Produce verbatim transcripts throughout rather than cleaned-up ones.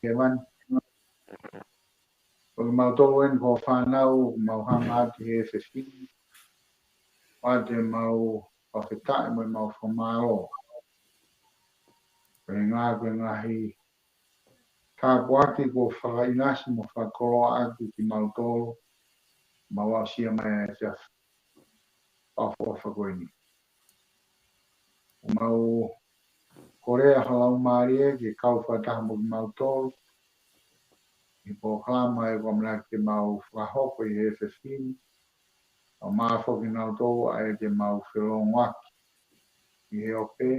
Kevin. Ko kimautolu eni ko e fānau, mau hanga atu he efiafi ni, ʻoua te mau fakafetaʻi mo mau fakamālō. Ko e ngaahi, ko e ngaahi tāpuaki kuo fakaʻinasi mo fakakoloa atu kimautolu, mau aʻusia mai ʻa e efiafi ʻofaʻofa ko eni. Mau kole ʻa ho Laumālie ke kau fakataha mo kimautolu ʻi he polokalama ʻoku ʻamanaki ke mau fakahoko ʻi he efiafi ni, ʻo mafola kinautolu ʻa ē te mau felōngoaki ʻi he ope,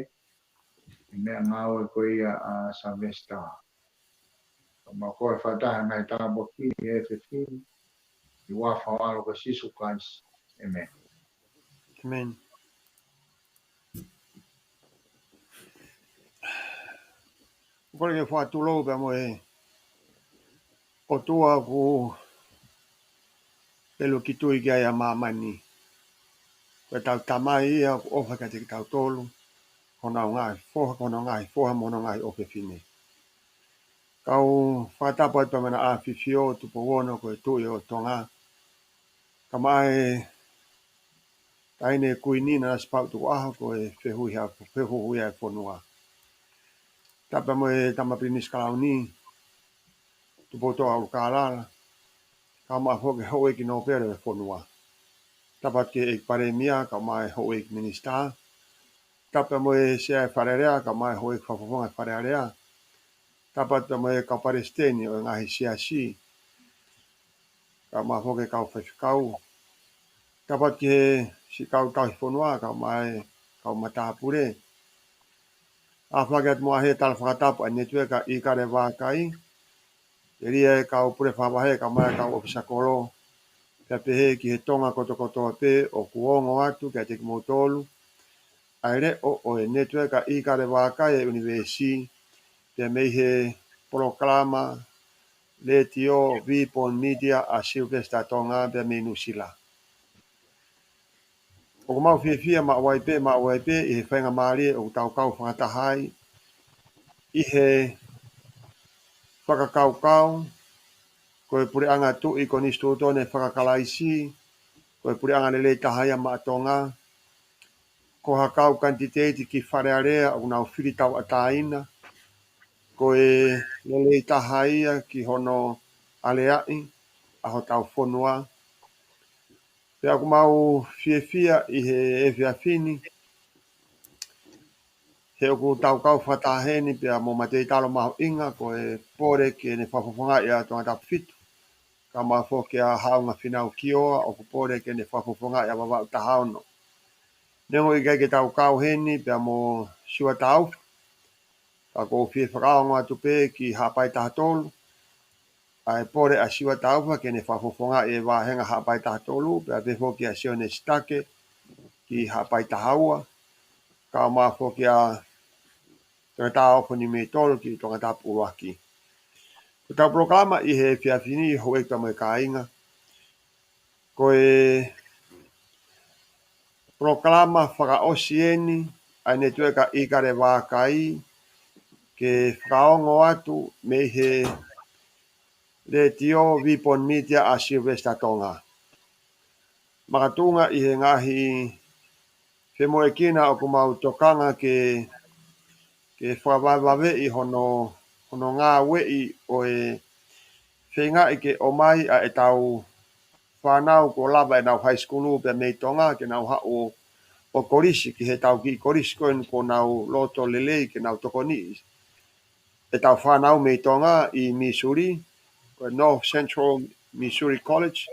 ʻi he meʻangāue ko ia ʻa Sylvester. Mau kole fakataha ngaahi tāpuaki ʻi he efiafi ni, ʻi he huafa ʻo ho ʻAlo ko Sīsū Kalaisi. ʻĒmeni. ʻĒmeni. Kole ke fakatulou pea mo e ʻOtua ʻoku ʻelukitui ki ai ʻa māmani. Ko ʻetau Tamai ia ʻoku ʻofa kiate kitautolu, ko honau ngaahi foha, ko honau ngaahi foha mo honau ngaahi ʻofefine. Kau fakatapu atu pea mo ʻEne ʻAfifio Tupou Ono ko e Tuʻi ʻo Tonga. Kae ʻumaʻā e Taʻahine Kuini Nanasipauʻu Tukuʻaho ko e fehuhu ia, fehuhu ia ʻo e fonua. Tapu mo e Tama Pilinisi Kalauni, Tupoutoʻa ʻUlukālala, kae ʻumaʻā foki e houʻeiki nōpele ʻo e fonua. Tapu ki he ʻEiki Palēmia, kae ʻumaʻā e houʻeiki minisitā. Tapu mo e Sea ʻo e Fale Alea, kae ʻumaʻā e houʻeiki fakafofonga ʻo e Fale Alea. Tapu mo e kau palesiteni ʻo e ngaahi siasi, kae ʻumaʻā foki e kau faifekau. Tapu ki he siʻi kau tauhi fonua, kae ʻumaʻā e kau matāpule. ʻOfa atu mo e tala fakatapu ʻa e Netiueka ʻIkale Vākai, telia e kau pule fakavahe, kae ʻumaʻā e kau ʻōfisa kolo, pea pehē ki he Tonga kotokotoa pē ʻoku ongo atu kiate kimoutolu ʻa e leʻo ʻo e Netiueka ʻIkale Vākai ʻa e ʻUnivēsi, pea mei he polokalama letiō Vipon Media ʻa Sylvester Tonga pea mei Nuʻusila. ʻOku mau fiefia maʻu ai pē, maʻu ai pē ʻi he faingamālie ʻoku tau kau fakataha ai ʻi he fakakaukau, ko e puleʻanga tuʻi konisitūtone faka-Kalaisi, ko e puleʻanga lelei taha ia maʻa Tonga, ko ha kau kanititeiti ki Fale Alea ʻoku nau fili tauʻatāina, Ko e lelei taha ia ki hono aleaʻi ʻa hotau fonua. Pea ʻoku mau fiefia ʻi he efiafi ni, he ʻoku tau kau fakataha heni pea mo Mateitalo Mahuʻinga, ko e pole ke ne fakafofongaʻi ʻa Tongatapu fitu, kae ʻumaʻā foki ʻa Haʻunga Fīnau Kioa, ʻoku pole ke ne fakafofongaʻi ʻa Vavaʻu taha ono. Neongo ʻikai ke tau kau heni pea mo Siua Taufa, ka ʻoku ou fie fakaongo atu pē ki Haʻapai taha tolu, ʻa e pole ʻa Siua Taufa ke ne fakafofongaʻi e vāhenga Haʻapai taha tolu, pea pehē foki ʻa Sione Sitake ki Haʻapai taha ua, kae ʻumaʻā foki ʻa Tongatapu ʻOfoni mei tolu ki Tongatapu ʻuluaki. Ko ʻetau polokalama ʻi he efiafi ni, houʻeiki pea mo e kāinga, ko e polokalama fakaʻosi eni ʻa e netiueka ʻIkale Vākai, ke fakaongo atu mei he Letiō Vipon Media ʻa Sylvester Tonga. Makatuʻunga ʻi he ngaahi femoʻuekina ʻoku mau tokanga ke, ke fakavavevave ʻi hono, hono ngāueʻi ʻo e feingaʻi ke ʻomai ʻa ʻetau fānau kuo lava ʻenau high school pea mei Tonga ke nau haʻu ʻo, ʻo kolisi ki heʻetau kiʻi kolisi ko eni kuo nau loto lelei ke nau tokoniʻi ʻetau fānau mei Tonga ʻi Missouri, ko e North Central Missouri College.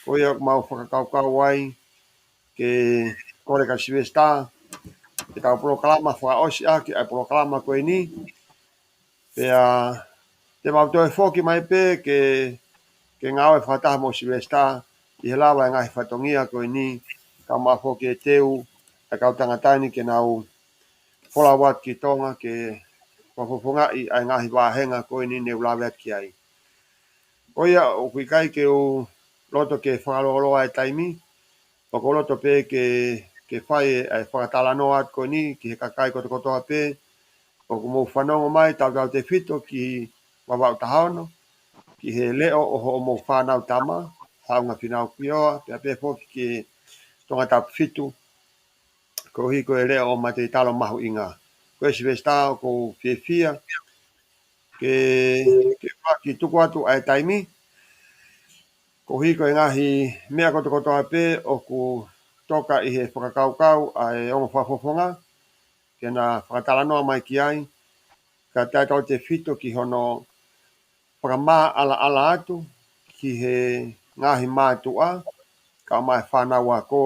Ko ia ʻoku mau fakakaukau ai ke kole kia Sylvester ke tau polokalama fakaʻosi ʻaki ʻa e polokalama ko eni. Pea te mau toe foki mai pē ke, ke ngāue fakataha mo Sylvester ʻi he lava e ngaahi fatongia ko eni, kae ʻumaʻā foki e teu ʻa e kau tangata ni ke nau folau atu ki Tonga ke fakafofongaʻi ʻa e ngaahi vāhenga ko eni ne u lave atu ki ai. Ko ia ʻoku ʻikai ke u loto ke fakalōloa e taimi, ʻoku ou loto pē ke, ke fai e, e fakatalanoa atu ko eni ki he kakai kotokotoa pē ʻoku mou fanongo mai, tautautefito ki Vavaʻu taha ono, ki he leʻo ʻo hoʻomou fānau tama, Haʻunga Fīnau Kioa, pea pehē foki ki Tongatapu fitu, koeʻuhi ko e leʻo ʻo Mateitalo Mahuʻinga. Ko e Sylvester, ʻoku ou fiefia ke, ke faki tuku atu ʻa e taimi, koeʻuhi ko e ngaahi meʻa kotokotoa pē ʻoku toka ʻi he fakakaukau ʻa e ongo fakafofonga ke na fakatalanoa mai ki ai, kae tautautefito ki hono fakamaʻalaʻala atu ki he ngaahi mātuʻa, kae ʻumaʻā e fānau ako,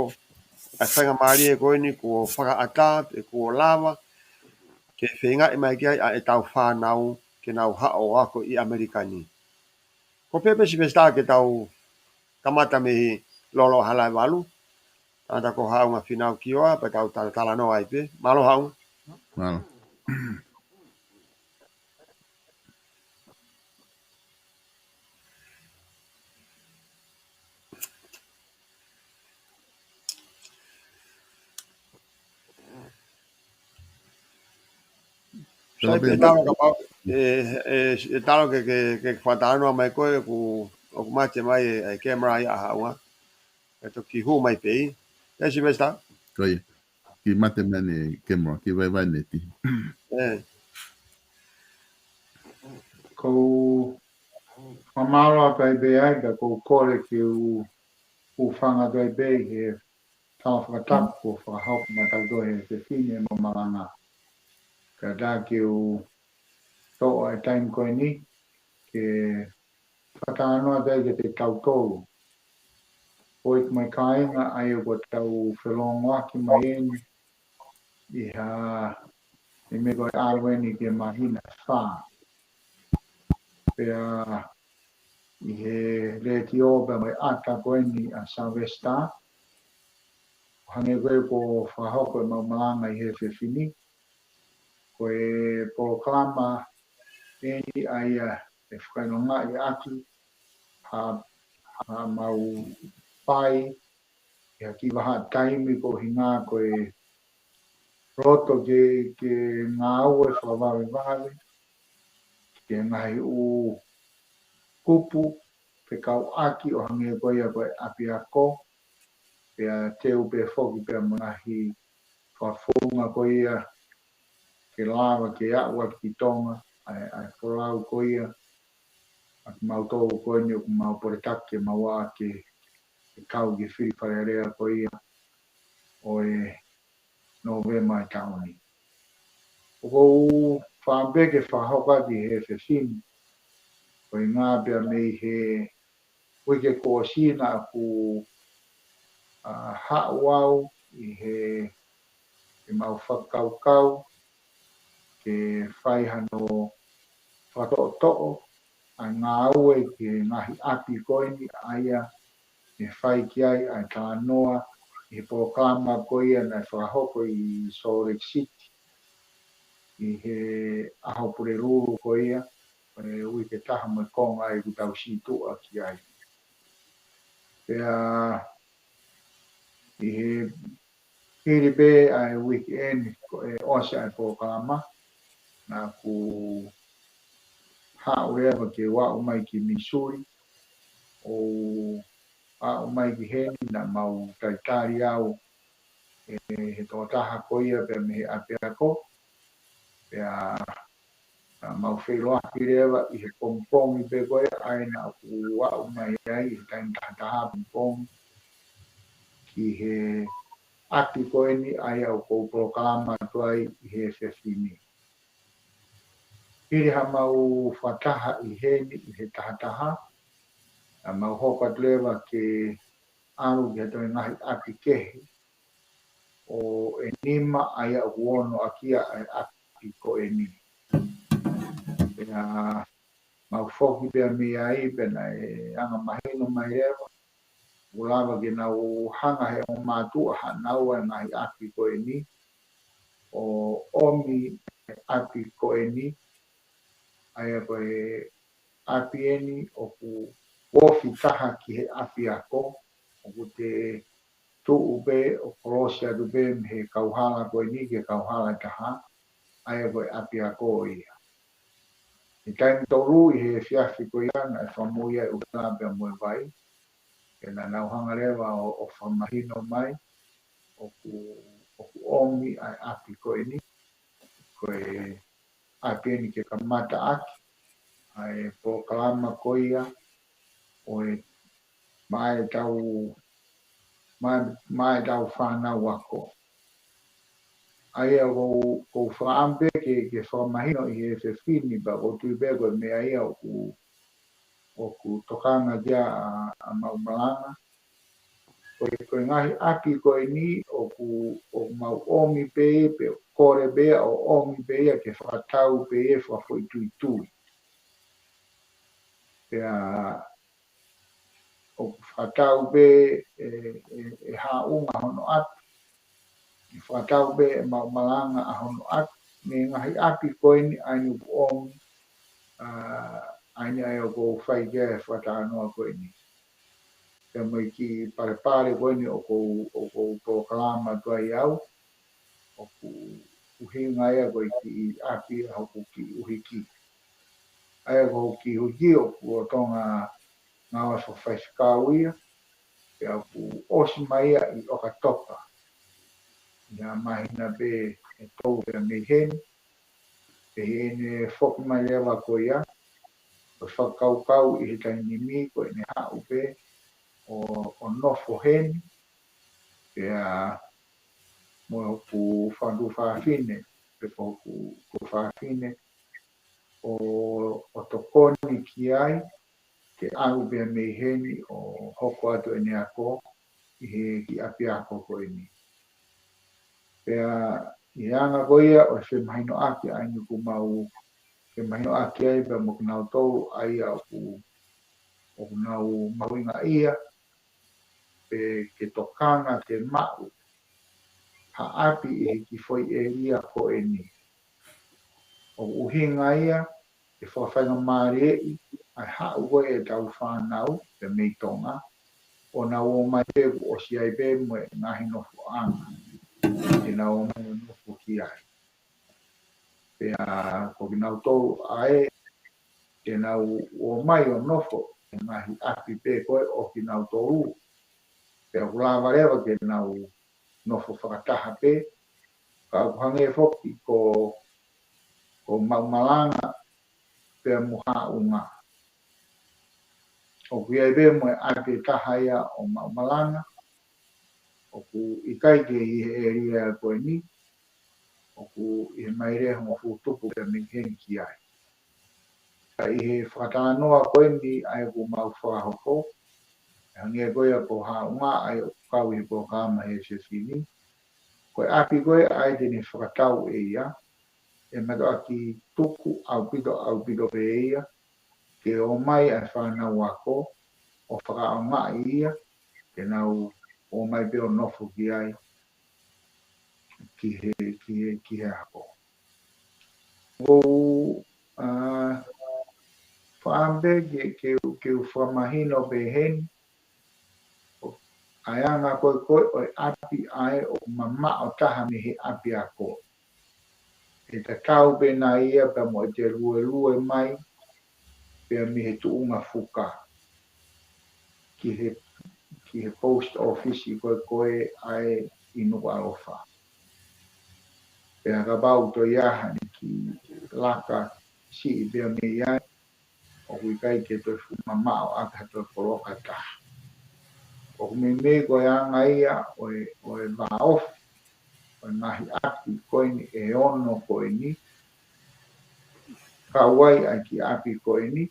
ʻa e faingamālie ko eni kuo fakaʻatā, pe kuo lava ke feingaʻi mai ki ai ʻa ʻetau fānau ke nau haʻu ʻo ako ʻi ʻAmelika ni. Ko pē pē Sylvester ke tau kamata mei he lolo hala e valu, tangata ko Haʻunga Fīnau Kioa, pea tau talatalanoa ai pē. Mālō Haʻunga. Mālō. Sai pē, talo kapau, e, e, e talo ke, ke, ke fakatalanoa mai koe, ʻoku, ʻoku mate mai e, e camera ia ʻa Haʻunga. ʻE toki hū mai pē ia. Sylvester? Ko ia. Kiʻi mate mai ʻene camera, kiʻi vaivai e neti. ʻE. Ko u fakamālō atu ai pē ai, ka ko u kole ke u, u hūfanga atu ai pē he tala fakatapu kuo fakahoko maʻatautolu he efiafi ni mo e malanga. Kae ʻatā ke u toʻo e taimi ko eni ke fakatalanoa atu ai kiate kitautolu, houʻeiki mo e kāinga, ʻa ia kuo tau felōngoaki mai eni ʻi ha, ʻi he meʻa ko e ʻalu eni ki he māhina ʻe fā. Pea ʻi he letiō pea mo e ʻata ko eni ʻa Sylvester, ʻo hangē ko ia kuo fakahoko ʻemau malanga ʻi he efiafi ni, ko e polokalama eni ʻa ia ʻe fakaʻilongaʻi ʻaki ha, haʻamau fai ʻi ha kiʻi vahaʻa taimi, ko e ʻuhinga ko e loto ke, ke ngāue fakavavevave ki he ngaahi ʻū kupu fekauʻaki ʻo hangē ko ia ko e ʻapiako, pea teu pē foki pea mo e ngaahi fakafounga ko ia ke lava ke aʻu atu ki Tonga, ʻa e, ʻa e folau ko ia ʻa kimautolu ko eni ʻoku mau poletaki ke mau ʻā ke, ke kau ki he fili Fale Alea ko ia ʻo e Nōvema ʻo e taʻu ni. ʻOku ou fakaʻamu pē ke fakahoko atu ʻi he efiafi ni, ko e ngaahi pea mei he uike kuo ʻosi naʻa ku, ʻa, haʻu au ʻi he, ʻi heʻemau fakakaukau ke fai hano fakatoʻotoʻo ʻa e ngāue ki he ngaahi ʻapi ko eni ʻa ia ʻe fai ki ai ʻa e talanoa ʻi he polokalama ko ia naʻe fakahoko ʻi Salt Lake City ʻi he ʻaho Pulelulu ko ia, ʻo e uike taha mo e konga ʻoku tau situʻa ki ai. Pea ʻi he hili pē ʻa e uike ni ko e ʻosi ʻa e polokalama, naʻa ku haʻu leva ke u aʻu mai ki Missouri, ʻo aʻu mai ki heni naʻa mau talitali au ʻe he tokotaha ko ia pea mei he ʻapiako, pea naʻa mau feʻiloaki leva ʻi he pongipongi pē ko ia ʻa ia naʻa ku aʻu mai ai ʻi he taimi taha taha pongipongi ki he ʻapi ko eni ʻa ia ʻoku ou polokalama atu ai ʻi he efiafi ni. Hili haʻamau fakataha ʻi heni ʻi he taha taha, naʻa mau hoko atu leva ke ʻalu ki ha toe ngaahi ʻapi kehe ʻo e nima ʻa ia ʻoku ono ʻaki ia ʻa e ʻapi ko eni. Pea mau foki pea mei ai pea naʻe anga mahino mai leva ʻoku lava ke nau hanga he ongo mātuʻa haʻanau ʻa e ngaahi ʻapi ko eni ʻo ʻomi ʻa e ʻapi ko eni, ʻa ia ko e ʻapi eni ʻoku ofi taha ki he ʻapiako, ʻoku te tuʻu pē ʻo kolosi atu pē mei he kauhala ko eni ki he kauhala taha, ʻa ia ko e ʻapiako ia. ʻI he taimi tolu ʻi he efiafi ko ia naʻe fakamoʻui ai ʻa e ʻuhila pea mo e vai, pea naʻa nau hanga leva ʻo, ʻo fakamahino mai ʻoku, ʻoku ʻomi ʻa e ʻapi ko eni, ko e ʻapi eni ke kamata ʻaki ʻa e polokalama ko ia ʻo e maʻa ʻetau, maʻa, maʻa ʻetau fānau ako. ʻA ia ʻoku ou, ʻoku ou fakaʻamu pē ke, ke fakamahino ʻi he efiafi ni pea ʻoku ou tui pē ko e meʻa ia ʻoku, ʻoku tokanga ki ai ʻa, ʻa maʻu malanga. Ko e, ko e ngaahi ʻapi ko eni ʻoku, ʻoku mau ʻomi pē ia, pe kole pē ia ʻo ʻomi pē ia ke fakatau pē ia fakafoʻituitui. Pea ʻoku fakatau pē ʻe, ʻe, ʻe haʻunga hono ʻapi, ʻe fakatau pē ʻe maʻu malanga ʻa hono ʻapi, mei he ngaahi ʻapi ko eni ʻa eni ʻoku ʻomi, ʻa, ʻa eni ʻa ia ʻoku ou fai ki ai e fakatalanoa ko eni. Pea mo e kiʻi palepale ko eni ʻoku ou, ʻoku ou polokalama atu ai au, ʻoku ʻuhinga ia ko e kiʻi ʻapi ʻa hoku kiʻi ʻuhiki. ʻA ia ko hoku kiʻi ʻuhiki ʻoku lolotonga ngāue fakafaifekau ia, pea ʻoku ʻosi mai ia ʻi ʻOkatopa. ʻI ha māhina pē ʻe tolu pea mei heni, pea ʻi heʻene foki mai leva ko ia, ko e fakakaukau ʻi he taimi ni ko ʻene haʻu pē ʻo, ʻo nofo heni, pea mo hoku fanga tuofāfine, pe ko hoku tuofāfine, ʻo, ʻo tokoni ki ai, ke ʻalu pea mei heni ʻo hoko atu ʻene ako ʻi he kiʻi ʻapiako ko eni. Pea ʻi he anga ko ia ʻo e femahinoʻaki ʻa eni ʻoku mau femahinoʻaki ai pea mo kinautolu ʻa ia ʻoku, ʻoku nau mahuʻingaʻia, pe ke tokanga ke maʻu ha ʻapi ʻi he kiʻi foʻi ʻēlia ko eni. ʻOku ʻuhinga ia ke fakafaingamālieʻi ʻa e haʻu ko ē ʻetau fānau pea mei Tonga, ʻo nau ō mai pē kuo ʻosi ai pē mo e ngaahi nofoʻanga ke nau ō mai ʻo nofo ki ai. Pea ko kinautolu ʻa ē te nau ō mai ʻo nofo he ngaahi ʻapi pē ko ē ʻo kinautolu, pea ʻoku lava leva ke nau nofo fakataha pē, ka ʻoku hangē foki ko, ko maʻu malanga pea mo Haʻunga. ʻOku ʻi ai pē mo e ʻapi ʻe taha ia ʻo Maʻumalanga, ʻoku ʻikai ke ʻi he ʻēlia ko eni, ʻoku ʻi he maile ʻe hongofulu tupu pea mei heni ki ai. Ka ʻi he fakatalanoa ko eni ʻa ia ʻoku mau fakahoko, ʻa ia ko ia ko Haʻunga ʻa ia ʻoku kau ʻi he polokalama he efiafi ni, ko e ʻapi ko ē ʻa ia te ne fakatau ʻe ia, ʻe matuʻaki tuku ʻaupito ʻaupito pē ia, ke ō mai ʻa e fānau ako, ʻo fakaʻaongaʻi ia, ke nau ō mai pē ʻo nofo ki ai, ki he, ki he, ki he ako. ʻOku ou, ā, fakaʻamu pē ke, ke, ke u fakamahino pē heni, ʻa e anga ko ē ko ē ʻo e ʻapi ʻa ē ʻoku mamaʻo taha mei he ʻapiako. ʻE tatau pē nai ia pea mo ʻete luelue mai, pea mei he tuʻunga fuka ki he, ki he post office ko ē ko ē ʻa ē ʻi Nukuʻalofa. Pea kapau toe ʻi ai haʻane kiʻi laka siʻi pea mei ai, ʻoku ʻikai ke toe fuʻu mamaʻo ʻaki ha toe poloka ʻe taha. ʻOku meimei ko e anga ia ʻo e, ʻo e vāofi ʻo e ngaahi ʻapi ko eni ʻe ono ko eni, kau ai ʻa e kiʻi ʻapi ko eni,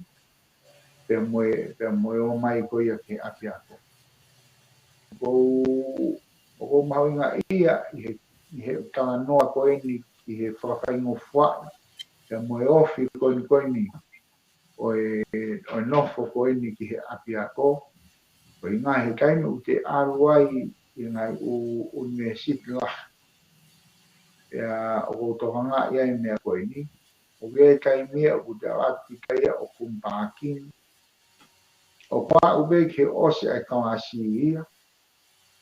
pea mo e, pea mo e ō mai ko ia ki he ʻapiako. ʻOku ou, ʻoku ou mahuʻingaʻia ʻi he, ʻi he talanoa ko eni ki he fakafaingofuaʻi, pea mo e ofi ko eni ko eni ʻo e, ʻo e nofo ko eni ki he ʻapiako. Ko e ʻuhinga he taimi ʻoku te ʻalu ai ʻi he ngaahi ʻū, ʻunivēsiti lahi, pea ʻoku ou tokangaʻi ʻa e meʻa ko eni, ʻoku ʻi ai e taimi ia ʻoku te ʻalu atu ki ai ʻo kumi pākingi. ʻOku aʻu pē ki he ʻosi ʻa e kalasi ia,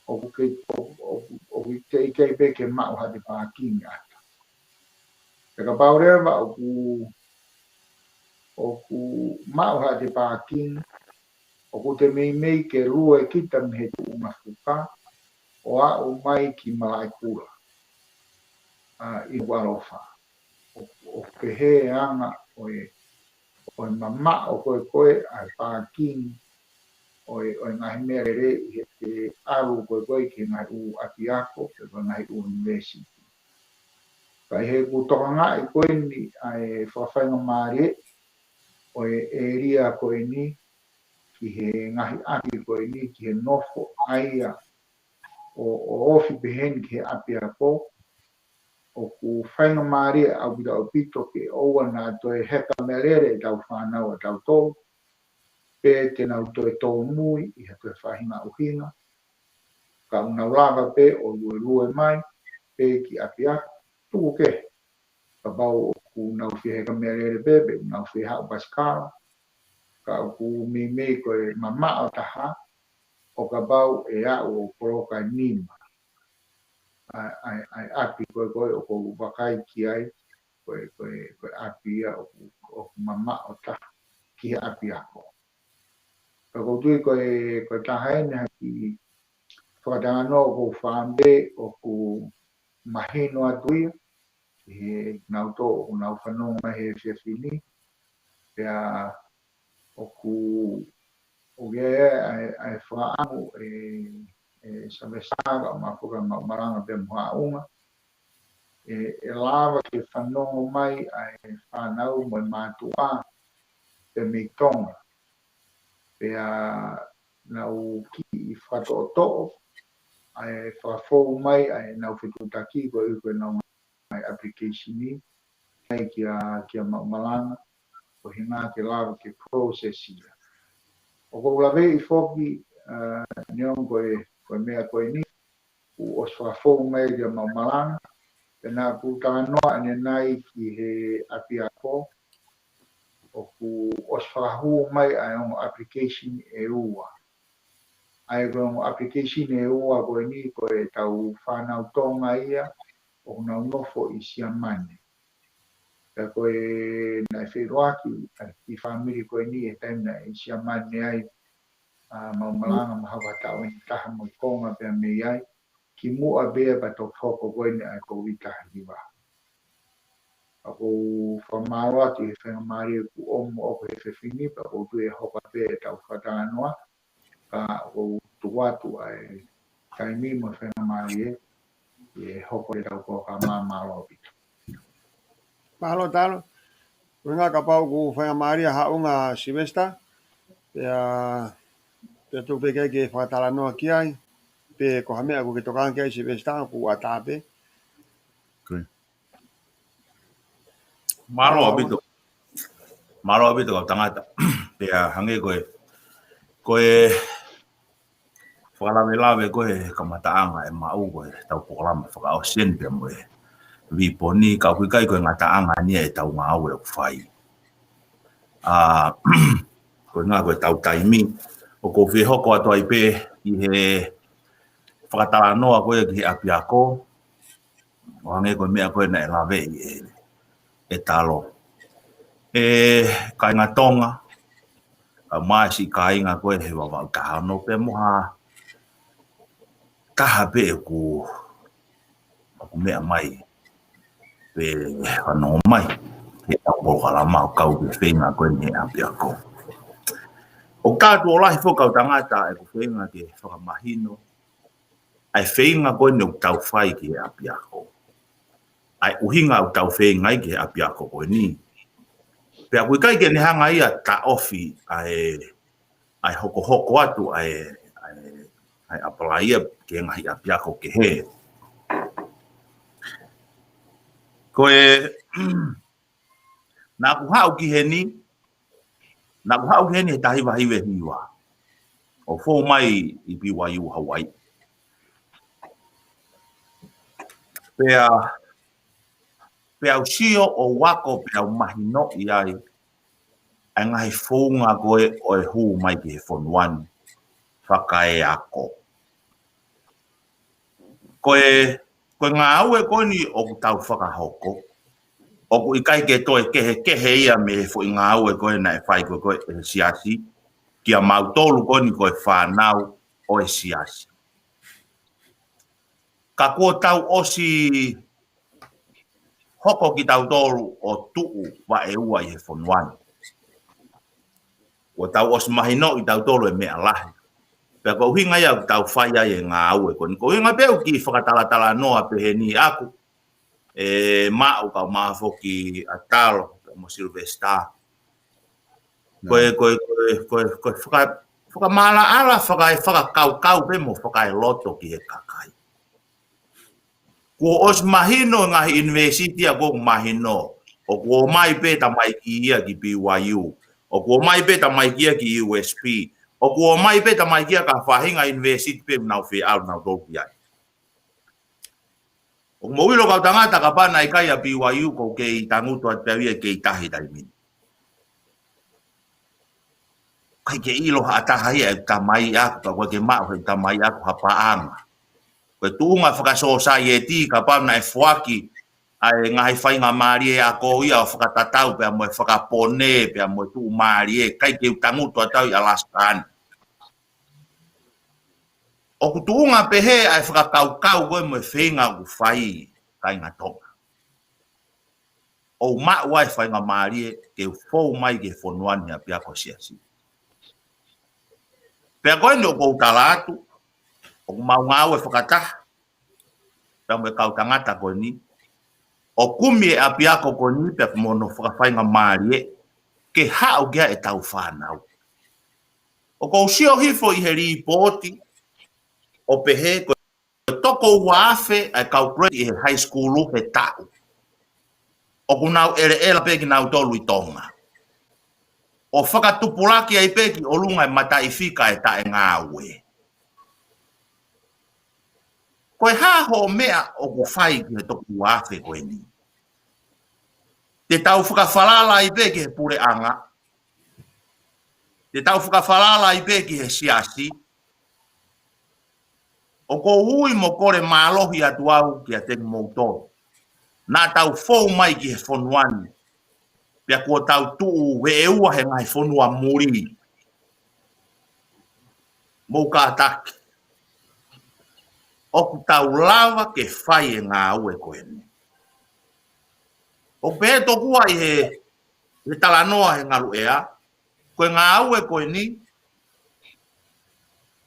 ʻoku ke, ʻoku, ʻoku, ʻoku teʻeki ai pē ke maʻu haʻate pākingi ʻata. Pea kapau leva ʻoku, ʻoku maʻu haʻate pākingi, ʻoku te meimei ke lue kita mei he tuʻunga fuka, ʻo aʻu mai ki Malaʻekula, ā, ʻi Nukuʻalofa. ʻO, ʻo pehē anga ʻo e, ʻo e mamaʻo ko ē ko ē ʻa e pākingi ʻo e, ʻo e ngaahi meʻalele ʻi heʻete ʻalu ko ē ko ē ki he ngaahi ʻū ʻapiako, pe ko e ngaahi ʻū ʻunivēsiti. Ka ʻi heʻeku tokangaʻi ko eni ʻa e fakafaingamālie ʻo e ʻēlia ko eni, ki he ngaahi ʻapi ko eni, ki he nofo ʻa ia ʻo, ʻo ofi pē heni ki he ʻapiako, ʻoku faingamālie ʻaupito ʻaupito ke ʻoua naʻa toe heka meʻalele ʻetau fānau ʻatautolu, pe te nau toe tōmui ʻi ha toe faʻahinga ʻuhinga, ka ʻoku nau lava pē ʻo luelue mai pē ki ʻapiako, tuku kehe. Kapau ʻoku nau fie heka meʻalele pē, pe ʻoku nau fie haʻu pasikala, ka ʻoku meimei ko e mamaʻo taha, ʻo kapau ʻe aʻu ʻo poloka ʻe nima ʻa e, ʻa e, ʻa e ʻapi ko ē ko ē ʻoku ou vakai ki ai, ko e, ko e, ko e ʻapi ia ʻoku, ʻoku mamaʻo taha ki he ʻapiako. Ka ʻoku ou tui ko e, ko e taha eni ha kiʻi fakatalanoa ʻoku ou fakaʻamu pē ʻoku mahino atu ia ki he kinautolu ʻoku nau fanongo mai he efiafi ni, pea ʻoku, ʻoku ʻi ai ʻa e, ʻa e fakaʻamu ʻe, ʻe Savesitā, kae ʻumaʻā foki ʻa Maʻumalanga pea mo Haʻunga, ʻe, ʻe lava ke fanongo mai ʻa e fānau mo e mātuʻa pea mei Tonga. Pea nau kiʻi fakatoʻotoʻo ʻa e fakafou mai ʻa ʻenau fetuʻutaki ko ē ko ʻenau ngaahi application ni, ʻai kia, kia Maʻumalanga, ko e ʻuhinga ke lava ke process ia. ʻOku ou laveʻi foki, ā, neongo ko e, ko e meʻa ko eni, kuo ʻosi fakafou mai kia Maʻumalanga, pea naʻa ku talanoa ʻanenai ki he ʻapiako, ʻoku ʻosi fakahū mai ʻa e ongo application ʻe ua. ʻA ia ko e ongo application ʻe ua ko eni ko ʻetau fānau Tonga ia, ʻoku nau nofo ʻi Siamane. Pea ko e naʻe feʻiloaki ʻa e kiʻi fāmili ko eni he taimi naʻe ʻi Siamane ai ʻa Maʻumalanga mahalo ko ha taʻu ʻe taha mo e konga pea mei ai, kimuʻa pea pea toki hoko ko eni ʻa e Kōviti taha hiva. ʻOku ou fakamālō atu he faingamālie kuo ʻomi ʻoku he fefine, pea ʻoku ou tui ʻe hoko pē ʻetau fakatalanoa, ka ʻoku ou tuku atu ʻa e taimi mo e faingamālie, ʻe hoko ʻetau polokalama. Mālō ʻaupito. Mālō Talo. Ko e ʻuhinga kapau ʻoku faingamālie haʻunga Sylvester, pea, pea tuku pē ke ke fakatalanoa ki ai, pe ko ha meʻa ʻoku ke tokanga ki ai Sylvester, ʻoku ʻatā pē. Ko ia. Mālō ʻaupito. Mālō ʻaupito kau tangata. Pea hangē ko e, ko e fakalavelave ko e kamataʻanga ʻe maʻu ko ʻetau polokalama fakaʻosi eni pea mo e viponi, ka ʻoku ʻikai ko e ngataʻanga eni ʻetau ngāue ʻoku fai. ʻA, ko e ʻuhinga ko ʻetau taimi, ʻoku ou fie hoko atu ai pē ʻi he fakatalanoa ko ia ki he ʻapiako, ʻo hangē ko e meʻa ko ē naʻe laveʻi ʻe, ʻe Talo. ʻE kāinga Tonga, kae ʻumaʻā siʻi kāinga ko ē he Vavaʻu taha ono pea mo ha taha pē ʻoku, ʻoku meʻa mai, pe fanongo mai, he ʻetau polokalama ʻo kau ki he feinga ko eni he ʻapiako. ʻOku tātuʻo lahi foki kau tangata ʻeku feinga ke fakamahino ʻa e feinga ko eni ʻoku tau fai ki he ʻapiako, ʻa e ʻuhinga ʻoku tau feinga ai ki he ʻapiako ko eni. Pea ʻoku ʻikai ke ne hanga ia ʻo taʻofi ʻa e, ʻa e hokohoko atu ʻa e, ʻa e, ʻa e ʻapalaia ki he ngaahi ʻapiako kehe. Ko e, naʻa ku haʻu ki heni, naʻa ku haʻu ki heni he taha hiva hiva hiva, ʻo fou mai ʻi B Y U Hawaii. Pea, pea u sio ʻo u ako pea u mahinoʻi ai ʻa e ngaahi founga ko ē ʻo e hū mai ki he fonua ni fakaeako. Ko e, ko e ngāue ko eni ʻoku tau fakahoko, ʻoku ʻikai ke toe kehekehe ia mei he foʻi ngāue ko ē naʻe fai ko ē, ko ē ʻe he siasi, kia mautolu ko eni ko e fānau ʻo e siasi. Ka kuo tau ʻosi hoko kitautolu ʻo tuʻu vaʻe ua ʻi he fonua ni. Kuo tau ʻosi mahinoʻi kitautolu e meʻa lahi. Pea ko e ʻuhinga ia ʻoku tau fai ai e ngāue ko eni. Ko e ʻuhinga pē ʻoku ou kiʻi fakatalatalanoa pehē ni ʻaku, ʻe maʻu kae ʻumaʻā foki ʻa Talo, pea mo Sylvester. Ko e, ko e, ko e, ko e, ko e faka-, fakamaʻalaʻala, faka-, fakakaukau pē mo fakaeloto ki he kakai. Kuo ʻosi mahino e ngaahi ʻunivēsiti ia, kuo mahino. ʻOku ō mai pē tamaiki ia ki B Y U. ʻOku ō mai pē tamaiki ia ki U S P. ʻOku ō mai pē tamaiki ia ki ha faʻahinga ʻunivēsiti pē ʻoku nau fie ʻalu nautolu ki ai. ʻOku mou ʻilo kau tangata, kapau naʻe ʻikai ʻa B Y U ʻoku ou kei tangutu atu pē au ia ʻi he kei tahi taimi ni. ʻIkai ke ʻilo ha taha ia ʻe tamai ʻaku, ka ʻoku ʻikai ke maʻu he tamai ʻaku ha paʻanga. Ko e tuʻunga fakasōsaieti, kapau naʻe foaki ʻa e ngaahi faingamālie ako ia ʻo fakatatau pea mo e fakapone, pea mo e tuʻumālie, ʻikai ke u tangutu atu au ʻi Alaska ni. ʻOku tuʻunga pehē ʻa e fakakaukau ko ē mo e feinga ʻoku fai, kāinga Tonga, ʻo u maʻu ai e faingamālie ke u fou mai ki he fonua ni he ʻapiako siasi. Pea ko eni ʻoku ou tala atu, ʻoku mau ngāue fakataha pea mo e kau tangata ko eni, ʻo kumi e ʻapiako ko eni pea mo hono fakafaingamālie ke haʻu ki ai ʻetau fānau. ʻOku ou sio hifo ʻi he lipooti ʻo pehē ko e toko ua afe ʻa e kau grade ʻi he high school he taʻu ʻoku nau ʻeleʻela pē kinautolu ʻi Tonga, ʻo fakatupulaki ai pē ki ʻolunga e mataʻifika e taʻengāue. Ko e hā hoʻo meʻa ʻoku fai ki he toko ua afe ko eni? Te tau fakafalala ai pē ki he puleʻanga? Te tau fakafalala ai pē ki he siasi? ʻOku ou ui mo kole mālohi atu au kiate kimoutolu. Naʻa tau fou mai ki he fonua ni, pea kuo tau tuʻu vaʻe ua he ngaahi fonua muli. Mou kātaki. ʻOku tau lava ke fai e ngāue ko eni. ʻOku pehē tokua ʻi he, he talanoa he ngaluʻea, ko e ngāue ko eni,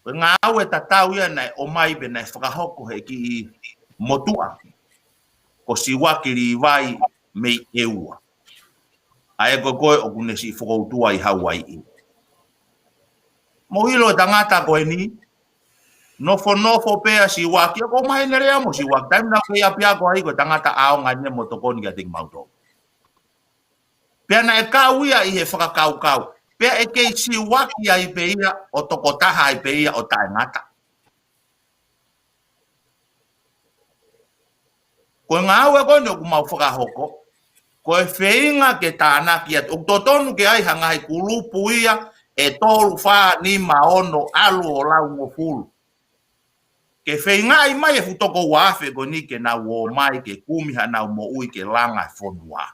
ko e ngāue tatau ia naʻe ʻomai pe naʻe fakahoko he kiʻi motuʻa ko Siuaki Līvai mei ʻEua. ʻA ē ko ē ko ē ʻoku ne siʻi fokoutua ʻi Hauaiʻi. Mou ʻilo e tangata ko eni, nofonofo pē ʻa Siuaki, ʻoku maheni lea mo Siuaki, taimi naʻa ku kei ʻapiako ai ko e tangata ʻaonga eni mo tokoni kiate kimautolu. Pea naʻe kau ia ʻi he fakakaukau. Pea ʻe kei Siuaki ai pē ia, ʻo tokotaha ai pē ia ʻo taʻengata. Ko e ngāue ko eni ʻoku mau fakahoko, ko e feinga ke tānaki atu. ʻOku totonu ke ʻi ai ha ngaahi kulupu ia ʻe tolu, fā, nima, ono, ʻalu ʻo laungofulu. Ke feingaʻi mai e fuʻu toko ua afe ko eni ke nau ō mai ke kumi haʻanau moʻui ke langa e fonua.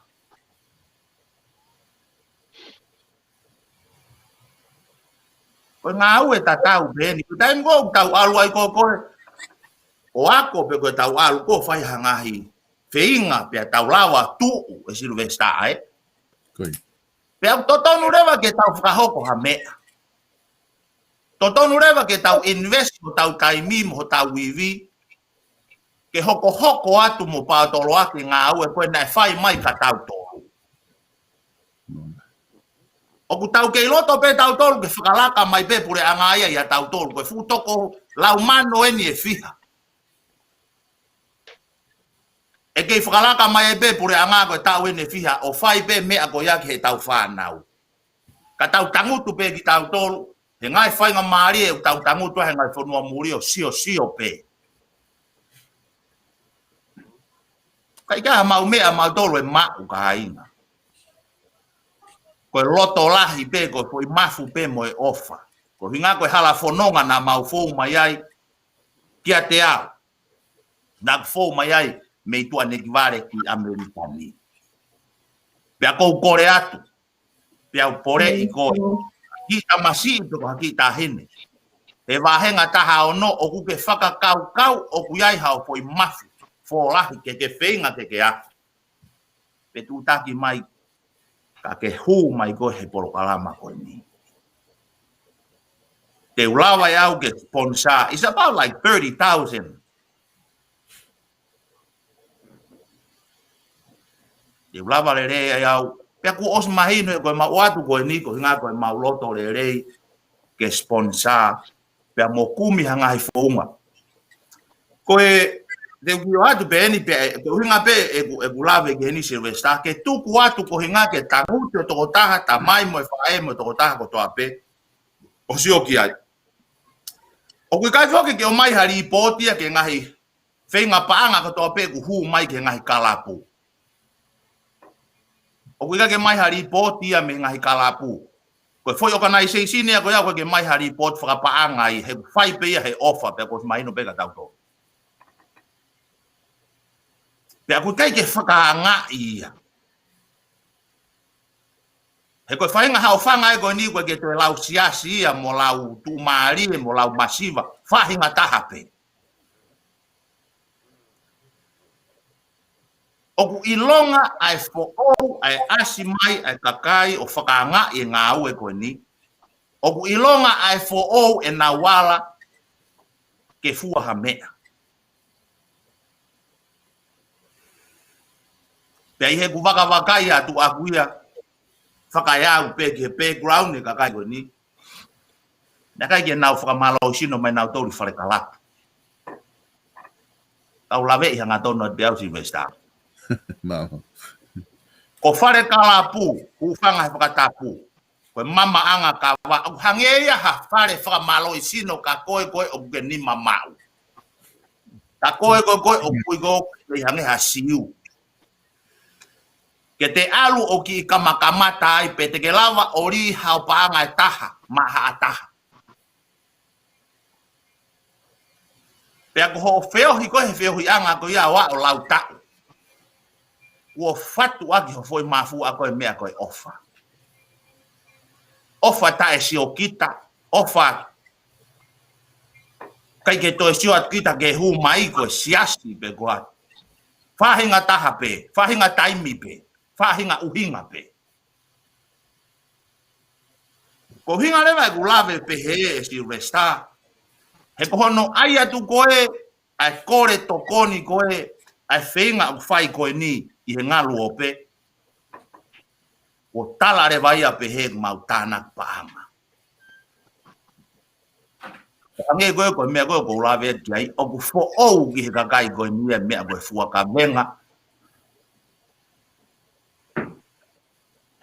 Ko e ngāue tatau pē eni. Ko e taimi ko ē ʻoku tau ʻalu ai ko ē ko ē ʻo ako pe ko e tau ʻalu ko ē ʻo fai ha ngaahi feinga pea tau lava tuʻu e Silivesitā ē. Ko ia. Pea ʻoku totonu leva ke tau fakahoko ha meʻa. Totonu leva ke tau invest hotau taimi mo hotau ivi ke hokohoko atu mo paotoloaki e ngāue ko ē naʻe fai mai kia tautolu. ʻOku tau kei loto pē tautolu ke fakalaka mai pē puleʻanga ia ʻia tautolu, ko e fuʻu toko laumano eni ʻe fiha. ʻE kei fakalaka mai ai pē puleʻanga ko e taʻu eni ʻe fiha, ʻo fai pē meʻa ko ia ki heʻetau fānau. Ka tau tangutu pē kitautolu, he ngaahi faingamālie ʻoku tau tangutu ai he ngaahi fonua muli ʻo siosio pē. Ka ʻikai ha maʻu meʻa mautolu ʻe maʻu kāinga. Ko e loto lahi pē, ko e foʻi mafu pē mo e ʻofa. Ko e ʻuhinga ko e hala fononga naʻa mau fou mai ai kiate au. Naʻa ku fou mai ai mei tuʻa Nekivale ki ʻAmelika ni. Pea ʻoku ou kole atu, pea u poleʻi koe. Kiʻi tamasiʻi pe ko ha kiʻi taʻahine. He vāhenga taha ono ʻoku ke fakakaukau ʻoku ʻi ai haʻo foʻi mafu fōlahi ke ke feinga ke ke afu. Pe tuʻutaki mai ka ke hū mai koe he polokalama ko eni. Te u lava ʻe au ke sponsor. It's about like thirty thousand. Te u lava lelei ai au. Pea kuo ʻosi mahino ʻe koe mau ʻoatu ko eni ko e ʻuhinga ko e mau loto lelei ke sponsor. Pea mo kumi ha ngaahi founga. Ko e, te u kiʻi ʻoatu pē eni pea, ko e ʻuhinga pē ʻeku, ʻeku lave ki heni Silivesitā, ke tuku atu ko e ʻuhinga ke tangutu e tokotaha, tamai mo e faʻē mo e tokotaha kotoa pē ʻo sio ki ai. ʻOku ʻikai foki ke ʻomai ha lipooti ia ki he ngaahi feinga paʻanga kotoa pē ʻoku hū mai ki he ngaahi kalapu. ʻOku ʻikai ke ʻomai ha lipooti ia mei he ngaahi kalapu. Ko e foʻi organization ia ko ia ʻoku ʻikai ke ʻomai ha lipooti fakapaʻanga ai, he ʻoku fai pē ia he ʻofa pea kuo ʻosi mahino pē kia tautolu. Pea ʻoku ʻikai ke fakaangaʻi ia. He ko e faʻahinga haʻofanga ē ko eni ʻoku ʻikai ke toe lau siasi ia mo lau tuʻumālie mo lau masiva, faʻahinga taha pē. ʻOku ʻilonga ʻa e foʻou, ʻa e ʻasi mai ʻa e kakai ʻo fakaangaʻi e ngāue ko eni. ʻOku ʻilonga ʻa e foʻou ʻenau ala ke fua ha meʻa. Pea ʻi heʻeku vakavakai atu ʻaku ia, fakaeau pē ki he background e kakai ko eni. Naʻe ʻikai ke nau fakamālohisino mai nautolu ʻi fale kalapu. Kau laveʻi hangatonu atu pē au Silivesitā. Mālō. Ko fale kalapu, hūfanga he fakatapu. Ko e mamaʻanga kava, ʻoku hangē ia ha fale fakamālohisino kia koe ko ē ʻoku ke nima maʻu. Kia koe ko ē ko ē ʻoku ui koe ʻoku ke hangē ha Siu. Ke te ʻalu ʻo kiʻi kamakamata ai pe te ke lava ʻo lī haʻo paʻanga ʻe taha maʻa haʻa taha. Pea ko hoʻo feohi ko ē he feohiʻanga ko ia ʻo aʻu ʻo lau taʻu, kuo fatu ʻaki ho foʻi mafu ʻa ko e meʻa ko e ʻofa. ʻOfa taʻesiokita, ʻofa ʻikai ke toe sio atu kita ke hū mai ko e siasi pe ko ha faʻahinga taha pē, faʻahinga taimi pē. Faʻahinga ʻuhinga pē. Ko e ʻuhinga leva ʻeku lave pehē, ʻe Sylvester, he ko hono ʻai atu ko ē ʻa e kole tokoni ko ē ʻa e feinga ʻoku fai ko eni ʻi he ngalu ope, ʻoku tala leva ia pehē ʻoku mau tānaki paʻanga. Hangē ko e, ko e meʻa ko ē ʻoku ou lave atu ki ai, ʻoku foʻou ki he kakai ko eni ʻa e meʻa ko e fua kavenga.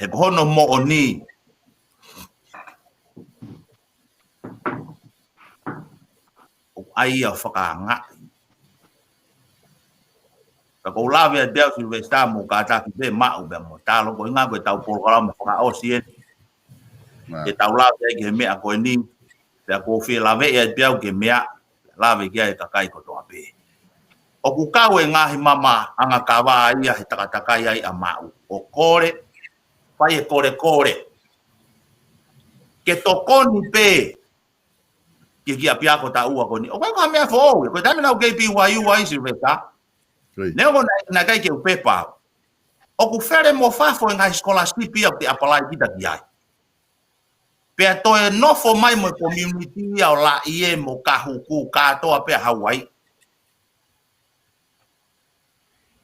He ko hono moʻoni, ʻoku ʻai ia ʻo fakaangaʻi. Ka ʻoku ou lave atu pē au Sylvester mo kātaki pē maʻu pē mo talo ko e ʻuhinga ko e tau polokalama fakaʻosi eni. Ke tau lave ai ki he meʻa ko eni, pea ʻoku ou fie lave atu pē au ki he meʻa, lave ki ai e kakai kotoa pē. ʻOku kau e ngaahi mama ʻanga kava ia he takatakai ai ʻa maʻu. ʻO kole, fai e kole kole. Ke tokoni pē ki he kiʻi ʻapiako taʻua ko eni. ʻOku ʻikai ko ha meʻa foʻou ia. Ko e taimi naʻa ku kei B Y U ai Sylvester. Neongo naʻe ʻikai ke u pepa au. ʻOku fele mo fafo e ngaahi scholarship ia ʻoku te apply kita ki ai. Pea toe nofo mai mo e community ia ʻo Laʻie mo Kahuku kātoa pē ʻa Hauaiʻi.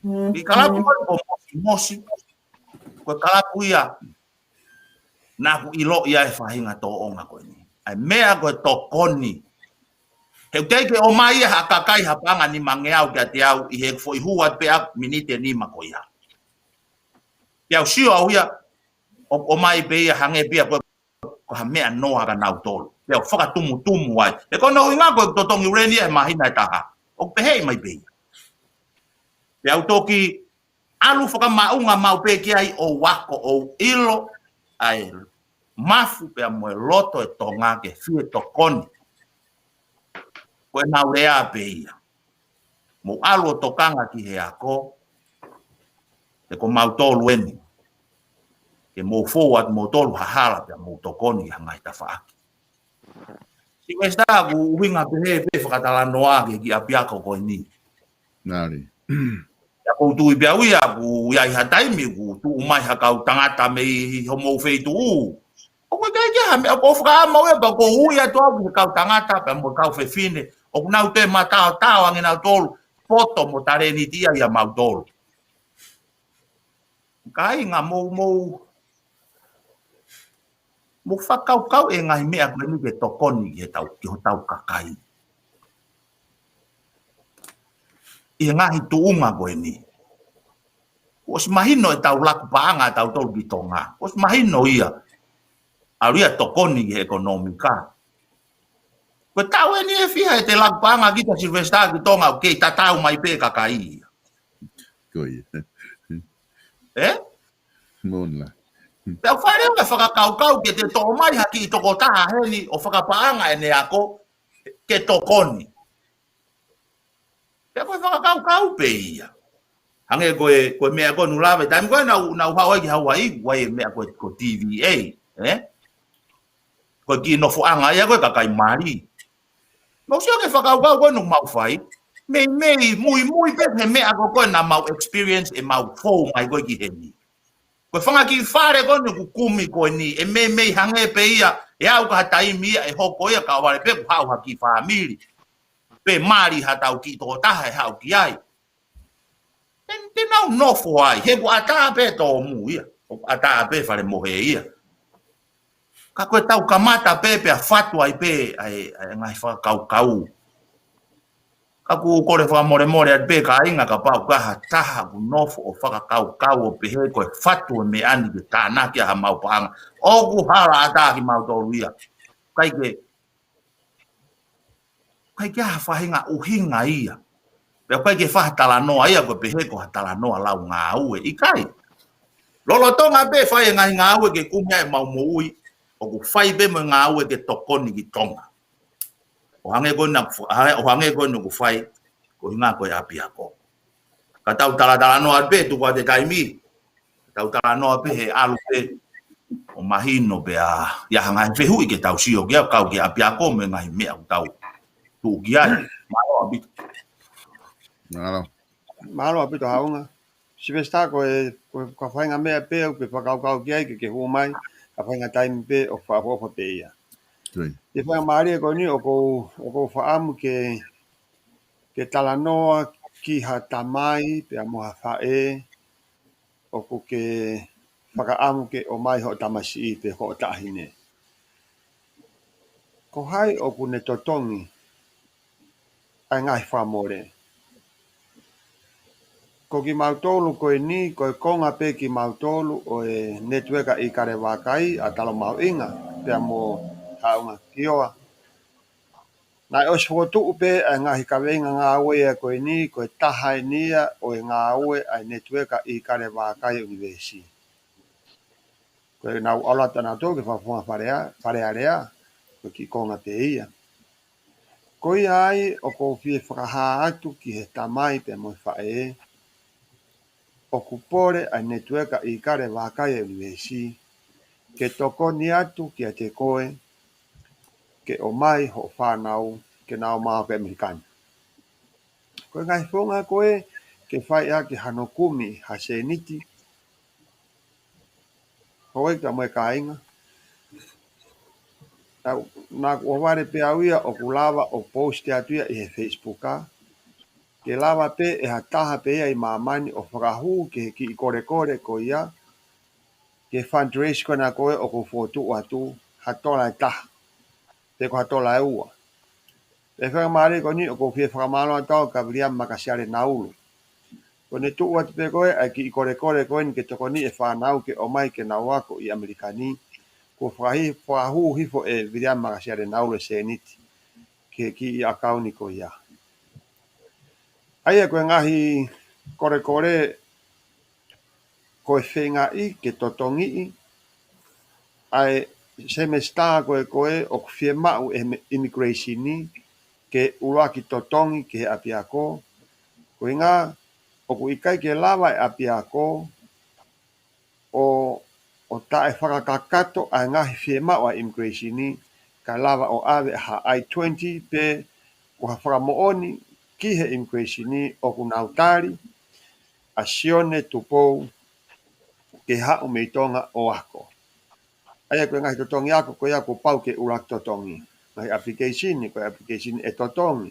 Kiʻi kalapu ko eni ko Mosimosi, ko e kalapu ia naʻa ku ʻilo ia e faʻahinga tōʻonga ko eni. ʻA e meʻa ko e tokoni. He ʻoku teʻeki ke ʻomai ia ha kakai ha paʻanga nimangeau kiate au ʻi he foʻi hua pē ʻa e miniti ʻe nima ko ia. Pea u sio au ia, ʻo, ʻomai pē ia hangē pē ia ko e ko ha meʻa noa kia nautolu. Pea u fakatumutumu ai. He ko hono ʻuhinga ko e totongi ʻuleni ia he māhina ʻe taha. ʻOku pehē mai pē ia. Pea u toki ʻalu fakamaʻunga maʻu pē ki ai ʻo u ako ʻo u ʻilo ʻa e mafu pea mo e loto e Tonga ke fie tokoni. Ko ʻenau lea pē ia. Mou ʻalu ʻo tokanga ki he ako, he ko mautolu eni. Ke mou fou atu moutolu ha hala pea mou tokoni ki ha ngaahi tafaʻaki. Sylvester, ʻoku ou ʻuhinga pehē pē fakatalanoa ki he kiʻi ʻapiako ko eni. Naʻe ʻi ai ʻeku tui pē au ia, ʻoku ʻi ai ha taimi ʻoku tuʻu mai ha kau tangata mei homou feituʻu. ʻOku ʻikai ke ha meʻa, ʻoku ou fakaʻamu au ia pea ʻoku ou ui atu au ki he kau tangata pea mo e kau fefine. ʻOku nau toe mataotao ange nautolu, poto mo talēniti ia ʻia mautolu. Kāinga, mou, mou, mou fakakaukau e ngaahi meʻa ko eni ke tokoni ki he tau, ki hotau kakai. ʻI he ngaahi tuʻunga ko eni. Kuo ʻosi mahino e tau laku paʻanga ʻa tautolu ki Tonga. Kuo ʻosi mahino ia. ʻAlu ia tokoni ki he ʻekonōmika. Ko e taʻu eni ʻe fiha ʻete laku paʻanga kita Sylvester ki Tonga ʻoku kei tatau mai pē kakai ia. Ko ia. Ē? Pea ʻoku fai leva e fakakaukau ke te toʻo mai ha kiʻi tokotaha heni ʻo fakapaʻanga ʻene ako ke tokoni. Pea ko e fakakaukau pē ia. Hangē ko e, ko e meʻa ko ē naʻa ku lave, taimi ko ē naʻa ku, naʻa ku haʻu ai ki Hauaiʻi, ʻoku ʻi ai e meʻa ko e, ko e T V A, ē? Ko e kiʻi nofoʻanga ia ko e kakai mali. Mou sio ki he fakakaukau ko ē naʻa mau fai. Meimei, muimui pē he meʻa ko ē naʻa mau experience ʻemau fou mai ko ē ki heni. Ko e fanga kiʻi fale ko eni ʻoku kumi ko eni, ʻe meimei hangē pē ia, ʻe aʻu ki ha taimi ia, ʻe hoko ia kae ʻoua leva pē kuo haʻu ha kiʻi fāmili. Pe mali ha tau kiʻi tokotaha ʻe haʻu ki ai. Te, te nau nofo ai, he ʻoku ʻatā pē tōmui ia, ʻoku ʻatā pē fale mohe ia. Ka ko e tau kamata pē, pea fatu ai pē, ʻa e, ʻa e ngaahi fakakaukau. Ka ʻoku ou kole fakamolemole atu pē kāinga kapau ʻoku ʻi ai ha taha ʻoku nofo ʻo fakakaukau ʻo pehē ko e fatu e meʻa ni ke tānaki ʻa ha mau paʻanga. ʻOku hala ʻatā kimautolu ia. ʻIkai ke, ʻikai ke ʻi ai ha faʻahinga ʻuhinga ia. Pea ʻikai ke fai ha talanoa ia ko e pehē ko ha talanoa lau ngāue. ʻIkai. Lolotonga pē fai e ngaahi ngāue ke kumi ai ʻemau moʻui, ʻoku fai pē mo e ngāue ke tokoni ki Tonga. ʻO hangē ko ena, ʻo hangē ko ena ʻoku fai, ko e ʻuhinga ko e ʻapiako. Ka tau talatalanoa pē, tuku atu e taimi. Tau talanoa pē he ʻalu pē ʻo mahino pē ʻa, ʻi ai ha ngaahi fehuʻi ke tau sio ki ai, kau ki he ʻapiako mo e ngaahi meʻa ʻoku tau tuʻu ki ai. Mālō ʻaupito. Mālō. Mālō ʻaupito Haʻunga. Sylvester, ko e, ko e, ko e faʻahinga meʻa pē ʻoku ke fakakaukau ki ai ke ke hū mai, ka faʻahinga taimi pē ʻoku fakaʻofoʻofa pē ia. Ko ia. Ko e faingamālie ko eni ʻoku ou, ʻoku ou fakaʻamu ke, ke talanoa ki ha tamai pea mo ha faʻē ʻoku ke fakaʻamu ke ʻomai hoʻo tamasiʻi pe hoʻo taʻahine. Ko hai ʻoku ne totongi ʻa e ngaahi fakamole? Ko kimautolu ko eni, ko e konga pē kimautolu ʻo e Netiueka ʻIkale Vakai ʻa Talo Mahuʻinga pea mo Haʻunga Kioa. Naʻe ʻosi fokotuʻu pē ʻa e ngaahi kaveinga ngāue ia ko eni, ko e taha eni ia ʻo e ngāue ʻa e Netiueka ʻIkale Vakai ʻUnivēsi. Ko ʻenau ʻalu atu ʻanautolu ki he fakafofonga Fale A-, Fale Alea, ko e kiʻi konga pē ia. Ko ia ai ʻoku ou fie fakahā atu ki he tamai pea mo e faʻē ʻoku pole ʻa e Netiueka ʻIkale Vakai ʻUnivēsi ke tokoni atu kiate koe ke ʻomai hoʻo fānau ke nau ō mai ki ʻAmelika ni. Ko e ngaahi founga ko ē ke fai ʻaki hano kumi ha sēniti, houʻeiki pea mo e kāinga. Naʻa, naʻa ku ʻohovale pē au ia ʻoku lava ʻo post atu ia ʻi he Facebook, ā, ke lava pē ʻe ha taha pē ia ʻi māmani ʻo fakahū ki he kiʻi kolekole ko ia, ki he fundraise ko ena ko ē ʻoku ou fokotuʻu atu, ha tola ʻe taha pe ko ha tola ʻe ua. Pea faingamālie ko eni ʻoku ou fie fakamālō atu au kia Viliami Makasiale Naulu. Ko ʻene tuʻu atu pē ko ē ʻa e kiʻi kolekole ko eni ke tokoniʻi e fānau ke ō mai ke nau ako ʻi ʻAmelika ni, kuo fakahi-, fakahū hifo ʻe Viliami Makasiale Naulu e sēniti ki he kiʻi ʻakauni ko ia. ʻA ia ko e ngaahi kolekole ko e feingaʻi ke totongiʻi ʻa e semesitā ko ē ko ē ʻoku fiemaʻu ʻe he immigration ni ke ʻuluaki totongi ki he ʻapiako. Ko e ʻuhinga ʻoku ʻikai ke lava e ʻapiako ʻo, ʻo taʻefakakakato ʻa e ngaahi fiemaʻu ʻa e immigration ni, kae lava ʻo ʻave ha I twenty pe ko ha fakamoʻoni ki he immigration ni ʻoku nau tali ʻa Sione Tupou ke haʻu mei Tonga ʻo ako. ʻA ia ko e ngaahi totongi ako ko ia kuo pau ke ʻuluaki totongi. Ngaahi application, ko e application ʻe totongi.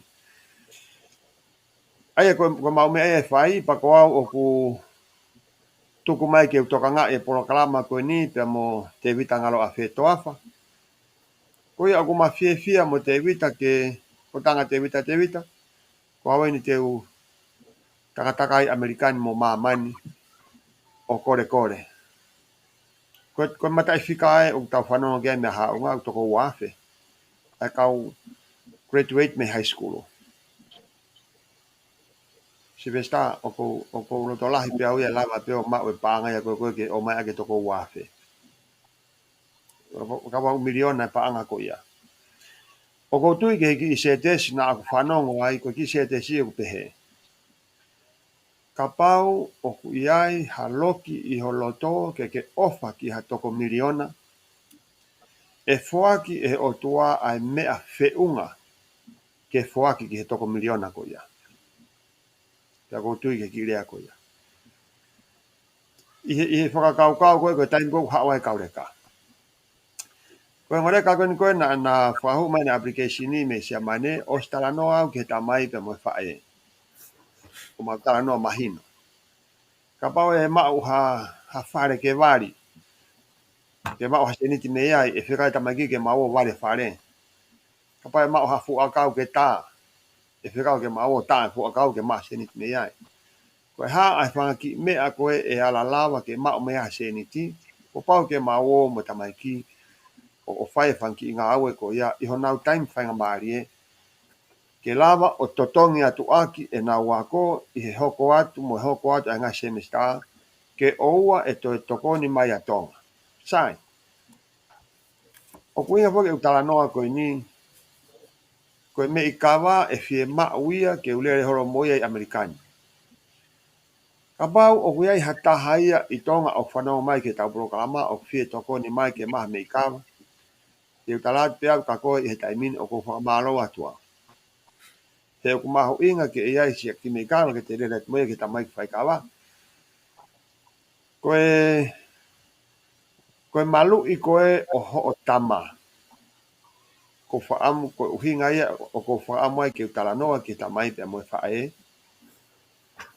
ʻA ia ko, ko ʻemau meʻa ia ʻe fai, pea ko au ʻoku tuku mai ke u tokangaʻi e polokalama ko eni pea mo Tevita Ngaloʻafe Toafa. Ko ia ʻoku ma fiefia mo Tevita ke, ko tanga Tevita, Tevita, ko au eni te u takatakai ʻAmelika ni mo māmani ʻo kolekole. Ko, ko e mataʻifika ē ʻoku tau fanongo ki ai meia Haʻunga ʻoku toko ua afe ʻa e kau graduate mei high school. Sylvester, ʻoku, ʻoku ou loto lahi pē au ia lava pē ʻo maʻu e paʻanga ia ko ē ko ē ke ō mai ʻa e toko ua afe. Ka ua miliona e paʻanga ko ia. ʻOku ou tui ki he kiʻi sētesi naʻa ku fanongo ai, ko e kiʻi sētesi ʻoku pehē: Kapau ʻoku ʻi ai ha loki ʻi ho loto ke ke ʻofa ki ha toko miliona, ʻe foaki ʻe he ʻOtua ʻa e meʻa feʻunga ke foaki ki he toko miliona ko ia. Pea ʻoku ou tui ki he kiʻi lea ko ia. ʻI he, ʻi he fakakaukau ko ē, ko e taimi ko ē ʻoku haʻu ai e kau leka. Ko e ongo leka ko eni ko ē naʻa, naʻa fakahū mai ʻena application ni mei Siamane, ʻosi talanoa au ki he tamai pea mo e faʻē. ʻOku mau talanoa mahino. Kapau ʻe maʻu ha, ha fale ke vali, ke maʻu ha sēniti mei ai, ʻe fekau e tamaiki ke mau ō vali e fale. Kapau ʻe maʻu ha fuʻu ʻakau ke tā, ʻe fekau ke mau ō tā e fuʻu ʻakau ke maʻu ha sēniti mei ai. Ko e hā ʻa e fanga kiʻi meʻa ko ē ʻe ala lava ke maʻu mei ai ha sēniti, kuo pau ke mau ō mo e tamaiki ʻo, ʻo fai e fanga kiʻi ngāue ko ia ʻi honau taimi faingamālie, ke lava ʻo totongi atu ʻaki ʻenau ako ʻi he hoko atu mo e hoko atu ʻa e ngaahi semesitā, ke ʻoua ʻe toe tokoni mai ʻa Tonga. Sai. ʻOku ʻuhinga foki ʻeku talanoa ko eni, ko e meʻikava ʻe fiemaʻu ia ke u lele holo mo ia ʻi ʻAmelika ni. Kapau ʻoku ʻi ai ha taha ia ʻi Tonga ʻoku fanongo mai ki heʻetau polokalama ʻoku fie tokoni mai ke maʻu ha meʻikava, te u tala atu pē au kia koe ʻi he taimi ni ʻoku ou fakamālō atu au. He ʻoku mahuʻinga ke ʻi ai siʻa kiʻi meʻikava ke te lele atu mo ia ki he tamaiki faikava. Ko e, ko e maluʻi ko ē ʻo hoʻo tama. Ko e fakaʻamu, ko e ʻuhinga ia ʻoku ou fakaʻamu ai ke u talanoa ki he tamai pea mo e faʻē.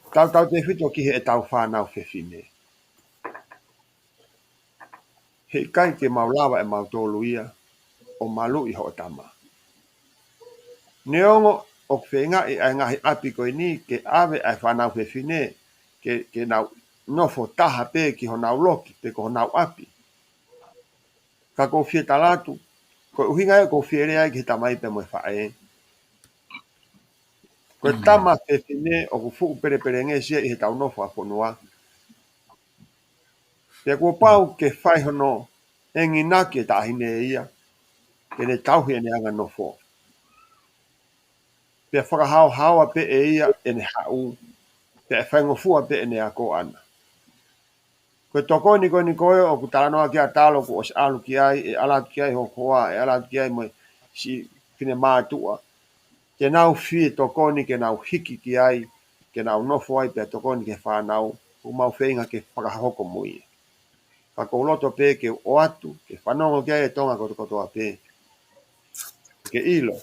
Tautautefito ki heʻetau fānau fefine. He ʻikai ke mau lava ʻe mautolu ia ʻo maluʻi hoʻo tama. Neongo ʻoku feingaʻi ʻa e ngaahi ʻapi ko eni ke ʻave ʻa e fānau fefine ke, ke nau nofo taha pē ki honau loki pe ko honau ʻapi. Ka ʻoku ou fie tala atu, ko e ʻuhinga ia ʻoku ou fie lea ai ki he tamai pea mo e faʻē. Ko e tama fefine ʻoku fuʻu pelepelengesi ia ʻi heʻetau nofo ʻa fonua. Pea kuo pau ke fai hono enginaki e taʻahine ia, ke ne tauhi ʻene anga nofo. Pea fakahaohaoa pē ʻe ia ʻene haʻu, pea ʻe faingofua pē ʻene ako ʻana. Ko e tokoni ko eni ko ē ʻoku talanoa ki ai ʻa Talo, kuo ʻosi ʻalu ki ai, ʻe ʻalu atu ki ai hoku hoa, ʻe ʻalu atu ki ai mo e siʻi finemātuʻa. Ke nau fie tokoni, ke nau hiki ki ai, ke nau nofo ai pea tokoni ki he fānau, ʻoku mau feinga ke fakahoko mo ia. Ka ʻoku ou loto pē ke u ʻoatu, ke fanongo ki ai e Tonga kotokotoa pē. Ke ʻilo.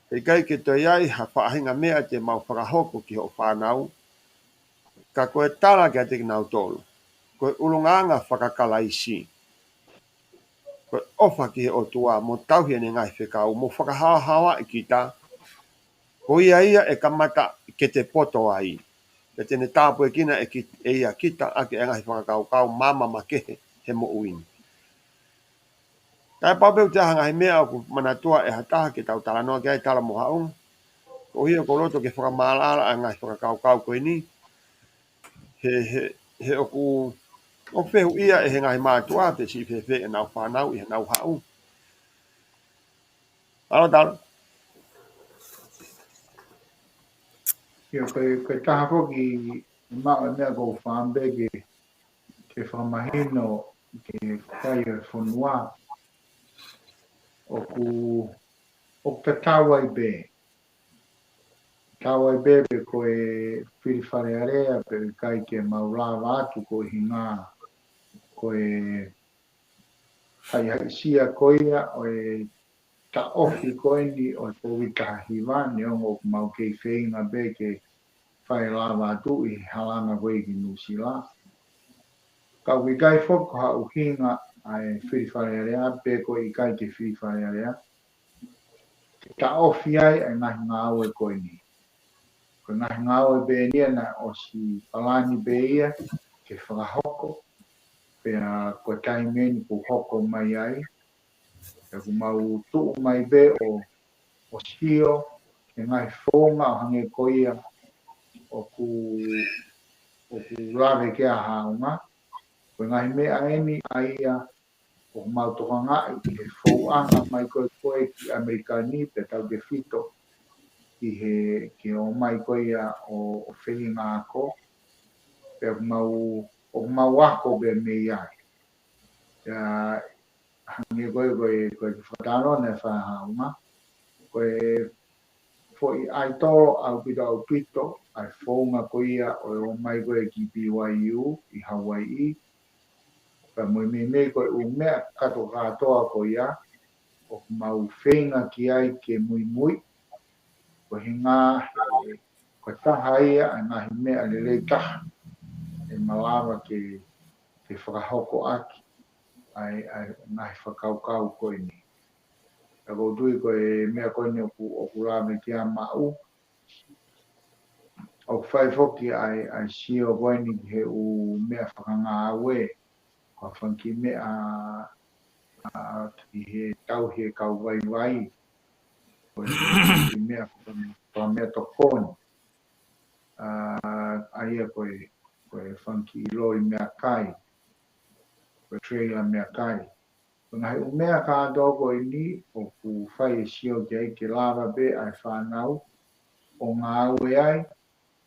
ʻE ʻikai ke toe ʻi ai ha faʻahinga meʻa te mau fakahoko ki hoʻo fānau, ka ko e tala kiate kinautolu. Ko e ʻulungaanga faka-Kalaisi. Ko e ʻofa ki he ʻOtua, mo tauhi ʻene ngaahi fekau, mo fakahaohaoaʻi kita, ko ia ia ʻe kamata ke te poto ai. Pea te ne tāpuekina ʻe ki-, ʻe ia kita ʻaki e ngaahi fakakaukau maama makehe he moʻui ni. Kae pau pē ʻoku ʻi ai ha ngaahi meʻa ʻoku manatua ʻe ha taha ke tau talanoa ki ai, Talo mo Haʻu. Ko ia ʻoku ou loto ke fakamaʻalaʻala ʻa e ngaahi fakakaukau ko eni. He, he, he ʻoku, ʻoku fehuʻia ʻe he ngaahi mātuʻa pe siʻi fēfē ʻenau fānau ʻi heʻenau haʻu. ʻAlo Talo. ʻIo, ko e, ko e taha foki e maʻu e meʻa ʻoku ou fakaʻamu pē ke, ke fakamahino ki he kakai ʻo e fonua. ʻOku, ʻoku tatau ai pē. Tatau ai pē pe ko e fili Fale Alea pe ʻikai ke mau lava atu ko e ʻuhinga ko e haʻihaʻisia ko ia ʻo e taʻofi ko eni ʻo e Kōviti taha hiva, neongo ʻoku mau kei feinga pē ke fai lava atu ʻi he halanga ko ē ki Nuʻusila. Ka ʻoku ʻikai foki ko ha ʻuhinga ʻa e fili Fale Alea pe ko e ʻikai ke fili Fale Alea, ke taʻofi ai ʻa e ngaahi ngāue ko eni. Ko e ngaahi ngāue pē eni ia naʻe ʻosi palani pē ia ke fakahoko, pea ko e taimi eni kuo hoko mai ai. Pea ʻoku mau tuʻu mai pē ʻo, ʻo sio ki he ngaahi founga ʻo hangē ko ia ʻoku, ʻoku lave ki ai Haʻunga. Ko e ngaahi meʻa eni ʻa ia ʻoku mau tokangaʻi ʻi he fouʻanga mai ko ē ko ē ki ʻAmelika ni pea tautefito ki he, ki he ō mai ko ia ʻo, ʻo feinga ako. Pea ʻoku mau, ʻoku mau ako pē mei ai. Pea hangē ko ē, ko e, ko e fakatalanoa naʻe fai ʻe Haʻunga. Ko e foʻi ʻaitolo ʻaupito ʻaupito ʻa e founga ko ia ʻo e ō mai ko ē ki B Y U ʻi Hauaiʻi. Pea mo e meimei ko e ʻū meʻa kātoatoa ko ia ʻoku mau feinga ki ai ke muimui. Ko e ʻuhinga he, ko e taha ia ʻa e ngaahi meʻa lelei taha ʻe malava ke, ke fakahoko ʻaki ʻa e, ʻa e ngaahi fakakaukau ko eni. Pea ʻoku ou tui ko e meʻa ko eni ʻoku, ʻoku lave ki ai Maʻu. ʻOku fai foki ʻa e, ʻa e sio ko eni ki he ʻū meʻa fakangāue, ko e fanga kiʻi meʻa, ʻa, ki he tauhi e kau vaivai, ko e fanga kiʻi meʻa faka-, fakameʻatokoni. ʻA, ʻa ia ko e, ko e fanga kiʻi loi meʻakai, ko e trailer meʻakai. Ko e ngaahi ʻū meʻa kātoa ko eni ʻoku fai e sio ki ai ke lava pē ʻa e fānau ʻo ngāue ai,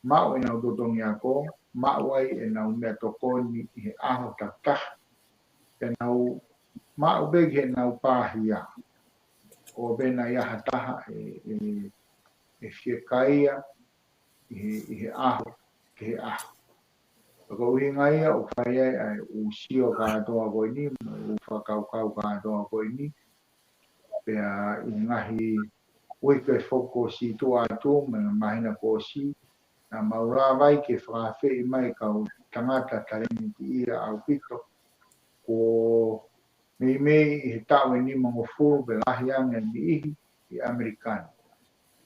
maʻu ʻenau totongi ako, maʻu ai ʻenau meʻatokoni ʻi he ʻaho takitaha. Pea nau maʻu pē ki heʻenau pāhia. ʻO pē naʻa ʻi ai ha taha ʻe, ʻe, ʻe fiekaia ʻi he, ʻi he ʻaho ki he ʻaho. Ko e ʻuhinga ia ʻoku fai ai ʻa e ʻū sio kātoa ko eni, mo e ʻū fakakaukau kātoa ko eni, pea ʻi he ngaahi uike foki kuo ʻosi tuʻu atu, mo e māhina kuo ʻosi, naʻa mau lava ai ke fakaafeʻi mai kau tangata talēniti ia ʻaupito, ko meimei ʻi he taʻu ʻe nimangofulu pe lahi ange ʻe niʻihi ʻi ʻAmelika ni.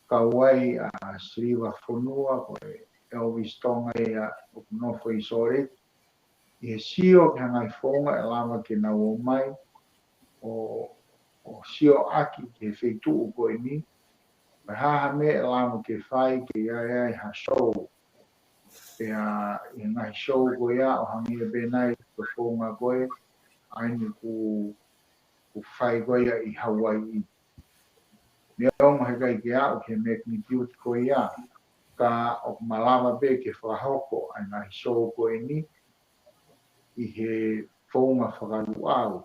Kau ai ʻa Siliva Fonua, ko e Elvis Tonga ia ʻoku nofo ʻi Sōleki, ʻi he sio ki he ngaahi founga ʻe lava ke nau ō mai ʻo, ʻo sio ʻaki ki he feituʻu ko eni, pe ko e hā ha meʻa ʻe lava ke fai ke ʻi ai ai ha show. Pea ʻi he ngaahi show ko ia ʻo hangē pē nai ko e founga ko ē ʻa eni ʻoku, ʻoku fai ko ia ʻi Hauaiʻi. Neongo heʻikai ke aʻu ki he magnitude ko ia, ka ʻoku malava pē ke fakahoko ʻa e ngaahi show ko eni ʻi he founga fakaluʻau.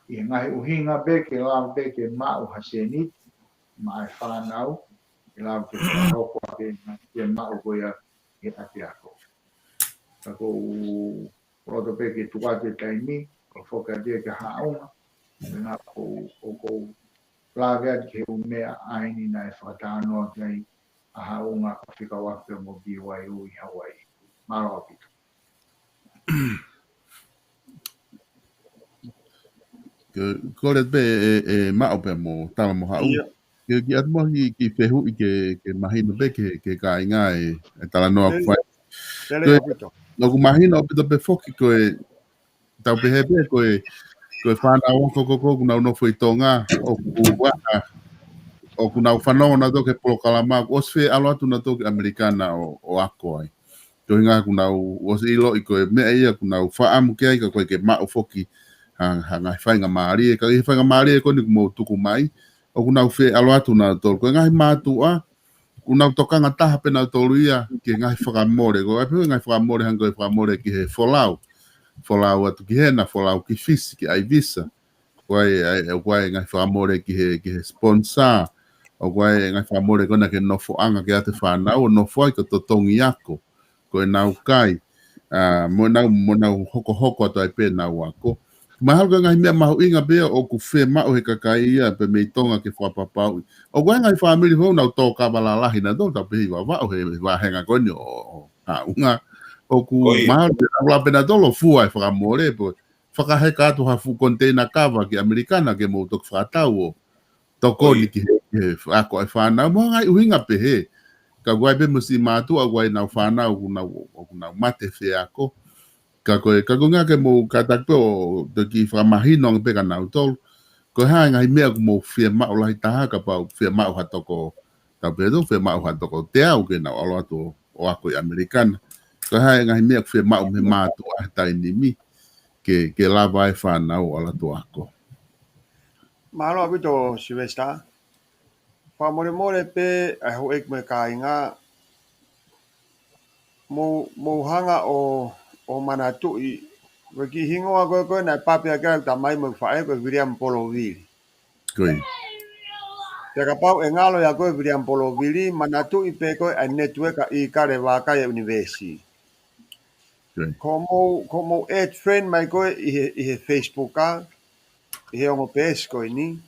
ʻI he ngaahi ʻuhinga pē ke lava pē ke maʻu ha sēniti maʻa e fānau, ke lava ke fakahoko ʻaki ke maʻu ko ia ʻi he ʻapiako. Ka ʻoku ou loto pē ke tuku atu e taimi, ʻo foki atu ia kia Haʻunga, pea ʻoku ou, ʻoku ou lave atu ki he ʻū meʻa ʻa eni naʻe fakatalanoa ki ai ʻa Haʻunga ʻo fekauʻaki mo B Y U ʻi Hauaiʻi. Mālō ʻaupito. Ke kole pē ʻe, ʻe Maʻu pea mo Tala mo Haʻu. ʻIo. Ke, ke ʻoatu muʻa ha kiʻi, kiʻi fehuʻi ke, ke mahino pē ki he, ki he kāinga e, e talanoa ʻoku fai. Tele ʻaupito. ʻOku mahino ʻaupito pē foki ko e, tau pehē pē ko e, ko e fānau ako ko ē ʻoku nau nofo ʻi Tonga, ʻoku ʻi ai, ʻoku nau fanongo nautolu ki he polokalama, kuo ʻosi feʻalu atu nautolu ki ʻAmelika na ʻo, ʻo ako ai. Ko e ʻuhinga ʻoku nau ʻosi ʻiloʻi ko e meʻa ia ʻoku nau fakaʻamu ki ai, ka ʻoku ʻikai ke maʻu foki ha, ha ngaahi faingamālie, ka ʻi he faingamālie ko eni ʻoku mou tuku mai, ʻoku nau feʻalu atu nautolu. Ko e ngaahi mātuʻa, ʻoku nau tokanga taha pē nautolu ia ki he ngaahi fakamole. Ko e ʻai pē ngaahi fakamole hangē ko e fakamole ki he folau. Folau atu ki hena, folau ki Fisi, ki ʻAivisa. ʻOku ʻi ai, ʻoku ʻi ai ngaahi fakamole ki he, ki he sponsor. ʻOku ʻi ai ngaahi fakamole ko ena ki he nofoʻanga ke ʻoatu e fānau ʻo nofo ai ko e totongi ako. Ko ʻenau kai. ʻA, mo ʻenau, mo ʻenau hokohoko atu ai pē ʻenau ako. Mahalo ko e ngaahi meʻa mahuʻinga pē ʻoku fiemaʻu he kakai ia pē mei Tonga ke fakapapauʻi. ʻOku ʻi ai ngaahi fāmili foki ʻoku nau tō kava lalahi nautolu, tau pehē ʻi Vavaʻu he, he vāhenga ko eni ʻo, ʻo Haʻunga. ʻOku mahalo pē, ʻoku lava pē nautolu ʻo fua e fakamole, pe fakaheka atu ha fuʻu koniteina kava ki ʻAmelika na ke mou toki fakatau ʻo tokoni ki he, ki he ako e fānau. Mo e ngaahi ʻuhinga pehē. Ka ʻoku ʻi ai pē mo e siʻi mātuʻa, ʻoku ʻi ai ʻenau fānau, ʻoku nau, ʻoku nau mate fie ako. Ka ko e, ka ko e ʻuhinga ke mou kātaki pē ʻo toki fakamahino ange pē kia nautolu. Ko e hā e ngaahi meʻa ʻoku mou fiemaʻu lahi taha, kapau fiemaʻu ha toko, tau pehē ʻoku fiemaʻu ha toko teau ke nau ʻalu atu ʻo, ʻo ako ʻi ʻAmelika na. Ko e hā e ngaahi meʻa ʻoku fiemaʻu mei he mātuʻa he taimi ni ke, ke lava e fānau ʻo ʻalu atu ʻo ako. Mālō ʻaupito, Sylvester. Fakamolemole pē, ʻa e houʻeiki mo e kāinga, mou, mou hanga ʻo, ʻo manatuʻi, ko e kiʻi hingoa ko ē, ko ē naʻe papi ʻaki ʻeku tamai mo e faʻē ko e Viliami Polovili. Ko ia. Pea kapau ʻe ngalo ia ko ē Viliami Polovili, manatuʻi pē ko ē ʻa e netiueka ʻi Kalevaka ʻi he ʻunivēsi. Ko ia. Ko hoʻomou, ko hoʻomou add friend mai ko ē ʻi he, ʻi he Facebook ʻa, ʻi he ongo peesi ko eni.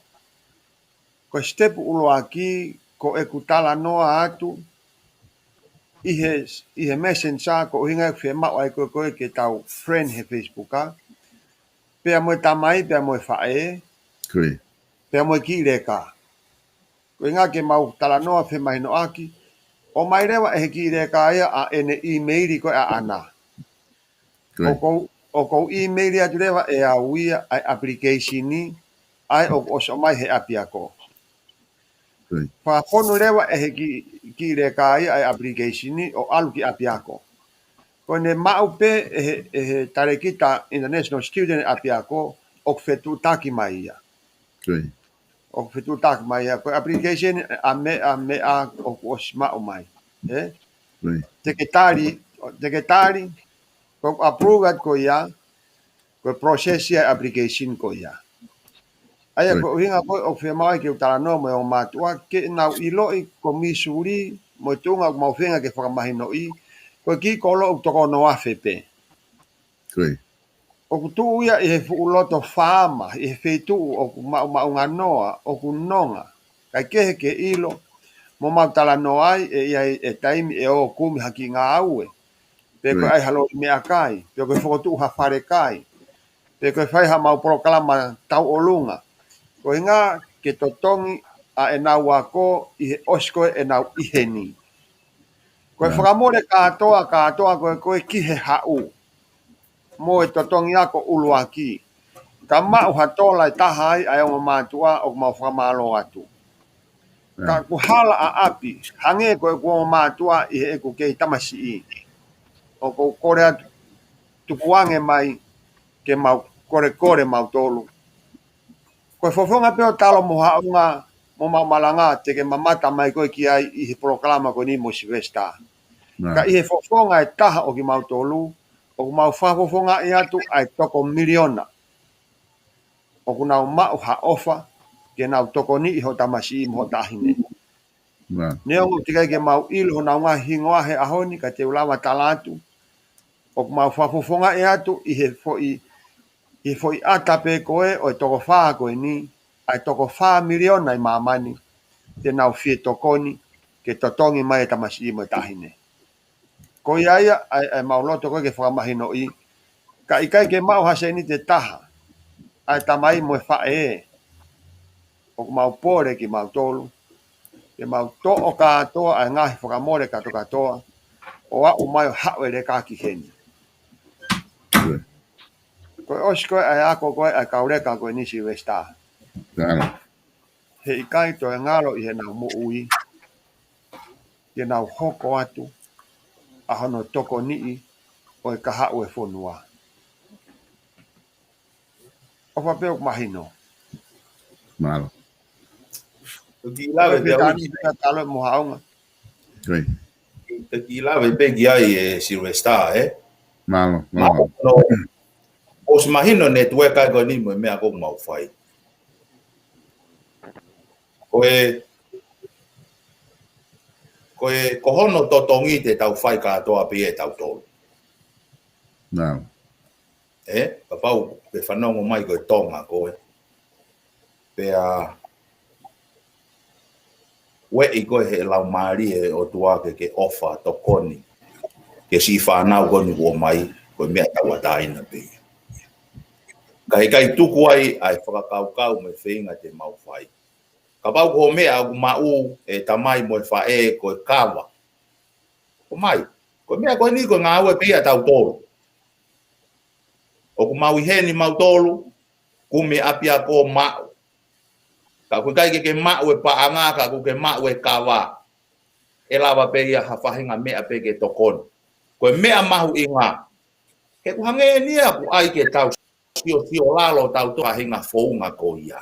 Ko e step ʻuluaki, ko ʻeku talanoa atu ʻi he, ʻi he Messenger, ko e ʻuhinga ʻeku fiemaʻu ai ko ē, ko ē ke tau friend he Facebook ʻa. Pea mo e tamai, pea mo e faʻē. Ko ia. Pea mo e kiʻi leka. Ko e ʻuhinga ke mau talanoa femahinoʻaki. ʻOmai leva ʻe he kiʻi leka ia ʻa ʻene ʻīmeili ko ē ʻaʻana. Ko ia. ʻOku ou, ʻoku ou ʻīmeili atu leva ʻe au ia ʻa e application ni, ʻa ē ʻoku ʻosi ʻomai he ʻapiako. Ko ia. Fakafonu leva ʻe he kiʻi, kiʻi leka ia ʻa e application ni ʻo ʻalu ki ʻapiako. Ko ʻene maʻu pē ʻe he, ʻe he talēkita international student ʻapiako ʻoku fetuʻutaki mai ia. Ko ia. ʻOku fetuʻutaki mai ia. Ko e application ʻa e meʻa, meʻa ʻoku ʻosi maʻu mai. Ē? Ko ia. Te ke tali, te ke tali, ko e approve atu ko ia, ko e process ia e application ko ia. ʻA ia, ko ia, ko e ʻuhinga ko ē ʻoku fiemaʻu ai ke u talanoa mo e ongo mātuʻa, ke nau ʻiloʻi ko Missouri, mo e tuʻunga ʻoku mau feinga ke fakamahinoʻi, Ko e kiʻi kolo ʻoku toko ono afe pē. ʻOku tuʻu ia ʻi he fuʻu loto faama, ʻi he feituʻu ʻoku maʻumaʻunganoa, ʻoku nonga. Kae kehe ke ʻilo, mo mau talanoa ai, ʻe ʻi ai e taimi ʻe ō kumi ha kiʻi ngāue. Pe ko e ʻai ha loli meʻakai, pe ko e fokotuʻu ha falekai, pe ko e fai ha mau polokalama tauʻolunga. Ko e ʻuhinga ke totongi ʻa ʻenau ako ʻi he ʻosi ko ē ʻenau ʻi heni. Ko e fakamole kātoa, kātoa ko ē, ko ē ki he haʻu mo e totongi ako ʻuluaki. Ka maʻu ha tola ʻe taha ai ʻa e ongo mātuʻa ʻoku mau fakamālō atu. Ka ʻoku hala ʻa ʻapi, hangē ko ʻeku ongo mātuʻa ʻi heʻeku kei tamasiʻi. ʻOku ou kole atu, tukuange mai ke mau kolekole mautolu. Ko e fofonga pē ʻo Talo mo Haʻunga mo mau malanga te ke mamata mai ko ē ki ai ʻi he polokalama ko eni mo Sylvester. Ka ʻi he fofonga ʻe taha ʻo kimautolu, ʻoku mau fakafofongaʻi atu ʻa e toko miliona ʻoku nau maʻu ha ʻofa ke nau tokoniʻi hoʻo tamasiʻi mo hoʻo taʻahine. Neongo ʻoku teʻeki ai ke mau ʻilo honau ngaahi hingoa he ʻaho ni, ka te u lava tala atu ʻoku mau fakafofongaʻi atu ʻi he foʻi, ʻi he foʻi ʻata pē ko ē ʻo e toko fā ko eni, ʻa e toko fā miliona ʻi māmani te nau fie tokoni ke totongi mai e tamasiʻi mo e taʻahine. Ko ia ia ʻa e, ʻa e mau loto ko ē ke fakamahinoʻi, ka ʻikai ke maʻu ha sēniti ʻe taha ʻa e tamai mo e faʻē, ʻoku mau pole kimautolu ke mau toʻo kātoa ʻa e ngaahi fakamole kātokātoa ʻo aʻu mai ʻo haʻu e leka ki heni. Ko e ʻosi ko ē ʻa e ako ko ē ʻa e kau leka ko eni Sylvester, he ʻikai toe ngalo ʻi heʻenau moʻui ke nau hoko atu ʻa hono tokoniʻi ʻo e kahaʻu e fonua. ʻOfa pē ʻoku mahino. Mālō. Ko e kiʻi lave pē au. Talo mo Haʻunga. Ko e kiʻi lave pē ki ai e Sylvester, ē? Mālō, mālō. ʻOsi mahino network ʻa e ko eni mo e meʻa ʻoku mau fai. Ko e, ko e, ko hono totongi te tau fai kātoa pē ia ʻe tautolu. Ē, kapau ke fanongo mai ko e Tonga ko ē. Pea ueʻi koe he Laumālie ʻo e ʻOtua ke ke ʻofa tokoni ki he siʻi fānau ko eni ʻoku ō mai, ko e meʻa tauʻatāina pē ia. Ka heʻikai tuku ai ʻa e fakakaukau mo e feinga te mau fai. Kapau ko e meʻa ʻoku maʻu e tamai mo e faʻē ko e kava, ʻomai. Ko e meʻa ko eni ko e ngāue pē ia ʻa tautolu. ʻOku mau ʻi heni mautolu, kumi ʻapiako maʻu. Ka ʻoku ʻikai ke ke maʻu e paʻanga, ka ʻoku ke maʻu e kava, ʻe lava pē ia ha faʻahinga meʻa pē ke tokoni. Ko e meʻa mahuʻinga, he ʻoku hangē eni ia ʻoku ʻai ke tau siosio lalo tautolu ʻa e faʻahinga founga ko ia.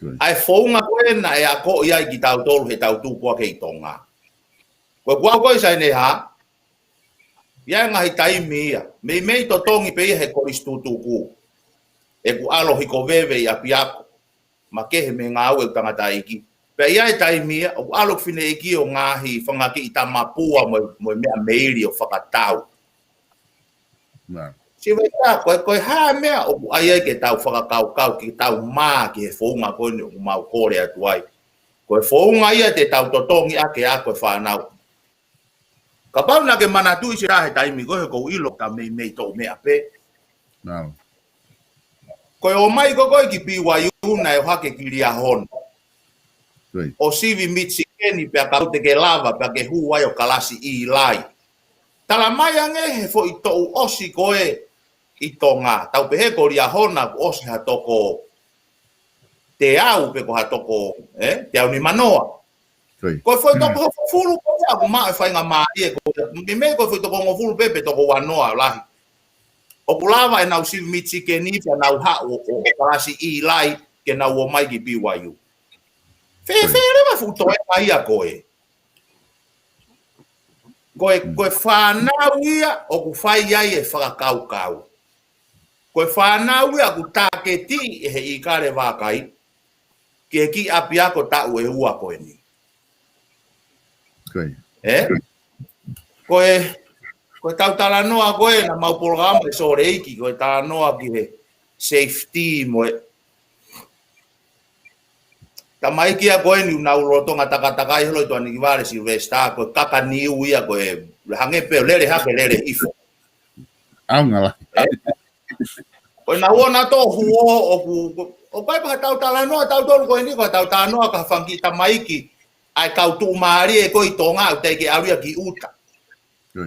ʻA e founga ko ē naʻe akoʻi ai kitautolu he tau tupu ʻa kei Tonga. Ko e kuau ko ē sai ne hā, ʻi ai e ngaahi taimi ia, meimei totongi pē ia he kolisi tutuku. ʻEku ʻalu ʻo hiko veve ʻi ʻapiako, makehe mei he ngāue ʻeku tangataʻeiki. Pea ʻi ai e taimi ia, ʻoku ʻalu ʻeku fineʻeiki ʻo ngaohi fanga kiʻi tamapua mo, mo e meʻa meili ʻo fakatau. Sylvester, ko e, ko e hā e meʻa ʻoku ʻai ai ke tau fakakaukau, ke tau mā ki he founga ko eni ʻoku mau kole atu ai. Ko e founga ia te tau totongi ʻaki ʻa e ako e fānau. Kapau naʻa ke manatuʻi Sylvester he taimi ko ē he ʻoku ou ʻilo ka meimei toʻu meʻa pē. Ko e ō mai ko ē ko ē ki B Y U naʻe ʻohake ki Liahona ʻo sivi Michigan pea ka ʻoua te ke lava pea ke hū ai ʻo kalasi ʻi lai. Tala mai ange he foʻi toʻu ʻosi ko ē ʻi Tonga. Tau pehē ko Liahona kuo ʻosi ha toko teau pe ko ha toko, ē, teau nimanoa. Ko e foʻi toko hongofulu ko ia ʻoku maʻu e faingamālie ko ia. Meimei ko e foʻi toko hongofulu pē pe toko uanoa lahi. ʻOku lava ʻenau sivi Michigan pea nau haʻu ʻo, ʻo kalasi ʻi lai ke nau ō mai ki B Y U. Fēfē leva fuʻu toenga ia ko ē. Ko e, ko e fānau ia ʻoku fai ai e fakakaukau. Ko e fānau ia ʻoku tāketiʻi ʻe he ʻīkale vakai ki he kiʻi ʻapiako taʻu ʻe ua ko eni. Ē? Ko e, ko e tau talanoa ko ē naʻa mau polokalama ʻi Sōleki, ko e talanoa ki he safety mo e tamaiki ia ko eni naʻa nau lolotonga takatakai holo ʻi Tuʻanikivale Sylvester, ko e kaka niu ia ko e hangē pē ʻo lele hake lele hifo. ʻAonga lahi. Ko e naʻa nau ō nautolu huo ʻoku, ʻoku ʻi ai pē ha tau talanoa, tautolu ko eni ko e tau talanoa ki ha fanga kiʻi tamaiki ʻa e kau tuʻumālie ko ē ʻi Tonga ʻoku teʻeki ke ʻalu ia ki ʻuta.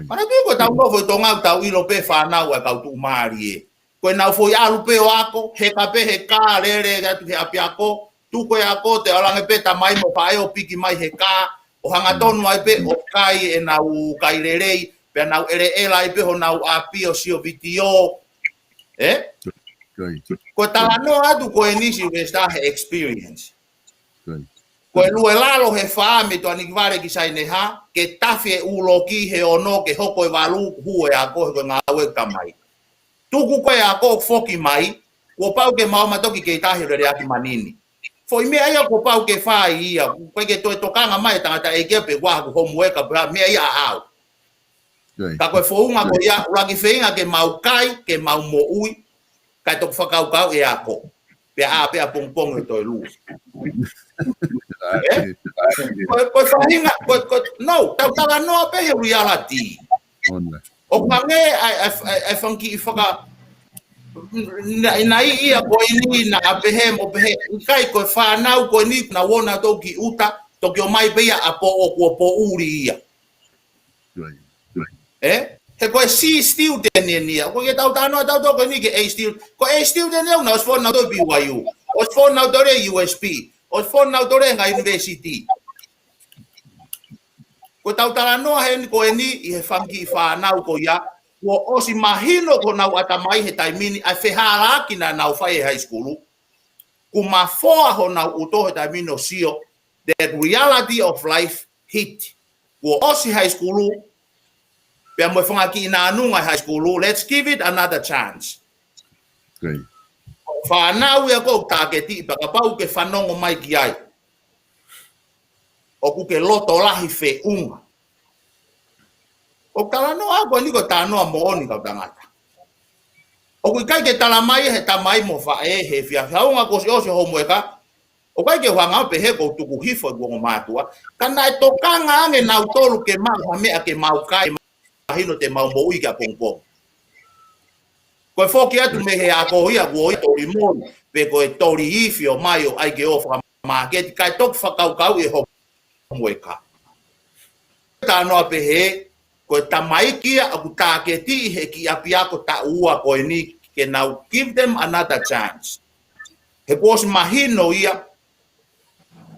Manatuʻi ko e tau nofo ʻi Tonga ʻoku tau ʻilo pē fānau ʻa e kau tuʻumālie. Ko e nau foʻi ʻalu pē ʻo ako, heka pē he kā, lele atu he ʻapiako, tuku e ako, te ʻalu ange pē tamai mo faʻē ʻo piki mai he kā, ʻo hangatonu ai pē ʻo kai ʻenau kai lelei, pea nau ʻeleʻela ai pē honau ʻapi ʻo sio vitiō. Ē? Ko e talanoa atu ko eni Sylvester he experience. Ko e lue lalo he fā mei Tuʻanikivale ki Saineha, ke tafi e ʻūloki he ono ke hoko e valu, hū e ako he ko e ngāue ʻa e tamai. Tuku ko ē ako foki mai, kuo pau ke mau ō mai toki kei tahi lele ʻaki manini. Foʻi meʻa ia kuo pau ke fai ia, ʻoku ʻikai ke toe tokanga mai e tangataʻeiki ia pe ʻoku ʻi ai haku homework pe ha meʻa ia ʻaʻau. Ka ko e founga ko ia, ʻuluaki feinga ke mau kai, ke mau moʻui, kae toki fakakaukau e ako. Pea ʻā pē ʻapongipongi ʻo toe lue. Ē? Ko e, ko e faʻahinga, ko e, ko e, no, tau talanoa pē he reality. ʻOku hangē ʻa e, ʻa e, ʻa e, ʻa e fanga kiʻi faka, naʻe, naʻe ʻi ai ko eni naʻa pehē mo pehē, ʻikai ko e fānau ko eni naʻa nau ō nautolu ki ʻuta, toki ō mai pē ia ʻapo ʻoku ʻo poʻuli ia. Ē? He ko e C student eni ia. Ko e tau talanoa tautolu ko eni ki he A student. Ko e A student ia naʻe ʻosi foki nautolu BYU. ʻOsi foki nautolu U S P. ʻOsi foki nautolu ngaahi university. Ko e tau talanoa heni ko eni ʻi he fanga kiʻi fānau ko ia. Kuo ʻosi mahino ko honau ʻatamai he taimi ni ʻa e fehālaaki naʻa nau fai he high school. Kuo mafoa honau ʻuto he taimi ni ʻo sio. That reality of life hit. Kuo ʻosi high school, pea mo e fanga kiʻi nānunga high school, let's give it another chance. Fānau ia ʻoku ou tāketiʻi pea kapau ke fanongo mai ki ai. ʻOku ke loto lahi feʻunga. ʻOku talanoa ko eni ko e talanoa moʻoni kau tangata. ʻOku ʻikai ke tala mai he tamai mo faʻē he fiefia ʻaonga kuo ʻosi ʻosi homework, ʻoku ʻikai ke u hanga ʻo pehē ʻoku ou tuku hifo ʻeku ongo mātuʻa, ka naʻe tokanga ange nautolu ke maʻu ha meʻa ke mau kai, mahino te mau moʻui ki ʻapongipongi. Ko e foki atu mei he ako ia kuo ʻi ai e toli moli, pe ko e toli ifi ʻo mai ʻo ʻai ke ō fakamāketi, kae toki fakakaukau e homework. Talanoa pehē, ko e tamaiki ia ʻoku tāketiʻi he kiʻi ʻapiako taʻu ua ko eni ke nau give them another chance. He kuo ʻosi mahino ia,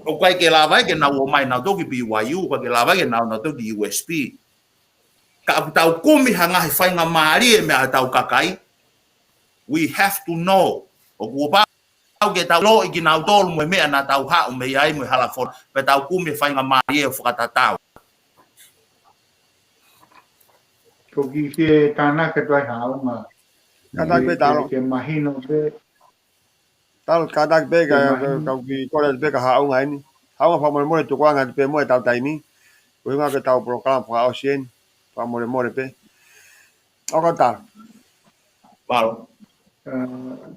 ʻoku ʻikai ke lava ia ke nau ō mai nautolu ki BYU, ʻoku ʻikai ke lava ia ke nau ō nautolu ki USP. Ka ʻoku tau kumi ha ngaahi faingamālie mei heʻetau kakai, we have to know. ʻOku pau ke tau ʻiloʻi kinautolu mo e meʻa naʻa tau haʻu mei ai mo e hala fona, pea tau kumi e faingamālie ʻo fakatatau. Ko e kiʻi tānaki atu ai Haʻunga. Kātaki pē Talo. Ke mahino pē. Talo, kātaki pē ka, ka, ka kiʻi kole pē ka Haʻunga eni. Haʻunga fakamolemole tukuange atu pē mo e tau taimi. Ko e ʻuhinga ko e tau polokalama fakaʻosi eni. Fakamolemole pē. ʻOku Talo. Mālō.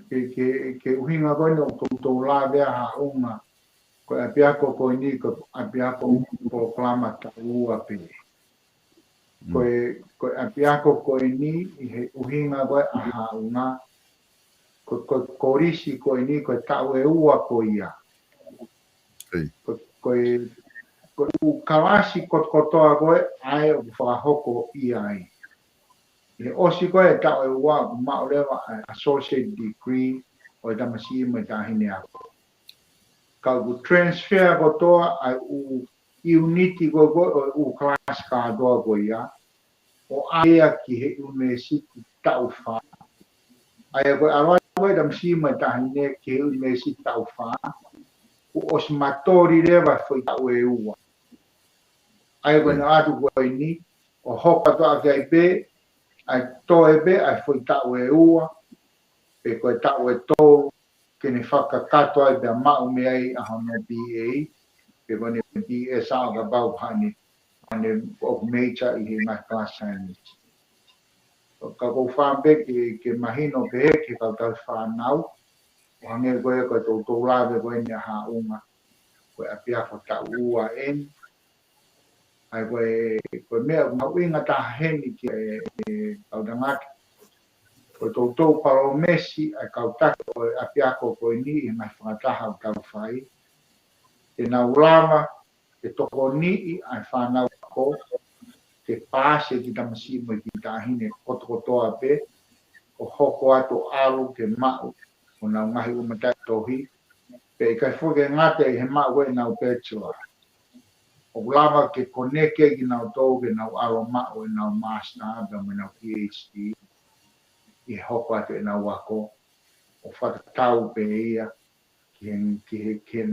Ke, ke, ke ʻuhinga ko eni ʻoku toutou lave ai Haʻunga. Ko e ʻapiako ko eni, ko e ʻapiako polokalama taʻu ua pē. Ko e, ko e ʻapiako ko eni ʻi he ʻuhinga ko ē ʻa Haʻunga. Ko, ko e kolisi ko eni, ko e taʻu ʻe ua ko ia. Ko, ko e, ko e ʻū kalasi kotokotoa ko ē ʻa ē ʻoku fakahoko ia ai. ʻI he ʻosi ko ē taʻu ʻe ua ʻoku maʻu leva ʻa e associate degree ʻo e tamasiʻi mo e taʻahine ako. Ka ʻoku transfer kotoa ʻa e ʻū ʻiuniti ko ē ʻo e ʻū kalasi kātoa ko ia, ʻo ʻave ia ki he ʻunivēsiti taʻu fā. ʻA ia ko e ʻalu ko ē tamasiʻi mo e taʻahine ki he ʻunivēsiti taʻu fā, kuo ʻosi matoli leva e foʻi taʻu ʻe ua. ʻA ia ko e ʻatu ko eni, ʻo hoko atu ʻaki ai pē, ʻa e toe pē, ʻa e foʻi taʻu ʻe ua, pe ko e taʻu ʻe tolu, ke ne fakakakato ai pea maʻu mei ai ʻa hono BA, pe ko ʻene BS ʻa ʻo kapau haʻane ʻa ʻene ʻoku major ʻi he ngaahi kalasi saienisi. Ka ʻoku ou fakaʻamu pē ke, ke mahino pehē ki he kau tauhi fānau, ʻo hangē ko e, ko e toutou lave ko eni ʻa Haʻunga, ko e ʻapiako taʻu ua eni, ʻa ia ko e, ko e meʻa ʻoku mahuʻinga taha heni ki he, he kau tangata. Ko e toutou palōmesi ʻa e kau taki ʻo e ʻapiako ko eni ʻi he ngaahi fakataha ʻoku tau fai. Te nau lava ke tokoniʻi ʻa e fānau ako, ke paasi e kiʻi tamasiʻi mo e kiʻi taʻahine kotokotoa pē, ʻo hoko atu ʻo ʻalu ke maʻu honau ngaahi ʻū mataʻitohi, pea ʻikai foki ke ngata ʻi he maʻu ko ē ʻenau bachelor. ʻOku lava ke koneke kinautolu ke nau ʻalu ʻo maʻu ʻenau master, pea mo ʻenau PhD, ʻi he hoko atu ʻenau ako, ʻo fakatatau pē ia ki he, ki he, ki he,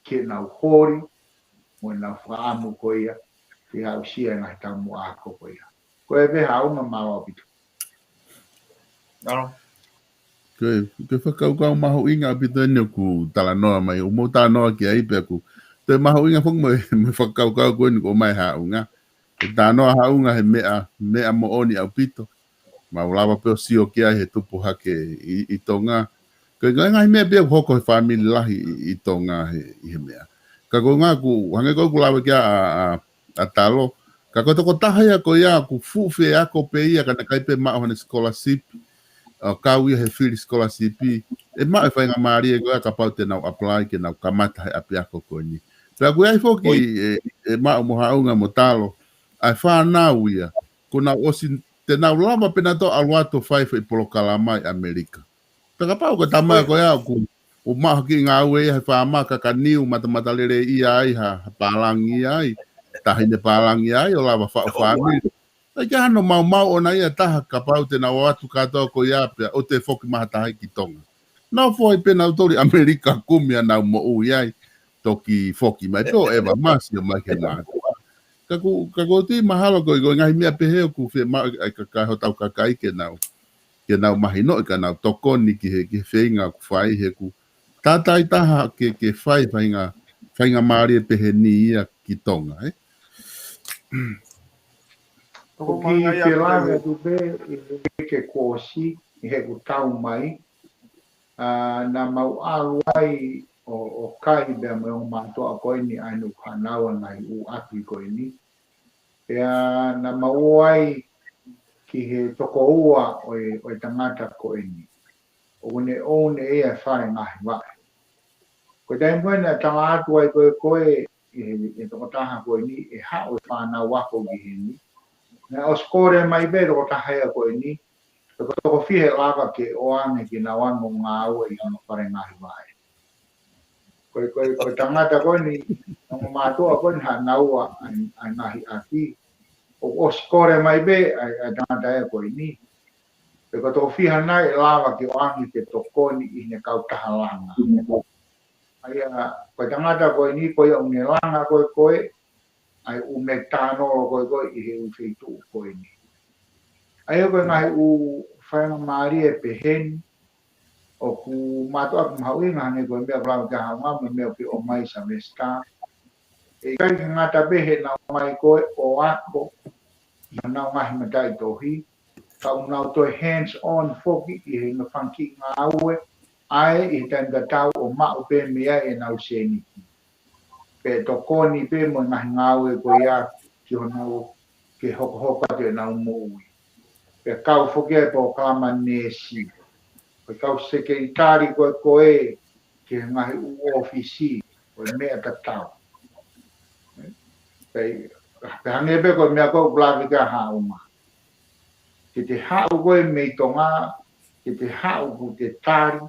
ki heʻenau holi, mo ʻenau fakaʻamu ko ia, ke aʻusia e ngaahi taumuʻa ako ko ia. Ko e pehē Haʻunga, mālō ʻaupito. Mālō. Ko e, ko e fakakaukau mahuʻinga ʻaupito eni ʻoku talanoa mai, ʻoku mou talanoa ki ai pea ʻoku toe mahuʻinga foki mo e, mo e fakakaukau ko eni ʻoku ʻomai ʻe Haʻunga. ʻE talanoa Haʻunga he meʻa, meʻa moʻoni ʻaupito. Mau lava pē ʻo sio ki ai he tupu hake ʻi, ʻi Tonga. Ko e ngaahi, ngaahi meʻa pē ʻoku hoko he fāmili lahi ʻi, ʻi Tonga he, ʻi he meʻa. Ka ko e ngaahi ʻoku, hangē ko ʻeku lave ki ai ʻa, ʻa, ʻa Talo. Ka ko e tokotaha ia ko ia ʻoku fuʻu fie ako pē ia ka naʻe ʻikai pē maʻu haʻane scholarship. ʻO kau ia he fili scholarship. ʻE maʻu e faingamālie ko ia kapau te nau apply ke nau kamata he ʻapiako ko eni. Pea ʻoku ʻi ai foki ʻe, ʻe maʻu mo Haʻunga mo Talo. ʻA e fānau ia. Ko nau ʻosi te nau lava pē nautolu ʻalu atu ʻo fai foʻi polokalama ʻi ʻAmelika. Pea kapau ko e tama ia ko ia ʻoku, ʻoku maʻu ha kiʻi ngāue ia he faama, ka ka niu matamatalelei ia ai, ha, ha pālangi ia ai, taʻahine pālangi ia ai, ʻo lava faʻu fāmili. ʻIkai ke ʻi ai hano maumau ʻona ia taha kapau te nau ō atu kātoa ko ia pea ʻoua te foki mai ha taha ia ki Tonga. Nau foʻi pē nautolu ʻi ʻAmelika kumi ʻenau moʻui ai, toki foki mai pē ʻo ʻeva masi ʻo mai ke mātuʻa. Ka ʻoku, ka ʻoku ou tui mahalo ko e, ko e ngaahi meʻa pehē ʻoku fiemaʻu ʻe he kakai, hotau kakai ke nau, ke nau mahinoʻi ka nau tokoni ki he, ki he feinga ʻoku fai he ʻoku tātāitaha ke, ke fai fainga, faingamālie pehē ni ia ki Tonga, ē? Tokoni ʻoku ou kiʻi lave atu pē ʻi he kuo ʻosi, ʻi heʻeku tau mai, ʻa, naʻa mau ʻalu ai ʻo, ʻo kai pea mo e ongo mātuʻa ko eni ʻa ʻenau fānau ʻa e ngaahi ʻū ʻapi ko eni. Pea naʻa mau ō ai ki he toko ua ʻo e, ʻo e tangata ko eni. ʻOku ne ʻouna ʻe ia e fale ngaahi vaʻe. Ko e taimi ko ē naʻe tala atu ai ko ē ko ē ʻe he, ʻe he tokotaha ko eni ʻe haʻu e fānau ako ki heni. Naʻe ʻosi kole mai pē tokotaha ia ko eni, pe ko e toko fiha ʻe lava ke ʻoange ke nau ō ʻo ngāue ʻi hono fale ngaahi vaʻe. Ko e, ko e, ko e tangata ko eni, ongo mātuʻa ko eni haʻanau ʻa, ʻa e ngaahi ʻapi. ʻO, ʻosi kole mai pē ʻa e, ʻa e tangata ia ko eni. Pe ko e toko fiha nai ʻe lava ke ʻoange ke tokoni ʻi heʻene kautaha langa. ʻA ia, ko e tangata ko eni, ko ia ʻoku ne langa ko ē ko ē, ʻa e ʻū metanolo ko ē ko ē ʻi he ʻū feituʻu ko eni. ʻA ia ko e ngaahi ʻū faingamālie pehē ni, ʻoku mātuʻaki mahuʻinga hangē ko e meʻa ʻoku lave ki ai Haʻunga mo e meʻa ʻoku ke ʻomai Sylvester. ʻE ʻikai ke ngata pē heʻenau ō mai ko ē ʻo ako, ʻi honau ngaahi mataʻitohi, ka ʻoku nau toe hands on foki ʻi he ngaahi fanga kiʻi ngāue, ʻa ē ʻi he taimi tatau ʻo maʻu pē mei ai ʻenau sēniti. Pea tokoni pē mo e ngaahi ngāue ko ia ki honau ke hokohoko atu ʻenau moʻui. Pea kau foki ai polokalama neesi. Ko e kau sekelitali ko ē ko ē ki he ngaahi ʻū ʻōfisi, ko e meʻa tatau. Pea, pea hangē pē ko e meʻa ko ē ʻoku lave ki ai Haʻunga. Ke te haʻu ko ē mei Tonga, ke te haʻu ʻoku te tali,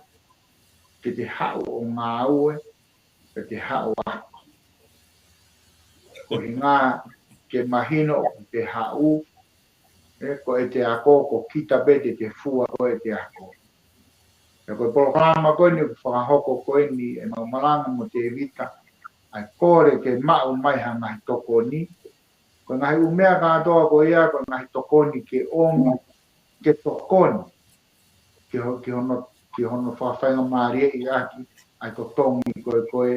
ke te haʻu ʻo ngāue, ke te haʻu ʻo ako. Ko e ʻuhinga ke mahino ʻoku te haʻu, ē, ko ʻete ako, ko kita pē te te fua ko ē ʻete ako. Pea ko e polokalama ko eni ʻoku fakahoko ko eni ʻe Mau Malanga mo Tēvita, ʻa e kole ke maʻu mai ha ngaahi tokoni, ko e ngaahi ʻū meʻa kātoa ko ia, ko e ngaahi tokoni ke ʻomi, ke tokoni, ke ho-, ke hono, ke hono fakafaingamālieʻi ʻaki ʻa e totongi ko ē ko ē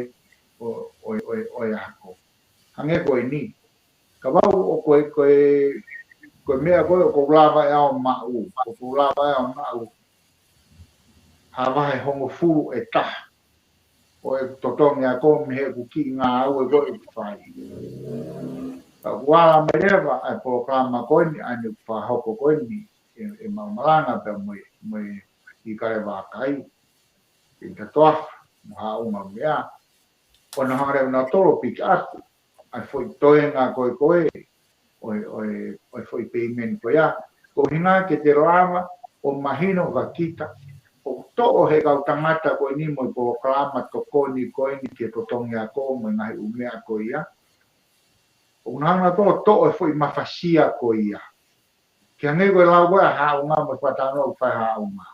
ʻo, ʻo, ʻo, ʻo e ako. Hangē ko eni, Kapau ʻoku ʻi ai, ko e, ko e meʻa ko ē ʻoku ou lava ʻe au ʻo maʻu, ʻoku ou lava ʻe au ʻo maʻu ha vahe hongofulu ʻe taha ʻo e totongi ako mei heʻeku kiʻi ngāue ko ē ʻoku fai. Ka ʻoku ala mai leva ʻa e polokalama ko eni, ʻa eni ʻoku fakahoko ko eni ʻe, ʻe Maʻu Malanga pea mo e, mo e ʻIkale Vākai, ʻi Tatoafa, mo Haʻunga mo e meʻa. ʻO nau hanga leva ʻo nau tolo piki atu ʻa e foʻi toenga ko ē ko ē ʻo e, ʻo e, ʻo e foʻi payment ko ia. Ko e ʻuhinga ke te lava ʻo mahino kia kita, ʻoku toʻo ʻe he kau tangata ko eni mo e polokalama tokoni ko eni ki he totongi ako mo e ngaahi ʻū meʻa ko ia, ʻoku nau hanga ʻo toʻo, toʻo e foʻi mafasia ko ia. Ke hangē ko e lau ko ē ʻa Haʻunga mo e fakatalanoa ʻoku fai ʻe Haʻunga.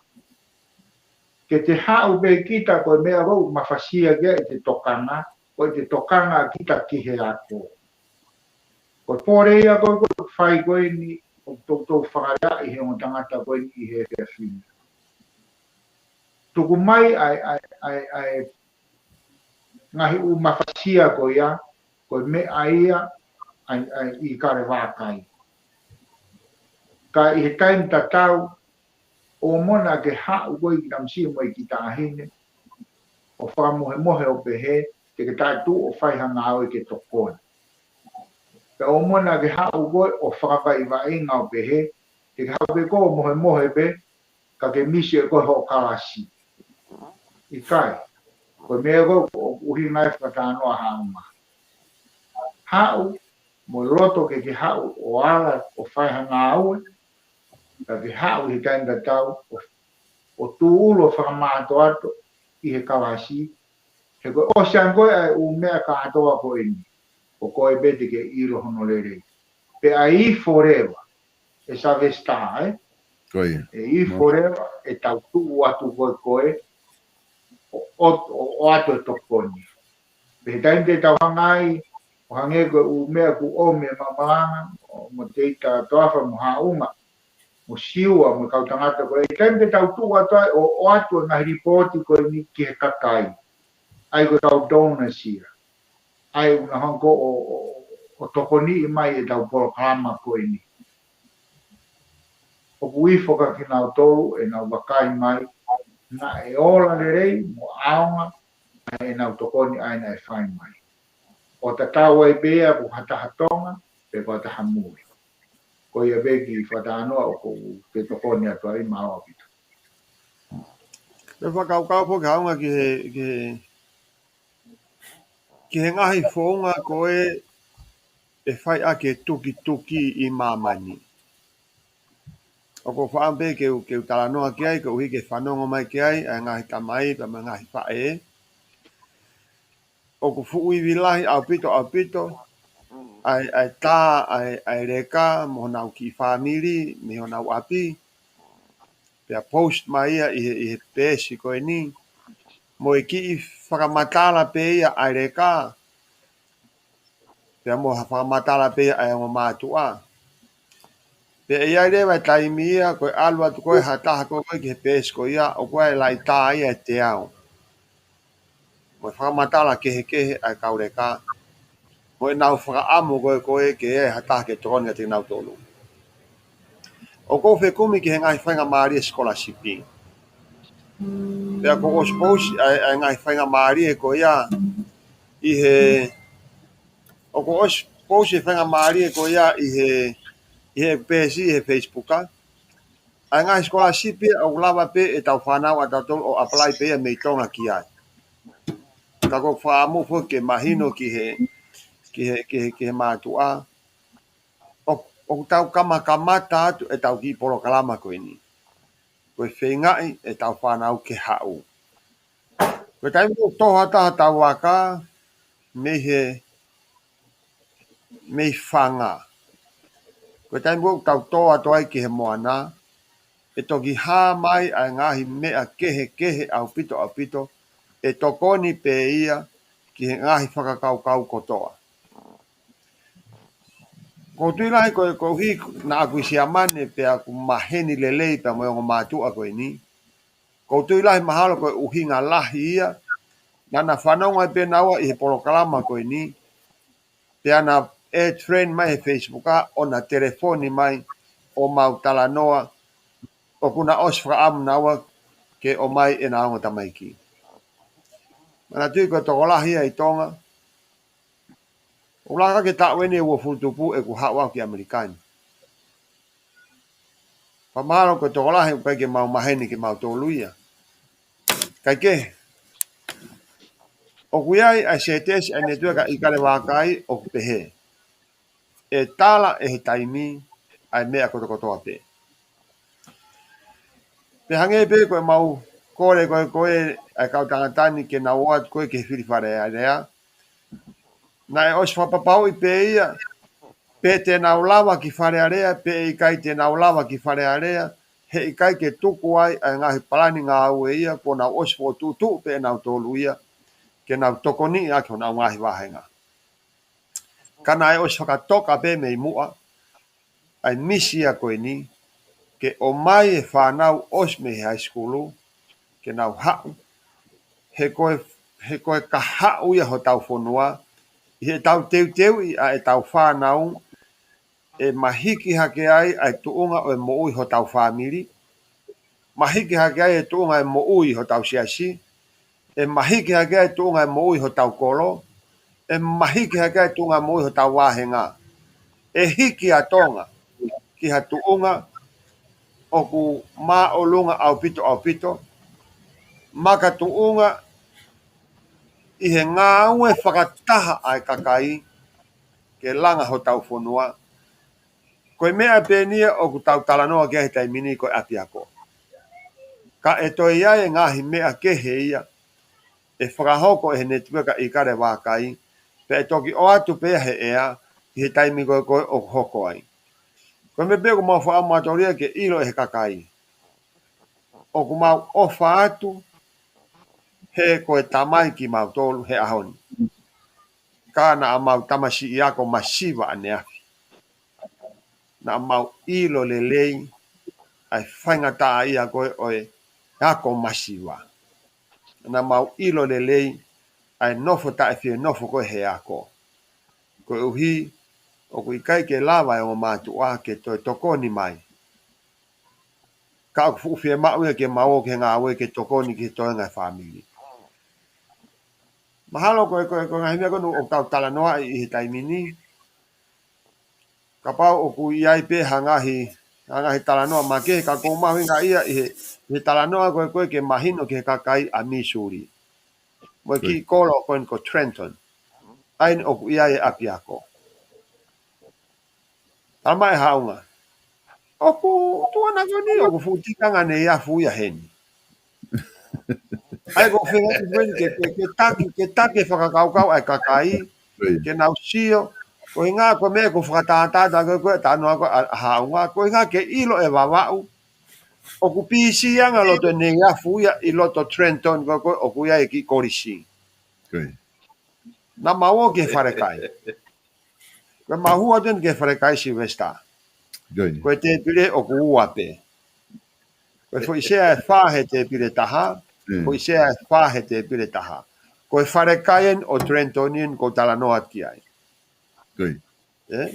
Ke te haʻu pē kita ko e meʻa ʻoku mafasia ki ai ʻete tokanga, ko ʻete tokanga kita ki he ako. Ko e pole ia ko ē ʻoku fai ko eni, ʻoku toutou fakalea ʻi he ongo tangata ko eni ʻi he efiafi ni. Tuku mai ʻa e, ʻa e, ʻa e, ʻa e ngaahi ʻū mafasia ko ia, ko e meʻa ia ʻa e, ʻa e ʻIkale Vākai. Ka ʻi he taimi tatau, ʻoua naʻa ke haʻu koe ki Tamasiʻi mo e kiʻi taʻahine ʻo fakamohemohe ʻo pehē te ke taʻetuʻu ʻo fai ha ngāue ke tokoni. Pea ʻoua naʻa ke haʻu koe ʻo fakavaʻivaʻinga ʻo pehē te ke haʻu pē koe ʻo mohemohe pē, ka ke misi ʻe koe hoʻo kalasi. ʻIkai. Ko e meʻa ko ē ʻoku ʻuhinga ai e fakatalanoa ʻa Haʻunga. Haʻu mo e loto ke ke haʻu ʻo ala ʻo fai ha ngāue, ka ke haʻu ʻi he taimi tatau ʻo, ʻo tūʻulu ʻo fakamātoato ʻi he kalasi, he kuo ʻosi ange ko ē ʻa e ʻū meʻa kātoa ko eni. Ko koe pē te ke ʻilo hono lelei. Pea ʻe ifo leva ʻe Savesita, ē? Ko ia. ʻE ifo leva ʻetau tuʻu atu ko ē ko ē ʻo, ʻo, ʻo, ʻoatu e tokoni. Pea he taimi te tau hanga ai, ʻo hangē ko e ʻū meʻa kuo ʻomi ʻe Maʻu Malanga, ʻo mo Teita Toafa mo Haʻunga, mo Siua, mo e kau tangata ko ē, he taimi te tau tuʻu atu ai ʻo, ʻoatu e ngaahi lipooti ko eni ki he kakai. ʻA ia ko e kau donors ia. ʻA ia ʻoku nau hanga ko ē ʻo, ʻo, ʻo tokoniʻi mai ʻetau polokalama ko eni. ʻOku ifo kia kinautolu ʻenau vakai mai, naʻe ola lelei mo ʻaonga ʻa ʻenau tokoni ʻa ia naʻe fai mai. ʻO tatau ai pē ia pe ko ha taha Tonga, pe ko ha taha muli. Ko ia pē kiʻi fakatalanoa ʻoku ou tokoni atu ai, mālō ʻaupito. Pea fakakaukau foki Haʻunga ki he, ki he, ki he ngaahi founga ko ē ʻe fai ʻaki e tukituki ʻi māmani. ʻOku ou fakaʻamu pē ke u, ke u talanoa ki ai, koeʻuhi ke fanongo mai ki ai ʻa e ngaahi tamai, pea mo e ngaahi faʻē. ʻOku fuʻu ivi lahi ʻaupito, ʻaupito, ʻa e, ʻa e tā, ʻa e, ʻa e leka, mo honau kiʻi fāmili, mei honau ʻapi, pea post mai ia ʻi he, ʻi he peesi ko eni, mo e kiʻi fakamatala pē ia ʻa e leka, pea mo ha fakamatala pē ia ʻa e ongo mātuʻa. Pea ʻe ʻi ai leva e taimi ia, ko e ʻalu atu ko ē ha taha ko ē ki he peesi ko ia, ʻoku ʻi ai e laʻitā ia ʻe teau. Mo e fakamatala kehekehe ʻa e kau leka. Mo ʻenau fakaʻamu ko ē, ko ē ke ʻi ai ha taha ke tokoni kiate kinautolu. ʻOku ou fekumi ki he ngaahi faingamālie sikolasipi. Pea kuo u ʻosi pousi ʻa e, ʻa e ngaahi faingamālie ko ia ʻi he, ʻoku ou ʻosi pousi e faingamālie ko ia ʻi he, ʻi he peesi ʻi he Facebook, ʻa e ngaahi sikolasipi ia ʻoku lava pē ʻetau fānau ʻatautolu ʻo apply pē ia mei Tonga ki ai. Ka ʻoku ou fakaʻamu foki ke mahino ki he, ki he, ki he, ki he mātuʻa, ʻo, ʻoku tau kamakamata atu ʻetau kiʻi polokalama ko eni. Ko e feingaʻi ʻetau fānau ke haʻu. Ko e taimi ʻoku tō ha taha tau aka mei he, mei Fanga. Ko e taimi ʻoku tau tō atu ai ki he moana, ʻe toki hā mai ʻa e ngaahi meʻa kehekehe ʻaupito, ʻaupito, ʻe tokoni pē ia ki he ngaahi fakakaukau kotoa. ʻOku ou tui lahi ko e, koeʻuhi naʻa ku ʻi Siamane pea ʻoku maheni lelei pea mo e ongo mātuʻa ko eni. ʻOku ou tui lahi mahalo ko e ʻuhinga lahi ia naʻa na fanongo ai pē naua ʻi he polokalama ko eni. Pea na add friend mai he Facebook, ʻo na telefoni mai ʻo mau talanoa, ʻoku na ʻosi fakaʻamu naua ke ʻomai ʻena ongo tamaiki. Manatuʻi ko e tokolahi ia ʻi Tonga, ʻoku laka ke taʻu eni ʻe uofulu tupu ʻeku haʻu au ki ʻAmelika ni. Pea mahalo ko e tokolahi ʻoku ʻikai ke mau maheni kimautolu ia. Kae kehe, ʻoku ʻi ai ʻa e sētesi ʻa e netiueka ʻIkale Vākai ʻoku pehē, ʻe tala ʻe he taimi ʻa e meʻa kotokotoa pē. Pea hangē pē ko ʻemau kole ko ē ko ē ʻa e kau tangata ni ke nau ō atu ko ē ki he fili Fale Alea, naʻe ʻosi fakapapauʻi pē ia pe te nau lava ki Fale Alea pe ʻe ʻikai te nau lava ki Fale Alea, he ʻikai ke tuku ai ʻa e ngaahi palani ngāue ia, kuo nau ʻosi fokotuʻutuʻu pē ʻe nautolu ia ke nau tokoniʻi ʻaki honau ngaahi vāhenga. Ka naʻe ʻosi fakatoka pē mei muʻa ʻa e misi ia ko eni, ke ʻomai e fānau ʻosi mei he high school ke nau haʻu, he ko e, he ko e kahaʻu ia hotau fonua, ʻi heʻetau teuteuʻi ʻa ʻetau fānau, ʻe mahiki hake ai ʻa e tuʻunga ʻo e moʻui hotau fāmili, mahiki hake ai e tuʻunga e moʻui hotau siasi, ʻe mahiki hake ai e tuʻunga e moʻui hotau kolo, ʻe mahiki hake ai e tuʻunga e moʻui hotau vāhenga. ʻE hiki ʻa Tonga ki ha tuʻunga ʻoku māʻolunga ʻaupito ʻaupito, makatuʻunga ʻi he ngāue fakataha ʻa e kakai ke langa hotau fonua. Ko e meʻa pē eni ia ʻoku tau talanoa ki ai he taimi ni ko e ʻapiako. Ka ʻe toe ʻi ai e ngaahi meʻa kehe ia ʻe fakahoko ʻe he netiueka ʻIkale Vākai, pea ʻe toki ʻoatu pē ia he ʻea ʻi he taimi ko ē ko ē ʻoku hoko ai. Ko e meʻa pē ʻoku mau fakaʻamu atu ia ke ʻilo ʻe he kakai, ʻoku mau ʻofa atu he ko e tamai kimautolu he ʻaho ni. Ka naʻa mau tamasiʻi ako masiva ʻaneafi. Naʻa mau ʻilo lelei ʻa e faingataʻaʻia ko ē ʻo e ako masiva. Naʻa mau ʻilo lelei ʻa e nofo taʻefienofo ko ē he ako. Koeʻuhi ʻoku ʻikai ke lava e ongo mātuʻa ke toe tokoni mai. Ka ʻoku fuʻu fiemaʻu ia ke mau ō ki he ngāue ke tokoni ki he toenga e fāmili. Mahalo ko e, ko e, ko e ngaahi meʻa ko eni ʻoku tau talanoaʻi ʻi he taimi ni, kapau ʻoku ʻi ai pē ha ngaahi, ha ngaahi talanoa makehe, ka ʻoku ou mahuʻingaʻia ʻi he, ʻi he talanoa ko ē ko ē ke mahino ki he kakai ʻa Missouri mo e kiʻi kolo ko eni ko Trenton, ʻa eni ʻoku ʻi ai e ʻapiako. Tala mai ʻe Haʻunga, ʻoku tuʻunga ko eni ʻoku fuʻu tikanga ne i afu ia heni. ʻA ia ko e feinga atu ko eni ke, ke, ke taki, ke taki e fakakaukau ʻa e kakai, ke nau sio, koeʻuhinga ko e meʻa ko e fakatātā ko ē ko e talanoa ko ē ʻa, ʻa Haʻunga, koeʻuhinga ke ʻilo ʻe Vavaʻu ʻoku pīsiʻanga loto ne i afu ia ʻi loto Trenton ko ē ko ē ʻoku ʻi ai e kiʻi kolisi. Naʻa mau ō ki he falekai. Ko e mau hū atu eni ki he falekai Sylvester, ko e tēpile ʻoku ua pē. Ko e foʻi sea ʻe fā he tēpile taha, foʻi sea ʻe fā he tēpile taha. Ko e falekai eni ʻo Trenton eni ʻoku ou talanoa atu ki ai. ʻE?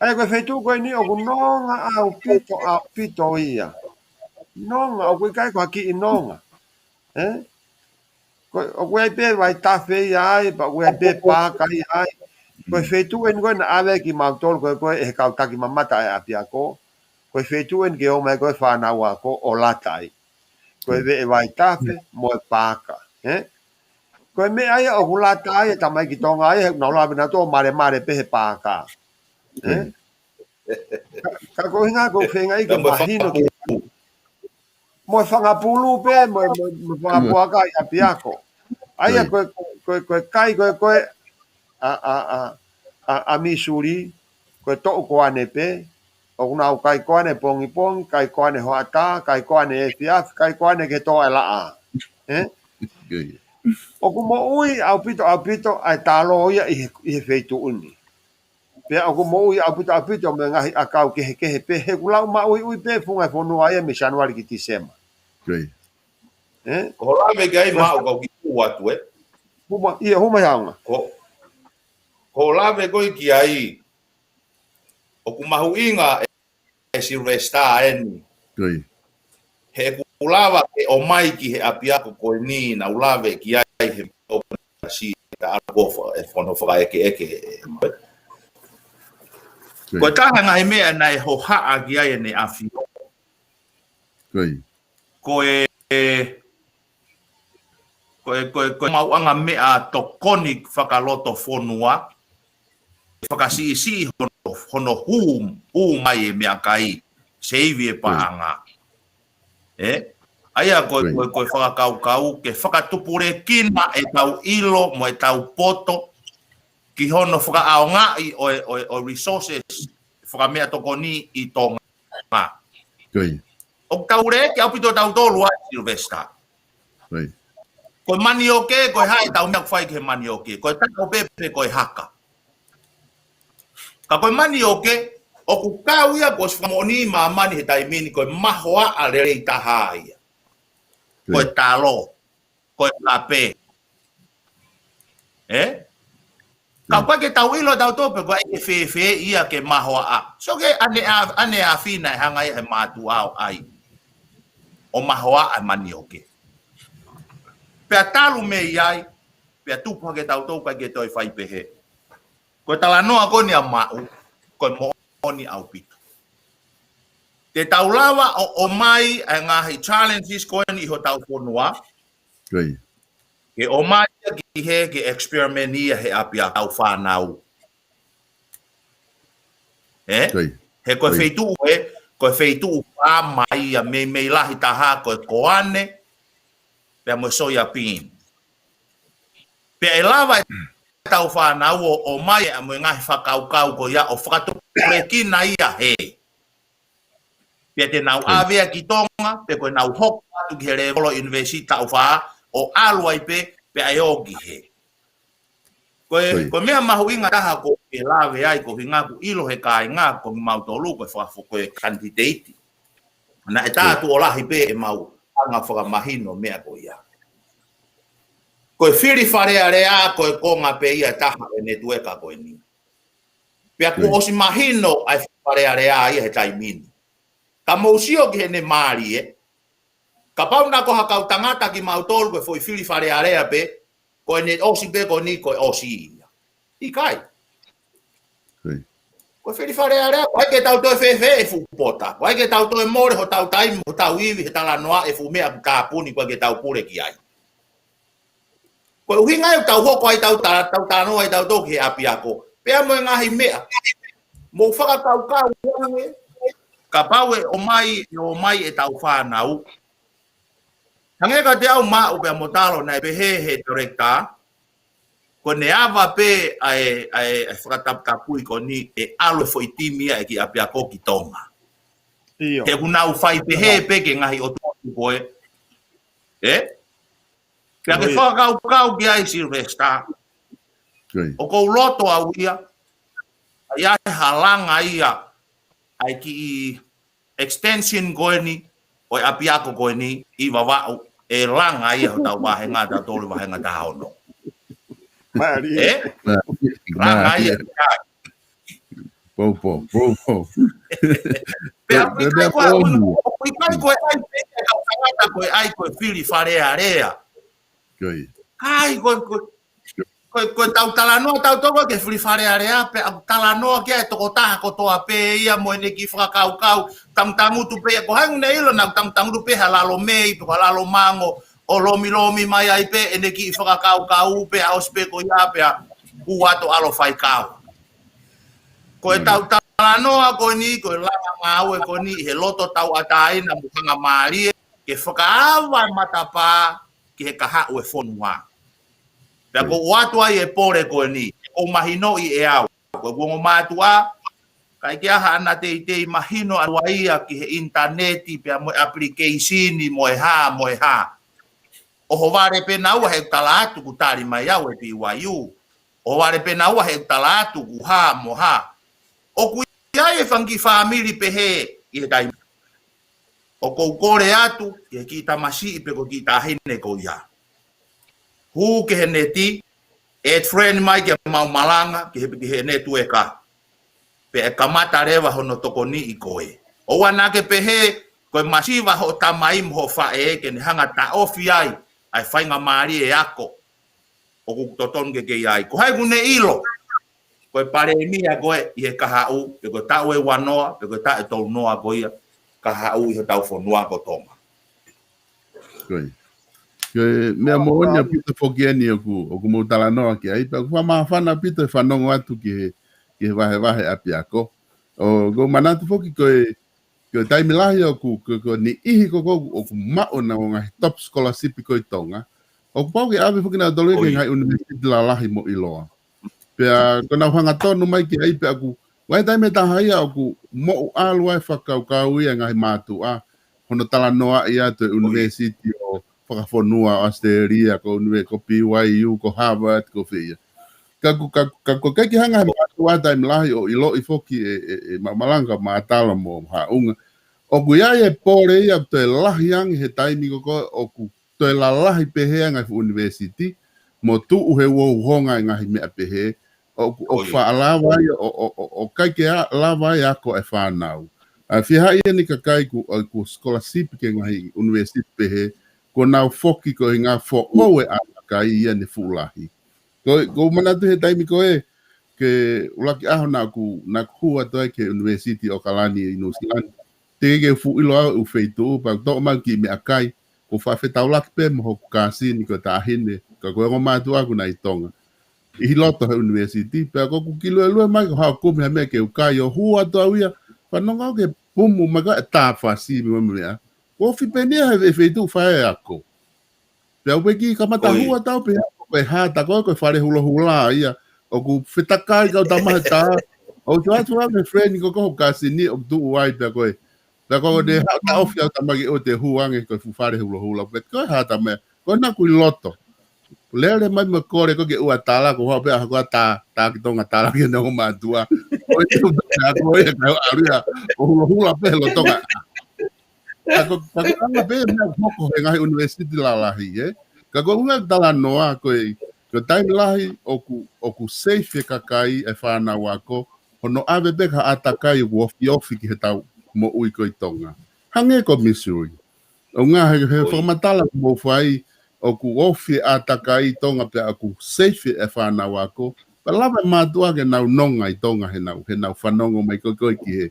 ʻA ia ko e feituʻu ko eni ʻoku nonga ʻaupito, ʻaupito ia. Nonga, ʻoku ʻikai ko ha kiʻi nonga. ʻE? Ko, ʻoku ʻi ai pē Vaitafe ia ai, pea ʻoku ʻi ai pē Paaka ia ai. Ko e feituʻu eni ko ē naʻe ʻave kimautolu ko ē ko ē ʻe he kau takimamata ʻa e ʻapiako. Ko e feituʻu eni ke ō mai ko ē fānau ako ʻo lata ai. Ko e veʻe Vaitafe mo e Paaka. ʻE? Ko e meʻa ia ʻoku lata ai e tamaiki Tonga ia, he ʻoku nau lava nautolu ʻo malemale pē he Paaka. ʻE? Ka, ka koeʻuhinga ko e feinga ia ke mahino ki mo e fanga pulu pē, mo e, mo e, mo e fanga puaka ʻi ʻapiako. ʻA ia ko e, ko e, ko e kai ko ē ko ē ʻa, ʻa, ʻa, ʻa, ʻa Missouri, ko e toʻu koane pē, ʻoku nau kai koane pongipongi, kai koane hoʻatā, kai koane efiafi, kai koane ke toʻo e laʻā. ʻE? ʻOku moʻui ʻaupito, ʻaupito ʻa e talō ia ʻi he, ʻi he feituʻu ni. Pea ʻoku moʻui ʻaupito, ʻaupito mo e ngaahi ʻakau kehekehe pē, he ʻoku lau maʻuiʻui pē funga e fonua ia mei Sānuali ki Tīsema. ʻE? Ko hola me kai maʻu kau ki kua atu, ʻe? Huma, ia, huma he Haʻunga. Ko, Ko e lave ko ē ki ai, ʻoku mahuʻinga ʻe Sylvester eni. He ʻoku lava ke ʻomai ki he ʻapiako ko eni, naʻa ku lave ki ai he ʻoku na si ta ako fa-, ʻe fono fakaʻekeʻeke. Ko e taha ngaahi meʻa naʻe hohaʻa ki ai ʻEne ʻAfio. Ko e, ko e, ko e, ko e maʻuʻanga meʻa tokoni fakalotofonua, fakasiʻisiʻi hono, hono hū, hū mai e meʻakai, seivi e paʻanga. ʻE? ʻA ia ko e, ko e, ko e fakakaukau, ke fakatupulekina ʻetau ʻilo mo ʻetau poto, ki hono fakaʻaongaʻi ʻo e, ʻo e, ʻo e resources, fakameʻatokoni ʻi Tonga. ʻOku tau lele ki ʻaupito tautolu ai, Sylvester. Ko e manioke, ko e hā ʻetau meʻa ʻoku fai ki he manioke. Ko e taʻo pē pe ko e haka. Ka ko e manioke, ʻoku kau ia kuo ʻosi fakamoʻoniʻi ʻe māmani he taimi ni, ko e mahoaʻa lelei taha ia. Ko e talo, ko e kape. ʻE? Ka ʻoku ʻikai ke tau ʻilo tautolu pe ko e hā e fēfē ia ke mahoaʻa. So ke ʻane ʻa-, ʻaneafi naʻe hanga ia he mātuʻa ʻo ʻai, ʻo mahoaʻa e manioke. Pea talu mei ai, pea tupu hake tautolu ʻikai ke toe fai pehē. Ko e talanoa ko eni ʻa Maʻu, ko e moʻoni ʻaupito. Te tau lava ʻo, ʻomai e ngaahi challenges ko eni ʻi hotau fonua, ke ʻomai ia ki hē, ke experiment ia he ʻapiako ʻetau fānau. ʻE? He ko e feituʻu ē, ko e feituʻu fāmai ia meimei lahi taha ko e koane, pea mo e soya bean. Pea ʻe lava ʻetau fānau ʻo, ʻomai ʻa e mo e ngaahi fakakaukau ko ia ʻo fakatupulekina ia hē. Pea te nau ʻave ia ki Tonga, pe ko ʻenau hoko atu ki he lēvolo ʻunivēsiti taʻu fā, ʻo ʻalu ai pē, pea ʻe ō ki hē. Ko e, ko e meʻa mahuʻinga taha ʻoku ou lave ai, ko e ʻuhinga ʻoku ʻilo he kāinga, ko kimautolu, ko e fakafo-, ko e kanititeiti. Naʻe tā tuʻo lahi pē ʻemau anga fakamahino meʻa ko ia. Ko e fili Fale Alea, ko e konga pē ia taha e netiueka ko eni. Pea kuo ʻosi mahino ʻa e Fale Alea ia he taimi ni. Ka mou sio ki heʻene mālie, kapau naʻa ko ha kau tangata kimautolu ko e foʻi fili Fale Alea pē, ko ʻene ʻosi pē ko eni ko e ʻosi ia. ʻIkai. Ko e fili Fale Alea, ʻoku ʻikai ke tau toe fēfē e fuʻu pota. ʻOku ʻikai ke tau toe mole hotau taimi, hotau ivi, he talanoa e fuʻu meʻa ʻoku tāpuni, ʻoku ʻikai ke tau pule ki ai. Ko e ʻuhinga ia ʻoku tau hoko ai tau ta-, tau talanoa ai tautolu ki he ʻapiako. Pea mo e ngaahi meʻa. Mou fakakaukau ange. Kapau ʻe ʻomai, ʻe ʻomai ʻetau fānau. Hangē kiate au Maʻu pea mo Talo naʻe pehē he director, ko ʻene ava pē ʻa e, ʻa e, ʻa e fakataputapui ko eni ʻe ʻalu e foʻi timi ia e kiʻi ʻapiako ki Tonga. He ʻoku nau fai pehē pē ki he ngaahi ʻotu ko ē. ʻE? Pea ke fakakaukau ki ai Sylvester. ʻOku ou loto au ia, ʻa ia ʻe langa ia, ʻa e kiʻi extension ko eni, ʻo e ʻapiako ko eni, ʻi Vavaʻu, ʻe langa ia hotau vāhenga tautolu vāhenga taha ono. ʻE? Langa ia. Pou, pou, pou, pou. Pea ʻoku ʻikai ko e ʻai pē, ʻoku ʻikai ko e ʻai pē, ʻa e kau tangata ko e ʻai ko e fili Fale Alea. ʻIkai ko e, ko e, ko e tau talanoa tautolu ki he fili Fale Alea, pea ʻoku talanoa ki ai e tokotaha kotoa pē ia mo ʻene kiʻi fakakaukau, tangutangutu pē ia, ko hai ʻoku ne ʻilo naʻa ku tangutangutu pē ha lalo mei, pe ko ha lalo mango, ʻo lomilomi mai ai pē ʻene kiʻi fakakaukau, pea ʻosi pē ko ia, pea hū atu ʻalu ʻo fai kava. Ko e tau talanoa ko eni, ko e langa ngāue ko eni, he loto tauʻatāina mo hangamālie, ke fakaava e matapā ki he kahaʻu e fonua. Pea ʻoku ou ʻoatu ai e pole ko eni, ʻoku ou mahinoʻi ʻe au. Ko e ongo mātuʻa, ʻikai ke ʻi ai haʻana teitei mahino ʻalu ai ia ki he ʻinitaneti, pea mo e application mo e hā, mo e hā. ʻOhovale pē naua he ʻoku tala atu ʻoku tali mai au e B Y U. ʻOhovale pē naua he ʻoku tala atu ʻoku hā mo hā. ʻOku ʻi ai e fanga kiʻi fāmili pehē ʻi he taimi. ʻOku ou kole atu ki he kiʻi tamasiʻi pe ko e kiʻi taʻahine ko ia. Hū ki he neti, ʻE train mai ke mau malanga ki he, ki he netiueka. Pea ʻe kamata leva hono tokoniʻi koe. ʻOua naʻa ke pehē ko e masiva hoʻo tamai mo hoʻo faʻē ke ne hanga ʻo taʻofi ai ʻa e faingamālie e ako ʻoku totonu ke ke ʻi ai. Ko hai ʻoku ne ʻilo ko e palēmia koe ʻi he kahaʻu, pe ko e taʻu ʻe uanoa, pe ko e taʻu ʻe tolunoa ko ia, kahaʻu ʻi hotau fonua ko Tonga. Ko ia. Ko e meʻa moʻoni ʻa Pita foki eni ʻoku, ʻoku mou talanoa ki ai, pea ʻoku fakamāfana Pita e fanongo atu ki he, ki he vahevahe ʻapiako. ʻOku ou manatu foki ko e, ko e taimi lahi ʻoku, ko, ko e niʻihi ko ē ʻoku, ʻoku maʻu ʻenau ngaahi top scholarship ko ē ʻi Tonga. ʻOku pau ke ʻave foki nautolu ia ki he ngaahi university lalahi mo ʻiloa. Pea ko ʻenau hangatonu mai ki ai pea ʻoku, ʻi he taimi ʻe taha ia ʻoku moʻu ʻalu ai e fakakaukau ia ʻa e ngaahi mātuʻa, hono talanoaʻi atu e university ʻo fakafonua ʻo ʻAositelēlia, ko e unive-, ko e B Y U, ko Harvard, ko fē ia. Ka ʻoku, ka, ka ʻoku ʻikai ke hanga ʻe he mātuʻa taimi lahi ʻo ʻiloʻi foki ʻe, ʻe, ʻe ma-, malanga, mātala mo haʻunga. ʻOku ʻi ai e pole ia ʻoku toe lahi ange he taimi ko ē ʻoku toe lalahi pehē ʻa e ngaahi fuʻu university, mo tuʻu he uhouhonga e ngaahi meʻa pehē, ʻoku, ʻoku faʻa lava ai, ʻo, ʻo, ʻo, ʻoku ʻikai ke a-, lava ai e ako e fānau. ʻA e fiha ia ʻeni kakai ʻoku, ʻoku scholarship ki he ngaahi university pehē, kuo nau foki ko e ʻuhinga foʻou e ʻātakai ia ʻene fuʻu lahi. Ko, ʻoku ou manatu he taimi ko ē, ko e ʻuluaki ʻaho naʻa ku, naʻa ku hū atu ai ki he University ʻAokalani ʻi Nuʻusila ni. Teʻeki ke u fuʻu ʻilo au e ʻū feituʻu, pea u toʻo mai e kiʻi meʻakai, ko e faʻa fetaulaki pē mo hoku kāsini ko e taʻahine, ka ko e ongo mātuʻa ʻoku nau ʻi Tonga. ʻI loto he university, pea ko ʻeku kiʻi luelue mai ko e haʻu ʻo kumi ha meʻa ke u kai ʻo hū atu au ia, fanongo au ki he pumu mai ko ē e tā fasi mo e meʻa. Ko e ofi pē eni ia he, he feituʻu fai e ako. Pea u pehē ki he kamata hū atu au pē ia, ko e hā tā ko ē, ko e fale hulohula ia. ʻOku fetakai kau tama he tā. ʻOku ou ʻoatu au ki he friend ko ē ko hoku kāsini ʻoku tuʻu ai pea ko ē. Pea ko ʻene haʻu ʻo taʻofi au tama ke ʻoua te u hū ange ko e fuʻu fale hulohula. Pea ko e hā tā meʻa, ko ʻena ʻoku ʻi loto. Lele mai mo e kole ko ē ke ʻoua tala, ko e haʻu pē ʻa e ako ʻa e tā, tā ki Tonga tala ki heʻene ongo mātuʻa. Ko e te u tā ko ē, ka ʻalu ia ʻo hulohula pē he loto ka. Ka ko, ka ko e anga pē meʻa ʻoku hoko he ngaahi university lalahi, ē? Ka ko e ʻuhinga ʻeku talanoa ko e, ko e taimi lahi ʻoku, ʻoku safe e kakai e fānau ako, hono ʻave pē ki ha ʻātakai ʻoku ofiofi ki heʻetau moʻui ko ē ʻi Tonga. Hangē ko Missouri. ʻUhinga he, he fakamatala ʻoku mou fai, ʻoku ofi e ʻātakai ʻi Tonga pea ʻoku safe e fānau ako, pea lava e mātuʻa ke nau nonga ʻi Tonga heʻenau, heʻenau fanongo mai ko ē ko ē ki he,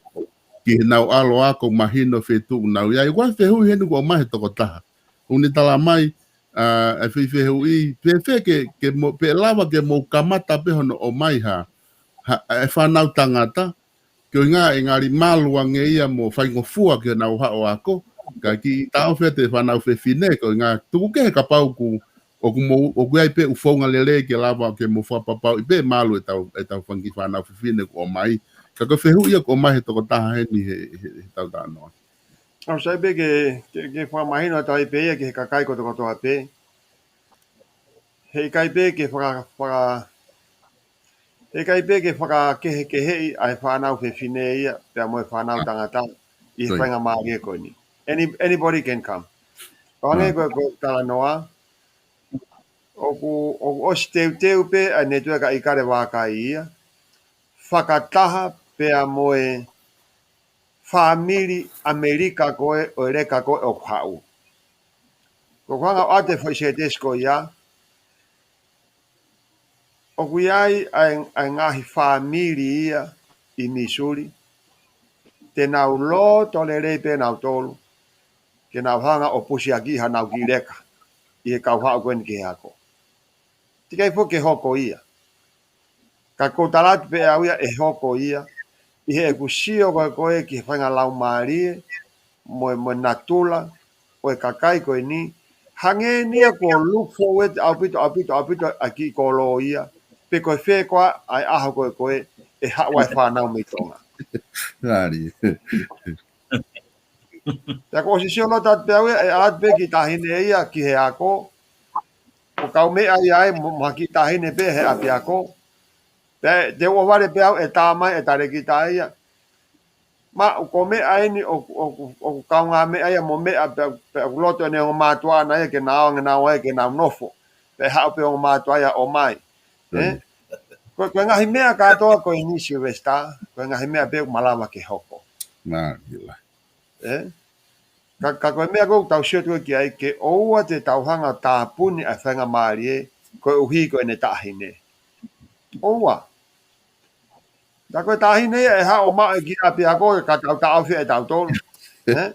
ki heʻenau ʻalu ʻo ako, mahino e feituʻu ʻoku nau ʻi ai. ʻOku ʻi ai e fehuʻi heni kuo ʻomai ʻe he tokotaha. ʻOku ne tala mai, ʻa, e fai fehuʻi, fēfē ke, ke mo-, pe ʻe lava ke mou kamata pē hono ʻomai ha, ha, e fānau tangata, ko e ʻuhinga ʻe ngali malu ange ia mo faingofua ke nau haʻu ʻo ako, ka kiʻi taʻofi atu e fānau fefine, ko e ʻuhinga tuku kehe kapau ʻoku, ʻoku mou, ʻoku ʻi ai pē ʻū founga lelei ke lava ke mou fakapapauʻi pē malu ʻetau, ʻetau fanga kiʻi fānau fefine kuo ʻomai. Ka ko e fehuʻi ia kuo ʻomai ʻe he tokotaha heni he, he, heʻetau talanoa. ʻOku sai pē ke, ke, ke fakamahino atu ai pē ia ki he kakai kotokotoa pē. Heʻikai pē ke faka-, faka-, heʻikai pē ke fakakehekeheʻi ʻa e fānau fefine ia, pea mo e fānau tangata, ʻi he faingamālie ko eni. Any-, anybody can come. ʻO hangē ko e, ko e talanoa, ʻoku, ʻoku ʻosi teuteu pē ʻa e netiueka ʻIkale Vākai ia, fakataha pea mo e fāmili ʻAmelika ko ē, ʻo e leka ko ē ʻoku haʻu. Ko ʻeku hanga ʻo ʻoatu e foʻi sētesi ko ia, ʻoku ʻi ai ʻa e, ʻa e ngaahi fāmili ia ʻi Missouri, te nau loto lelei pē nautolu, ke nau hanga ʻo pusiaki hanau kiʻi leka, ʻi he kau haʻu ko eni ki he ako. Teʻeki ai foki ke hoko ia. Ka ʻoku ou tala atu pē ʻe au ia ʻe hoko ia, ʻi heʻeku sio ko ē ko ē ki he faʻahinga laumālie, mo e, mo e natula ʻo e kakai ko eni, hangē ni ia kuo look forward ʻaupito, ʻaupito, ʻaupito ʻa e kiʻi kolo ia, pe ko e fē koā ʻa e ʻaho ko ē ko ē ʻe haʻu ai e fānau mei Tonga. Pea ʻoku ou sio loto atu pē au ia, ʻe ʻalu atu pē kiʻi taʻahine ia ki he ako, ʻo kaumeʻa ia ai mo, mo ha kiʻi taʻahine pē he ʻapiako. Pea te u ʻohovale pē au ʻe tā mai e talēkita ia. Maʻu ko e meʻa eni ʻoku, ʻoku, ʻoku kaungāmeʻa ia mo e meʻa pea, pea ʻoku loto ʻene ongo mātuʻa ʻana ia ke nau ō ange naua ia ke nau nofo. Pea haʻu pē ongo mātuʻa ia ʻo ʻomai. Ē? Ko, ko e ngaahi meʻa kātoa ko eni Sylvester, ko e ngaahi meʻa pē ʻoku malava ke hoko. Ē? Ka, ka ko e meʻa ko ē ʻoku tau sio atu ki ai ke ʻoua te tau hanga ʻo tāpuni ʻa e faingamālie koeʻuhi ko ʻene taʻahine. ʻOua. Ka ko e taʻahine ia ʻe haʻu ʻo maʻu e kiʻi ʻapiako ka tau taʻofi ʻe tautolu. Ē?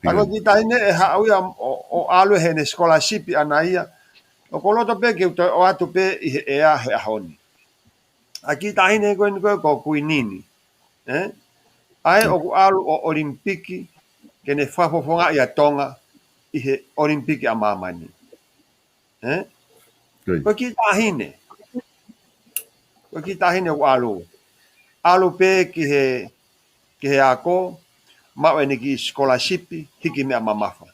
Ka ko e kiʻi taʻahine ʻe haʻu ia ʻo, ʻo ʻalu heʻene scholarship ʻana ia. ʻOku ou loto pē ke u toe ʻoatu pē ʻi he ʻea he ʻaho ni. ʻA e kiʻi taʻahine ko eni ko ē ko Kuinini. Ē? ʻA ē ʻoku ʻalu ʻo ʻOlimipiki ke ne fakafofongaʻi ʻa Tonga ʻi he ʻOlimipiki ʻa māmani. Ē? Ko e kiʻi taʻahine. Ko e kiʻi taʻahine ʻoku ʻalu. ʻAlu pē ki he, ki he ako, maʻu ʻene kiʻi scholarship, hiki meʻa mamafa.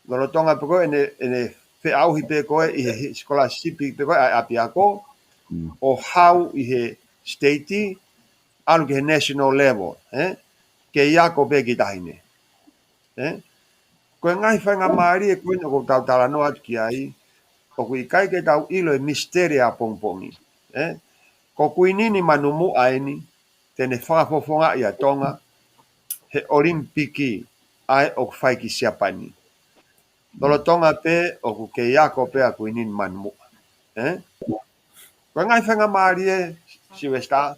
Lolotonga pē ko ē ʻene, ʻene feʻauhi pē ko ē ʻi he hi-, scholarship pē ko ē ʻa e ʻapiako, ʻo hau ʻi he state, ʻalu ki he national level, ē? Kei ako pē kiʻi taʻahine. Ē? Ko e ngaahi faingamālie ko eni ʻoku tau talanoa atu ki ai, ʻoku ʻikai ke tau ʻilo e misiteli ʻapongipongi. Ē? Ko Kuinini Manumuʻa eni, te ne fakafofongaʻi ʻa Tonga he ʻOlimipiki ʻa ē ʻoku fai ki Siapani. Lolotonga pē ʻoku kei ako pē ʻa Kuinini Manumuʻa. Ē? Ko e ngaahi faingamālie Sylvester,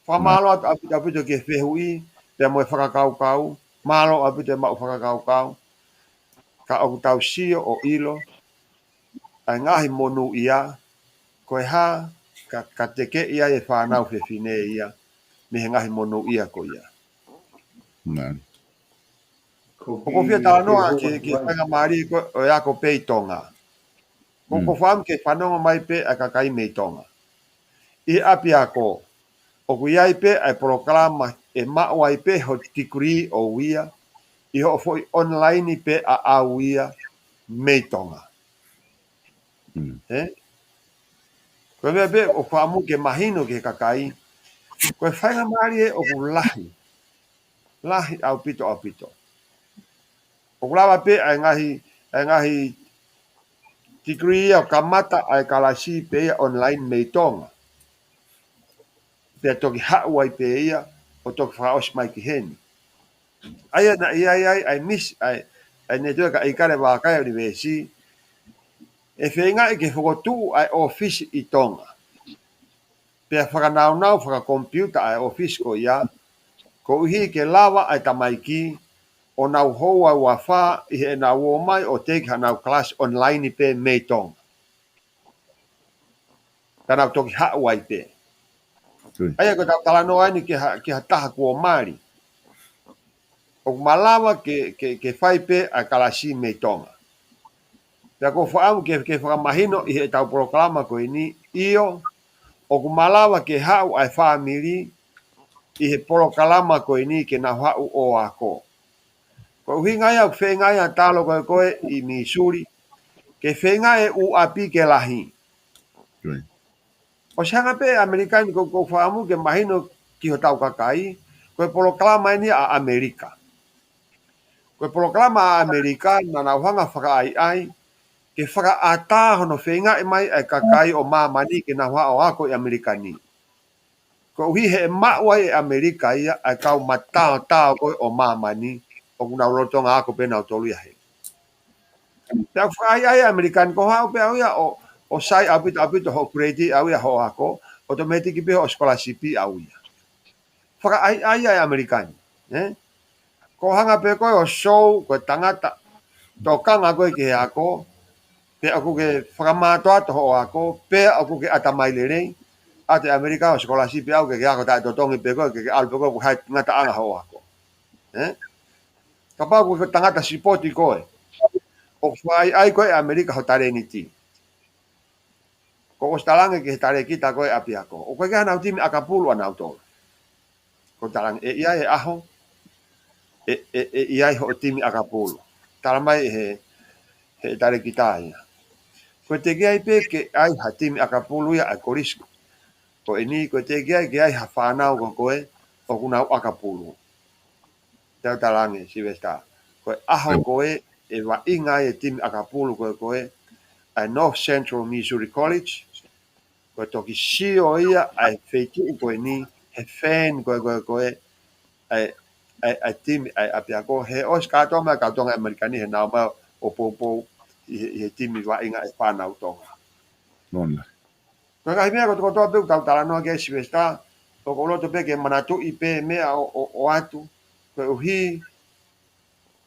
fakamālō atu ʻaupito ʻaupito ki he fehuʻi, pea mo e fakakaukau, mālō ʻaupito e maʻu fakakaukau, ka ʻoku tau sio ʻo ʻilo, ʻa e ngaahi monūʻia, ko e hā, ka, ka tekeʻi ai e fānau fefine ia, mei he ngaahi monūʻia ko ia. ʻOku ou fie talanoa ki he, ki he faingamālie ko ē ʻo e ako pē ʻi Tonga. ʻOku ou fakaʻamu ke fanongo mai pē ʻa e kakai mei Tonga. ʻI he ʻapiako, ʻoku ʻi ai pē ʻa e polokalama ʻe maʻu ai pē ho tikilī ʻoʻou ia, ʻi hoʻo foʻi online pē ʻaʻau ia mei Tonga. Ē? Ko e meʻa pē ʻoku ou fakaʻamu ke mahino ki he kakai, ko e faingamālie ʻoku lahi. Lahi ʻaupito ʻaupito. ʻOku lava pē ʻa e ngaahi, ʻa e ngaahi tikilī ia ʻo kamata ʻa e kalasi pē ia online mei Tonga. Pea toki haʻu ai pē ia, ʻo toki fakaʻosi mai ki heni. ʻA ia naʻe ʻi ai ai, ʻa e misi, ʻa e, ʻa e netiueka ʻa e kale vakai ʻunivēsi, ʻe feingaʻi ke fokotuʻu ʻa e ʻōfisi ʻi Tonga. Pea fakanaunau fakakomipiuta ʻa e ʻōfisi ko ia, koeʻuhi ke lava ʻa e tamaiki, ʻo nau houa ua fā ʻi heʻenau ō mai ʻo teʻeki haʻanau kalasi online pē mei Tonga. Ka nau toki haʻu ai pē. ʻA ia ko ʻetau talanoa eni ki ha, ki ha taha kuo mali. ʻOku malava ke, ke, ke fai pē ʻa e kalasi mei Tonga. Pea ʻoku ou fakaʻamu ke, ke fakamahino ʻi heʻetau polokalama ko eni, ʻio, ʻoku malava ke haʻu ʻa e fāmili ʻi he polokalama ko eni ke nau haʻu ʻo ako. Ko e ʻuhinga ia ʻoku feingaʻi ʻa e talo ko ē ko ē ʻi Missouri, ke feingaʻi e ʻū ʻapi ke lahi. ʻOsi hanga pē ʻe ʻAmelika ni, ʻoku ou fakaʻamu ke mahino ki hotau kakai, ko e polokalama eni ʻa ʻAmelika. Ko e polokalama ʻa ʻAmelika, naʻa nau hanga fakaʻaiʻai, ke fakaʻatā hono feingaʻi mai ʻa e kakai ʻo māmani ke nau haʻu ʻo ako ʻi ʻAmelika ni. Koeʻuhi he ʻe maʻu ai ʻe ʻAmelika ia ʻa e kau mataotao ko ē ʻo māmani, ʻoku nau lolotonga ako pē nautolu ia heni. Pea ʻoku fakaʻaiʻai ʻa ʻAmelika ni, ko e haʻu pē ʻau ia ʻo, ʻo sai ʻaupito ʻaupito hoʻo kulēti ʻau ia hoʻo ako, ʻotomētiki pē hoʻo sikolasipi ʻau ia. Fakaʻaiʻai ʻa ʻAmelika ni, ē? Ko e hanga pē ko ē ʻo sio, ko e tangata tokanga ko ē ki he ako, pea ʻoku ke fakamātoato hoʻo ako, pea ʻoku ke ʻatamai lelei, ʻa e ʻAmelika ʻo sikolasipi ʻau ke ke ako taʻetotongi pē ko ē, ke ke ʻalu pē ko ē ʻoku ʻikai ngataʻanga hoʻo ako. Ē? Kapau ko e tangata sipoti koe, ʻoku fakaʻaiʻai ko ē ʻe ʻAmelika ho talēniti. Ko ʻosi talaange ki he talēkita ko ē ʻapiako, ʻoku ʻikai ke ʻi ai haʻanau timi ʻakapulu ʻanautolu. Ko e talaange, ʻe ʻi ai e ʻaho, ʻe, ʻe, ʻe ʻi ai hoʻo timi ʻakapulu. Tala mai he, he talēkita ia. Ko e teʻeki ai pē ke ʻi ai ha timi ʻakapulu ia ʻa e kolisi ko eni, ko e teʻeki ai ke ʻi ai ha fānau ko ē ʻoku nau ʻakapulu. Tau talaange, Sylvester. Ko e ʻaho ko ē ʻe vaʻinga ai e timi ʻakapulu ko ē ko ē, ʻa e North Central Missouri College, Ko e toki sio ia ʻa e feituʻu ko eni, he feni ko e, ko e, ko e, ʻa e, ʻa e, ʻa e timi, ʻa e ʻapiako, he ʻosi kātoa mai kau Tonga ʻAmelika ni, he nau mai ʻo poupou ʻi he, ʻi he timi vaʻinga ʻe fānau Tonga. Ko e ngaahi meʻa kotokotoa pē ʻoku tau talanoa ki ai Sylvester, ʻoku ou loto pē ke manatuʻi pē meʻa ʻo, ʻo, ʻoatu, koeʻuhi,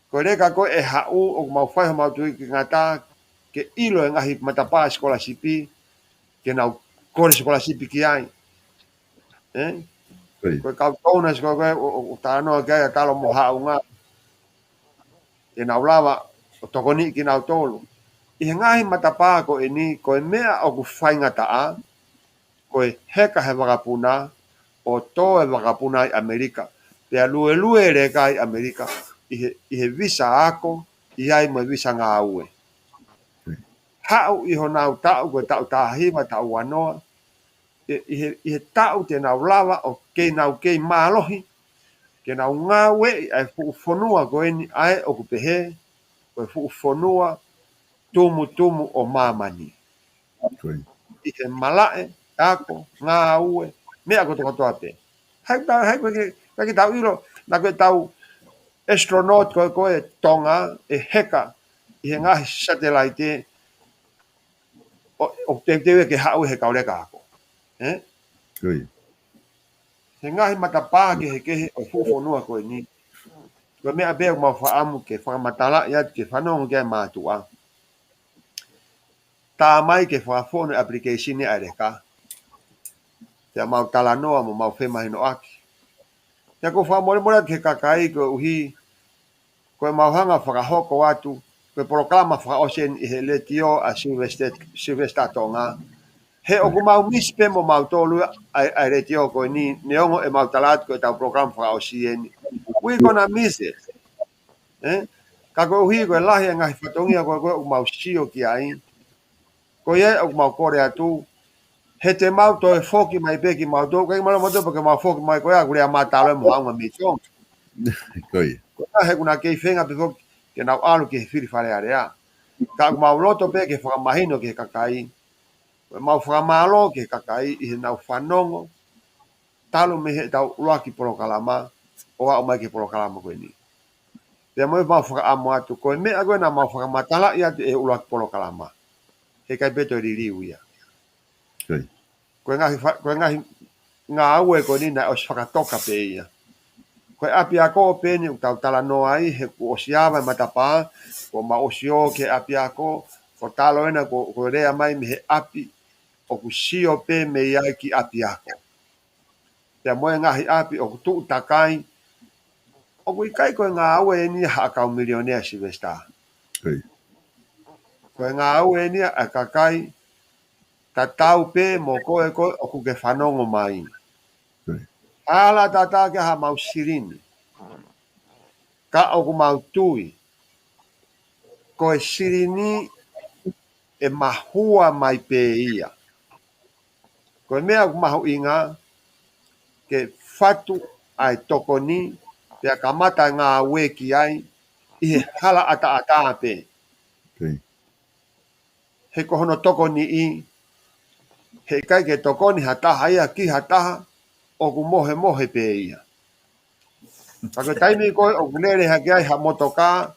ko e leka ko ē ʻe haʻu ʻoku mau fai homau tui ki ngata, ke ʻilo e ngaahi matapā sikolasipi, ke nau kole sikolasipi ki ai. Ē? Ko e kau donors ko ē ʻoku, ʻoku, ʻoku talanoa ki ai ʻa Talo mo Haʻunga, ke nau lava ʻo tokoniʻi kinautolu. ʻI he ngaahi matapā ko eni, ko e meʻa ʻoku faingataʻa, ko e heka he vakapuna, ʻo tō e vakapuna ʻi ʻAmelika, pea luelue e leka ʻi ʻAmelika, ʻi he, ʻi he visa ako, ʻi ai mo e visa ngāue. Haʻu ʻi honau taʻu, ko e taʻu taha hiva, taʻu ua noa, ʻi, ʻi he, ʻi he taʻu te nau lava ʻo kei nau kei mālohi, ke nau ngāueʻi ʻa e fuʻu fonua ko eni ʻa ē ʻoku pehē, ko e fuʻu fonua tumutumu ʻo māmani. ʻI he malaʻe, ako, ngāue, meʻa kotokotoa pē. Hai ta, hai ko ke, ka ke tau ʻilo, naʻa ko e tau astronaut ko ē, ko ē Tonga, ʻe heka ʻi he ngaahi satelaite, ʻo, ʻo teuteu ke haʻu he kau leka ako. Ē? He ngaahi matapā kehekehe ʻo e fuʻu fonua ko eni. Ko e meʻa pē ʻoku mau fakaʻamu ke fakamatalaʻi atu ke fanongo ki ai mātuʻa. Tā mai ke fakafonu e application ʻa e leka. Pea mau talanoa mo mau femahinoʻaki. Pea ʻoku ou fakamolemole atu ki he kakai koeʻuhi, ko e mau hanga fakahoko atu, ko e polokalama fakaʻosi eni ʻi he letiō ʻa Sylvester, Sylvester Tonga. He ʻoku mau misi pē mo mautolu ʻa e, ʻa e letiō ko eni, neongo ʻemau tala atu ko e tau polokalama fakaʻosi eni. We gonna miss it. Ē? Ka koeʻuhi ko e lahi e ngaahi fatongia ko ē, ko ē ʻoku mau sio ki ai. Ko ia ʻoku mau kole atu, he te mau toe foki mai pē kimautolu, ʻikai ke mau lea mautolu pē ke mau foki mai ko ia ʻoku lea mātalo mo Haʻunga mei Tonga. Ko ia. Ko ia he ʻoku na kei feinga pē foki ke nau ʻalu ki he fili Fale Alea. Ka ʻoku mau loto pē ke fakamahino ki he kakai, ko e mau fakamālō ki he kakai ʻi he nau fanongo, talu mei he tau ʻuluaki polokalama, ʻo aʻu mai ki he polokalama ko eni. Pea mo e mau fakaʻamu atu, ko e meʻa ko ē naʻa mau fakamatalaʻi atu ʻi he ʻuluaki polokalama. He ʻikai pē toe liliu ia. Ko e ngaahi fa-, ko e ngaahi ngāue ko eni naʻe ʻosi fakatoka pē ia. Ko e ʻapiako pē eni ʻoku tau talanoa ai, he kuo ʻosi ava e matapā, kuo mau ʻosi ō ki he ʻapiako, ko Talo ena ko, ko e lea mai mei he ʻapi, ʻoku sio pē mei ai ki ʻapiako. Pea mo e ngaahi ʻapi ʻoku tuʻu takai, ʻoku ʻikai ko e ngāue eni ia ha kau milionea Sylvester. Ko e ngāue eni ia ʻa e kakai tatau pē mo koe, ko ē ʻoku ke fanongo mai. Hala tatau ke ha mau silini. Ka ʻoku mau tui, ko e silini ʻe mahua mai pē ia. Ko e meʻa ʻoku mahuʻinga, ke fatu ʻa e tokoni, pea kamata ngāue ki ai, ʻi he hala ʻataʻatā pē. He ko hono tokoniʻi, he ʻikai ke tokoni ha taha ia ki ha taha, ʻoku mohemohe pē ia. Ka ko e taimi ko ē ʻoku lele hake ai ha motokā,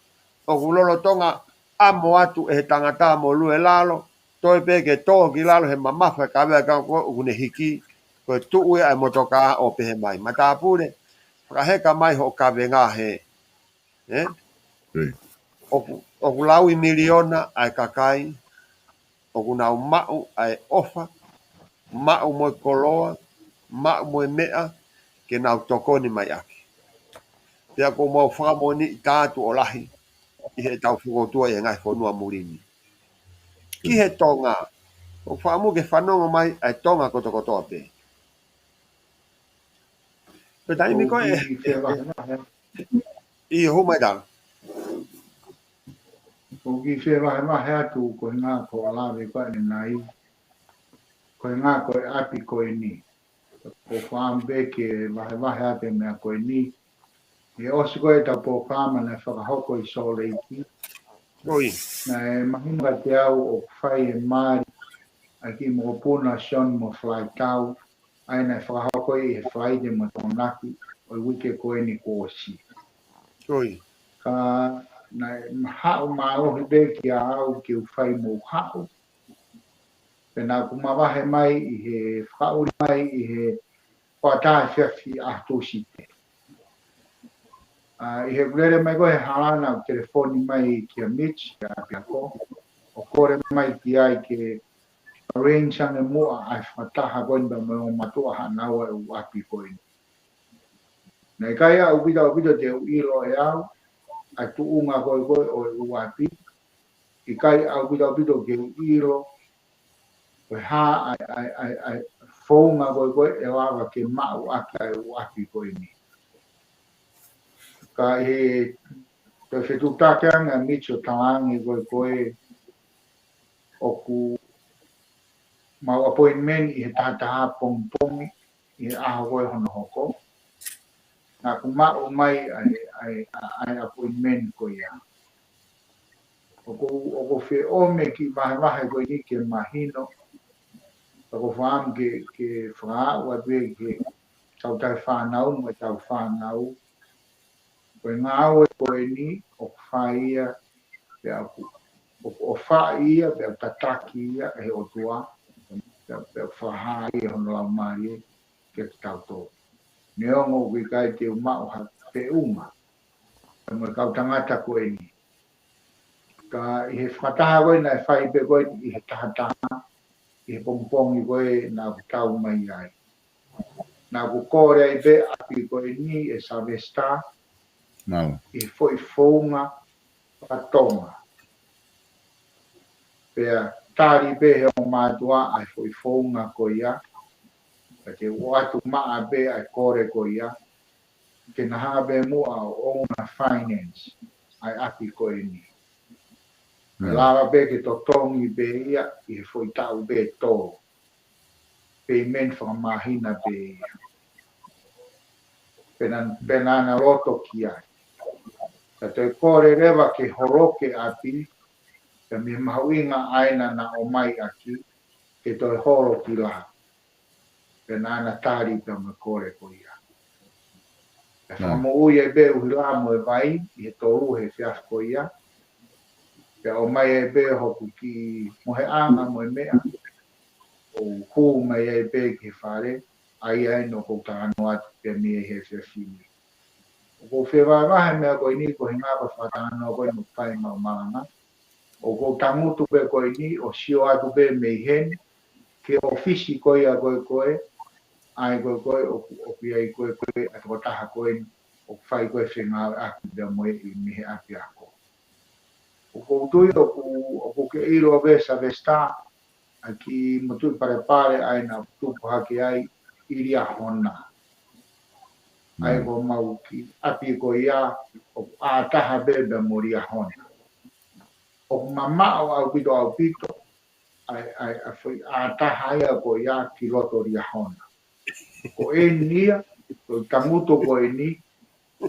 ʻoku lolotonga ʻamo atu ʻe he tangata mo lue lalo, toe pē ke tō ki lalo he mamafa e kavea ka ko ē ʻoku ne hiki, ko e tuʻu ia ʻa e motokā ʻo pehē mai, matāpule, fakaheka mai hoʻo kavenga hē. Ē? ʻOku, ʻoku laui miliona ʻa e kakai, ʻoku nau maʻu ʻa e ʻofa, maʻu mo e koloa, maʻu mo e meʻa, ke nau tokoni mai ʻaki. Pea ʻoku mau fakamoʻoni ʻi tātu ʻo lahi, ʻi he tau fokotuʻu ʻi he ngaahi fonua muli ni. Ki he Tonga, ʻoku fakaʻamu ke fanongo mai ʻa e Tonga kotokotoa pē. Ko e taimi ko ē, ʻio, hū mai Talo. ʻOku ou kiʻi fevahevahe atu ko e ngaahi ko e lave ko eni nai. Ko e ngaahi ko e ʻapi ko eni. ʻOku ou fakaʻamu pē ke vahevahe atu e meʻa ko eni. ʻE ʻosi ko ē tau polokalama naʻe fakahoko ʻi Sōleki. Naʻe mahino kiate au ʻoku fai e mali ʻa e kiʻi mokopuna Sean mo Falaitau, ʻa ia naʻe fakahoko ʻi he Falaite mo Tokonaki ʻo e uike ko eni kuo ʻosi. Oi. Ka naʻe haʻu mālohi pē kiate au ke u fai mo haʻu. Pea naʻa ku mavahe mai ʻi he fakaʻuli mai ʻi he fakataha efiafi ʻaho Tūsite. ʻA, ʻi heʻeku lele mai ko ē he hala naʻa ku telefoni mai kia Mitch, kia ʻApiako, ʻo kole mai ki ai ke arrange ange muʻa ʻa e fakataha ko eni pea mo e ongo mātuʻa haʻanau ʻa e ʻū ʻapi ko eni. Naʻe ʻikai ʻaupito ʻaupito te u ʻilo ʻe au ʻa e tuʻunga ko ē ko ē ʻo e ʻū ʻapi. ʻIkai ʻaupito ʻaupito ke u ʻilo ko e hā ʻa e, ʻa e, ʻa e, ʻa e founga ko ē ko ē ʻe lava ke maʻu ʻaki ʻa e ʻū ʻapi ko eni. Ka ʻi he toe fetuʻutaki ange ʻa Mitch ʻo talaange ko ē ko ē ʻoku maʻu appointment ʻi he taha taha pongipongi ʻi he ʻaho ko ē hono hoko. Naʻa ku maʻu mai ʻa e, ʻa e, ʻa e, ʻa e appointment ko ia. ʻOku ou, ʻoku ou fie ʻomai e kiʻi vahevahe ko eni ke mahino. Ka ʻoku ou fakaʻamu ke, ke fakaaʻu atu ē ki he kautaha fānau mo e tau fānau. Ko e ngāue ko eni ʻoku fai ia, pea ʻoku, ʻoku, ʻoku fai ia, pea ʻoku tataki ia ʻe he ʻOtua, pea, pea ʻoku fakahā ia hono laumālie kiate kitautolu. Neongo ʻoku ʻikai te u maʻu ha feʻunga pea mo e kau tangata ko eni. Ka ʻi he fakataha ko ē naʻe fai pē ko ē ʻi he taha taha, ʻi he pongipongi ko ē naʻa ku tau mai ai. Naʻa ku kole ai pē ʻapi ko eni ʻe Sylvester, ʻi he foʻi founga faka-Tonga. Pea tali pē ʻe he ongo mātuʻa ʻa e foʻi founga ko ia. Pea te u ʻoatu maʻa pē ʻa e kole ko ia. Ke na hanga pē muʻa ʻo ʻouna finance ʻa e ʻapi ko eni. Lava pē ke totongi pē ia ʻi he foʻi taʻu pē ʻe tolu. Payment fakamāhina pē ia. Pea na, pea naʻa na loto ki ai. Ka toe kole leva ke holoki e ʻapi, pea mei he mahuʻinga ʻa ē naʻa na ʻomai ʻaki, ke toe holoki lā. Pea naʻa na tali pea mo e kole ko ia. Pea fakamoʻui ai pē ʻuhila mo e vai ʻi he tolu he efiafi ko ia. Pea ʻomai ai pē hoku kiʻi moheʻanga mo e meʻa. ʻO hū mai ai pē ki he fale, ʻa ia ʻoku ou talanoa atu pē mei he efiafi ni. ʻOku ou fie vahevahe e meʻa ko eni ko e ʻuhinga ko e fakatalanoa ko eni ʻoku fai maʻu malanga. ʻOku ou tangutu pē ko eni ʻo sio atu pē mei heni ki he ʻōfisi ko ia ko ē ko ē, ʻa ē ko ē ko ē ʻoku, ʻoku ʻi ai ko ē ko ē ʻa e tokotaha ko eni ʻoku fai ko ē fengāueʻaki pea mo e ʻi mei he ʻapiako. ʻOku ou tui ʻoku, ʻoku ke ʻilo pē Sylvester, ʻa e kiʻi motuʻi palepale ʻa ē naʻa ku tupu hake ai ʻi Liahona. ʻA ē ko homau kiʻi ʻapi ko ia ʻoku ʻā taha pē pea mo Liahona. ʻOku mamaʻo ʻaupito ʻaupito ʻa e, ʻa e, ʻa e foʻi ʻā taha ia ko ia ki loto Liahona. Ko eni ia, ko e tangutu ko eni,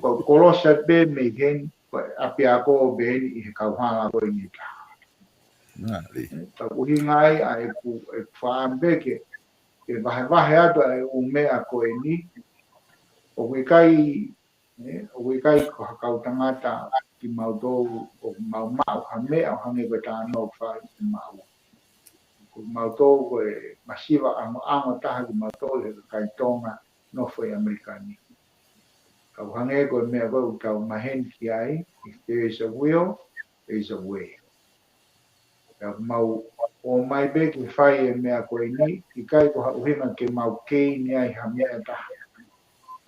ko e kolosi pē mei heni, ko e ʻapiako pē eni ʻi he kauhala ko eni taha. Ka ʻuhinga ai ʻa ʻeku, ʻeku fakaʻamu pē ke, ke vahevahe atu ʻa e ʻū meʻa ko eni, ʻoku ʻikai, ʻoku ʻikai ko ha kau tangata kimautolu ʻoku mau maʻu ha meʻa ʻo hangē ko e talanoa ʻoku fai ʻe Maʻu. Ko kimautolu ko e masiva ʻangoʻango taha kimautolu he kakai Tonga nofo ʻi ʻAmelika ni. Ka ʻoku hangē ko e meʻa ko ē ʻoku tau maheni ki ai, if there is a will, there is a way. Pea ʻoku mau ō mai pē ke fai e meʻa ko eni, ʻikai ko ha ʻuhinga ke mau keini ai ha meʻa taha.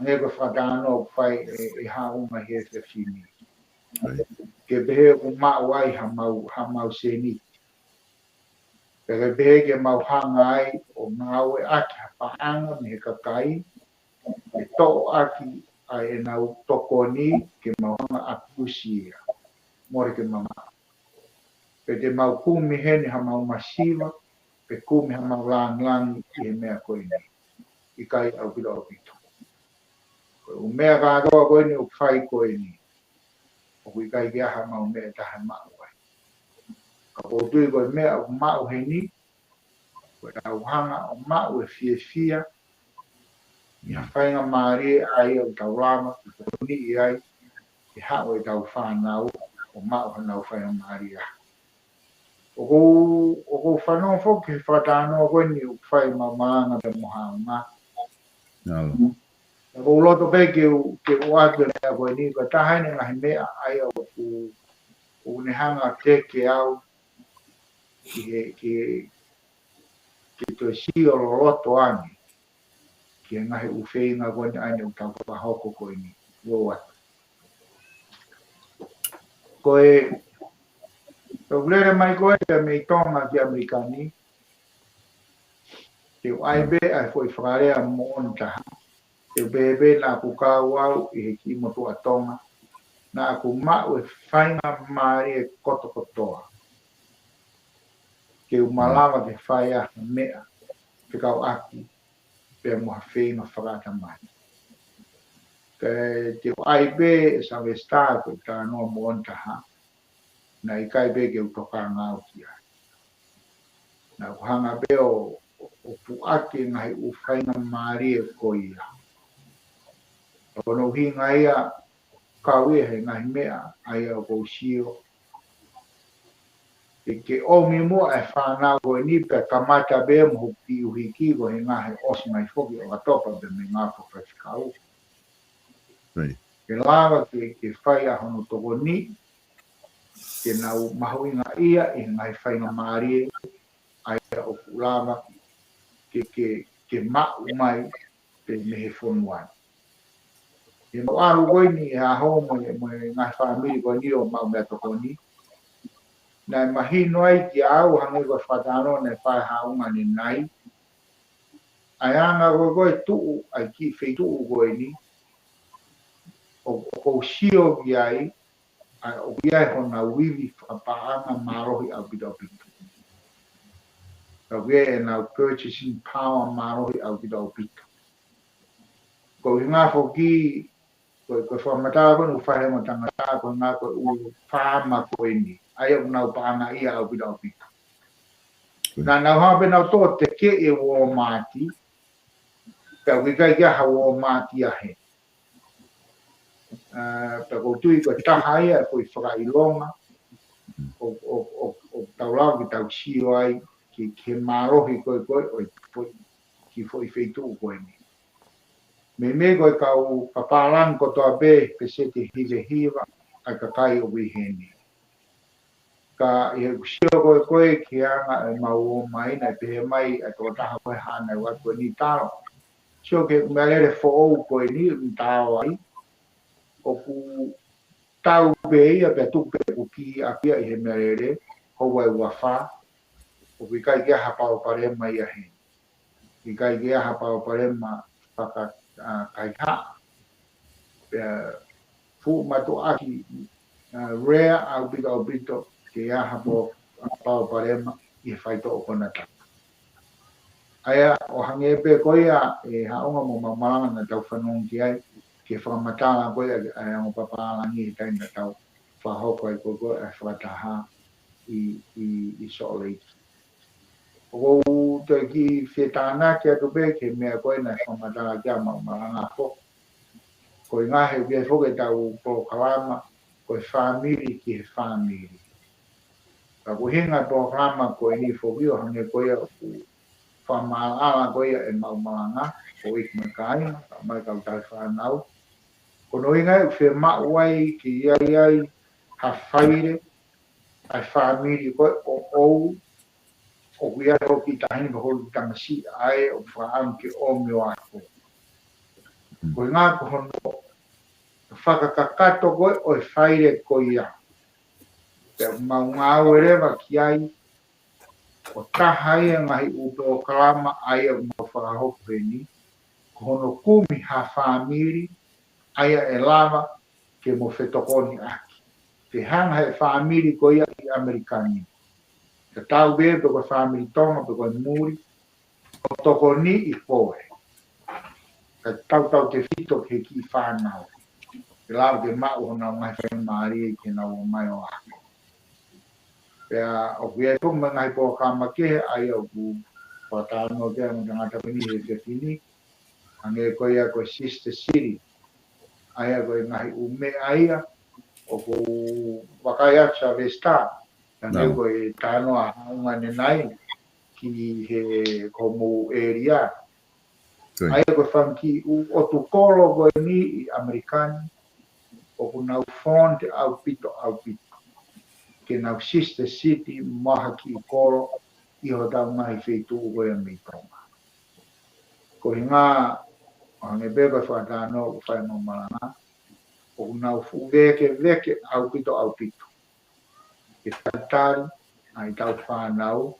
Hangē ko e fakatalanoa ʻoku fai ʻe, ʻe Haʻu mai he efiafi ni. Ke pehē ʻoku maʻu ai ha mau, ha mau sēniti. Pea ke pehē ke mau hanga ai ʻo ngāueʻaki ha paʻanga mei he kakai, ke toʻo ʻaki ʻa ʻenau tokoni ke mau hanga ʻo abusi ia. Mole ke mamaʻo. Pe te mau kumi heni ha mau masiva, pe kumi ha mau lāngilangi ʻi he meʻa ko eni. ʻIkai ʻaupito ʻaupito. Ko e ʻū meʻa kātoa ko eni ʻoku fai ko eni. ʻOku ʻikai ke ʻi ai ha mau meʻa taha ʻe maʻu ai. Ka ʻoku ou tui ko e meʻa ʻoku maʻu heni, Ko e tau hanga ʻo maʻu e fiefia ʻi ha faingamālie ʻa ia ʻoku tau lava ke tokoniʻi ai ke haʻu ʻetau fānau ʻo maʻu honau faingamālie. ʻOku ou, ʻoku ou fanongo foki he fakatalanoa ko eni ʻoku fai ʻe Maʻumalanga pea mo Haʻunga. Naʻa ʻoku ou loto pē ke u, ke u ʻoatu e meʻa ko eni, ko e taha eni e ngaahi meʻa ʻa ia ʻoku, ʻoku ne hanga ʻo teke au ki he, ki he, ke toe sio loloto ange ki he ngaahi ʻū feinga ko eni ʻa ia ʻoku tau fakahoko ko eni. Ua atu. Ko e, ko e lele mai ko ē pea mei Tonga ki ʻAmelika ni, te u ʻai pē ʻa e foʻi fakalea moʻoni taha. Te u pehē pē naʻa ku kau au ʻi he kiʻi motuʻa Tonga, naʻa ku maʻu e faingamālie kotokotoa ke u malava ke fai ʻa e meʻa fekauʻaki pea mo ha feinga fakaʻatamai. Ka te u ʻai pē ʻe Sylvester ko e talanoa moʻoni taha, naʻe ʻikai pē ke u tokanga au ki ai. Naʻa ku hanga pē ʻo, ʻo, ʻo puʻaki e ngaahi ʻū faingamālie ko ia. ʻOku ne ʻuhinga ia kau ia he ngaahi meʻa ʻa ia ʻoku ou sio ke, ke ʻomi muʻa e fānau ko eni pea kamata pē mo hoku kiʻi ʻuhiki ko e ngaahi ʻosi mai foki ʻo Okatopa pea mei he ngaahi fakafaifekau. Ke lava ke, ke fai ʻa hono tokoni, ke nau mahuʻingaʻia ʻi he ngaahi faingamālie ʻa ia ʻoku lava ke, ke, ke maʻu mai pē mei he fonua ni. ʻI heʻemau ʻalu ko eni he ʻaho mo e, mo e ngaahi fāmili ko eni ʻo maʻu meʻatokoni, naʻe mahino ai kiate au hangē ko e fakatalanoa naʻe fai ʻe Haʻunga ʻanenai, ʻa e anga ko ē ko e tuʻu ʻa e kiʻi feituʻu ko eni, ʻo, ʻoku ou sio ki ai, ʻa, ʻoku ʻi ai honau ivi fakapaʻanga mālohi ʻaupito ʻaupito. Ka ʻoku ʻi ai ʻenau purchasing power mālohi ʻaupito ʻaupito. Ko e ʻuhinga foki, ko, ko e fakamatala ko eni ʻoku fai ʻe he ongo tangata ko e ʻuhinga ko e ʻū faama ko eni, ʻa ia ʻoku nau paʻangaʻia ʻaupito ʻaupito. Naʻa nau hanga pē nau tō tekeʻi e Walmart, pea ʻoku ʻikai ke ʻi ai ha Walmart ia heni. ʻA, pea ʻoku ou tui ko e taha ia e foʻi fakaʻilonga ʻo, ʻo, ʻo, ʻoku tau lava ke tau sio ai ki, ki he mālohi ko ē ko ē ʻo e foʻi, kiʻi foʻi feituʻu ko eni. Meimei ko e kau papālangi kotoa pē, peseti hiva hiva ʻa e kakai ʻoku ʻi heni. Ka ʻi heʻeku sio ko ē ko ē ki he anga ʻemau ō mai, naʻe pehē mai ʻe he tokotaha ko ē hana ua ko eni talo. Sio ki he meʻalele foʻou ko eni ʻoku tau ai, ʻoku tau pē ia pea tuku pē ʻeku kī ʻaki ia ʻi he meʻalele, houa ʻe uofā, ʻoku ʻikai ke ʻi ai ha palopalema ia heni. ʻIkai ke ʻi ai ha palopalema faka, ʻa, kaihaʻa. Pea fuʻu mātuʻaki, ʻa, rare ʻaupito ʻaupito ke ʻi ai ha palo, ʻa, palopalema ʻi he faitoʻo konatapu. ʻA ia, ʻo hangē pē ko ia ʻe Haʻunga mo Maʻumalanga naʻa tau fanongo ki ai, ki he fakamatala ko ia ʻa e ongo papālangi he taimi naʻa tau fakahoko ai ko ē ko ē ʻa e fakataha ʻi, ʻi, ʻi Salt Lake. ʻOku ou toe kiʻi fie tānaki atu pē ki he meʻa ko ē naʻe fakamatala ki ai ʻa Maʻumalanga foki. Ko e ngaahi ʻuhinga foki ʻetau polokalama, ko e fāmili ki he fāmili. Ka ko e ʻuhinga e polokalama ko eni foki ʻo hangē ko ia ʻoku fakamaʻalaʻala ko ia ʻe Maʻumalanga, ko e ʻEiki mo e Kāinga, kae ʻumaʻā e kau tali fānau. Ko hono ʻuhinga ʻoku fiemaʻu ai ke ʻi ai ai ha faile, ʻa e fāmili ko ē ʻoʻou, ʻoku ʻi ai hoʻo kiʻi taʻahine pe ko hoʻo kiʻi tamasiʻi ʻa ē ʻoku fakaʻamu ke ʻomi ʻo ako. Ko e ʻuhinga ko hono fakakakato ko ē ʻo e faile ko ia. Pea mau ngāue leva ki ai, ko e taha ia e ngaahi ʻū polokalama ʻa ia ʻoku mau fakahoko heni, ko hono kumi ha fāmili, ʻa ia ʻe lava ke mo fetokoniʻaki. Te hanga he fāmili ko ia ʻi ʻAmelika ni, tatau pē pe ko e fāmili Tonga pe ko e muli, ʻo tokoniʻi koe. Kae tautautefito ki he kiʻi fānau, ke lava ke maʻu honau ngaahi faingamālie ke nau ō mai ʻo ako. Pea ʻoku ʻi ai foki mo e ngaahi polokalama kehe ʻa ia ʻoku fakatalanoa ki ai mo e tangata ko eni he efiafi ni, hangē ko ia ko e Sister City. ʻA ia ko e ngaahi ʻū meʻa ia ʻoku ou vakai atu Sylvester, hangē ko e talanoa ʻa Haunga ʻanenai ki he ko homou ʻēlia. ʻA ia ko e fanga kiʻi ʻū ʻotu kolo ko eni ʻi ʻAmelika ni, ʻoku nau fond ʻaupito, ʻaupito ke nau sister city mo ha kiʻi kolo ʻi hotau ngaahi feituʻu ko ia mei Tonga. Ko e ʻuhinga, ʻo hangē pē ko e fakatalanoa ʻoku fai mo Malanga, ʻoku nau fuʻu vēkeveke ʻaupito, ʻaupito ke talitali ʻa ʻetau fānau,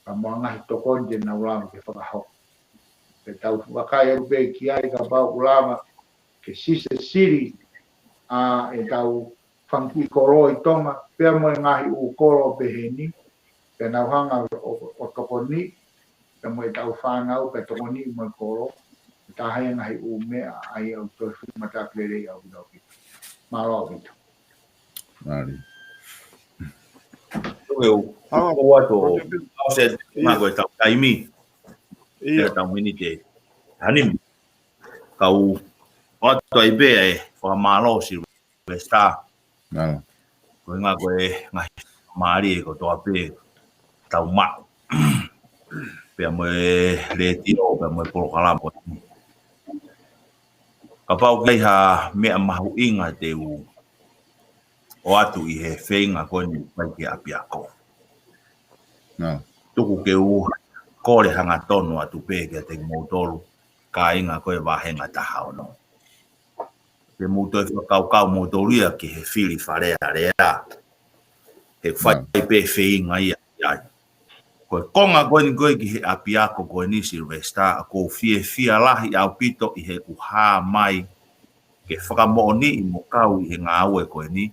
ka mo e ngaahi tokoni te nau lava ke fakahoko. Pea tau vakai atu pē ki ai kapau ʻoku lava ke sister city ʻa ʻetau fanga kiʻi kolo ʻi Tonga, pea mo e ngaahi ʻū kolo pehē ni, pea nau hanga ʻo, ʻo tokoni, pea mo ʻetau fānau, pea tokoni mo e kolo, ʻe taha e ngaahi ʻū meʻa ʻa ia ʻoku toe fuʻu matāpule lelei ʻaupito, ʻaupito. Mālō ʻaupito. Mālō. Tuku ke u, hanga ko atu, ʻo se, ngā ko e tau taimi. ʻIo. Tau miniti. Hani, kau, ʻoatu ai pē ʻa e fakamālō Sylvester. Mālō. Ko e ʻuhinga ko e ngaahi mālie kotoa pē tau maʻu. Pea mo e letiō, pea mo e polokalama ko eni. Kapau ʻoku ʻi ai ha meʻa mahuʻinga te u ʻoatu ʻi he feinga ko eni ʻoku fai ki he ʻapiako. Mālō. Tuku ke u kole hangatonu atu pē kiate kimoutolu, kāinga ko e vāhenga taha ono. Te mou toe fakakaukau moutolu ia ki he fili Fale Alea. He fai pē feinga ia ʻi ai. Ko e konga ko eni ko ē ki he ʻapiako ko eni Sylvester, ʻoku ou fiefia lahi ʻaupito ʻi heʻeku hā mai ke fakamoʻoniʻi mo kau ʻi he ngāue ko eni.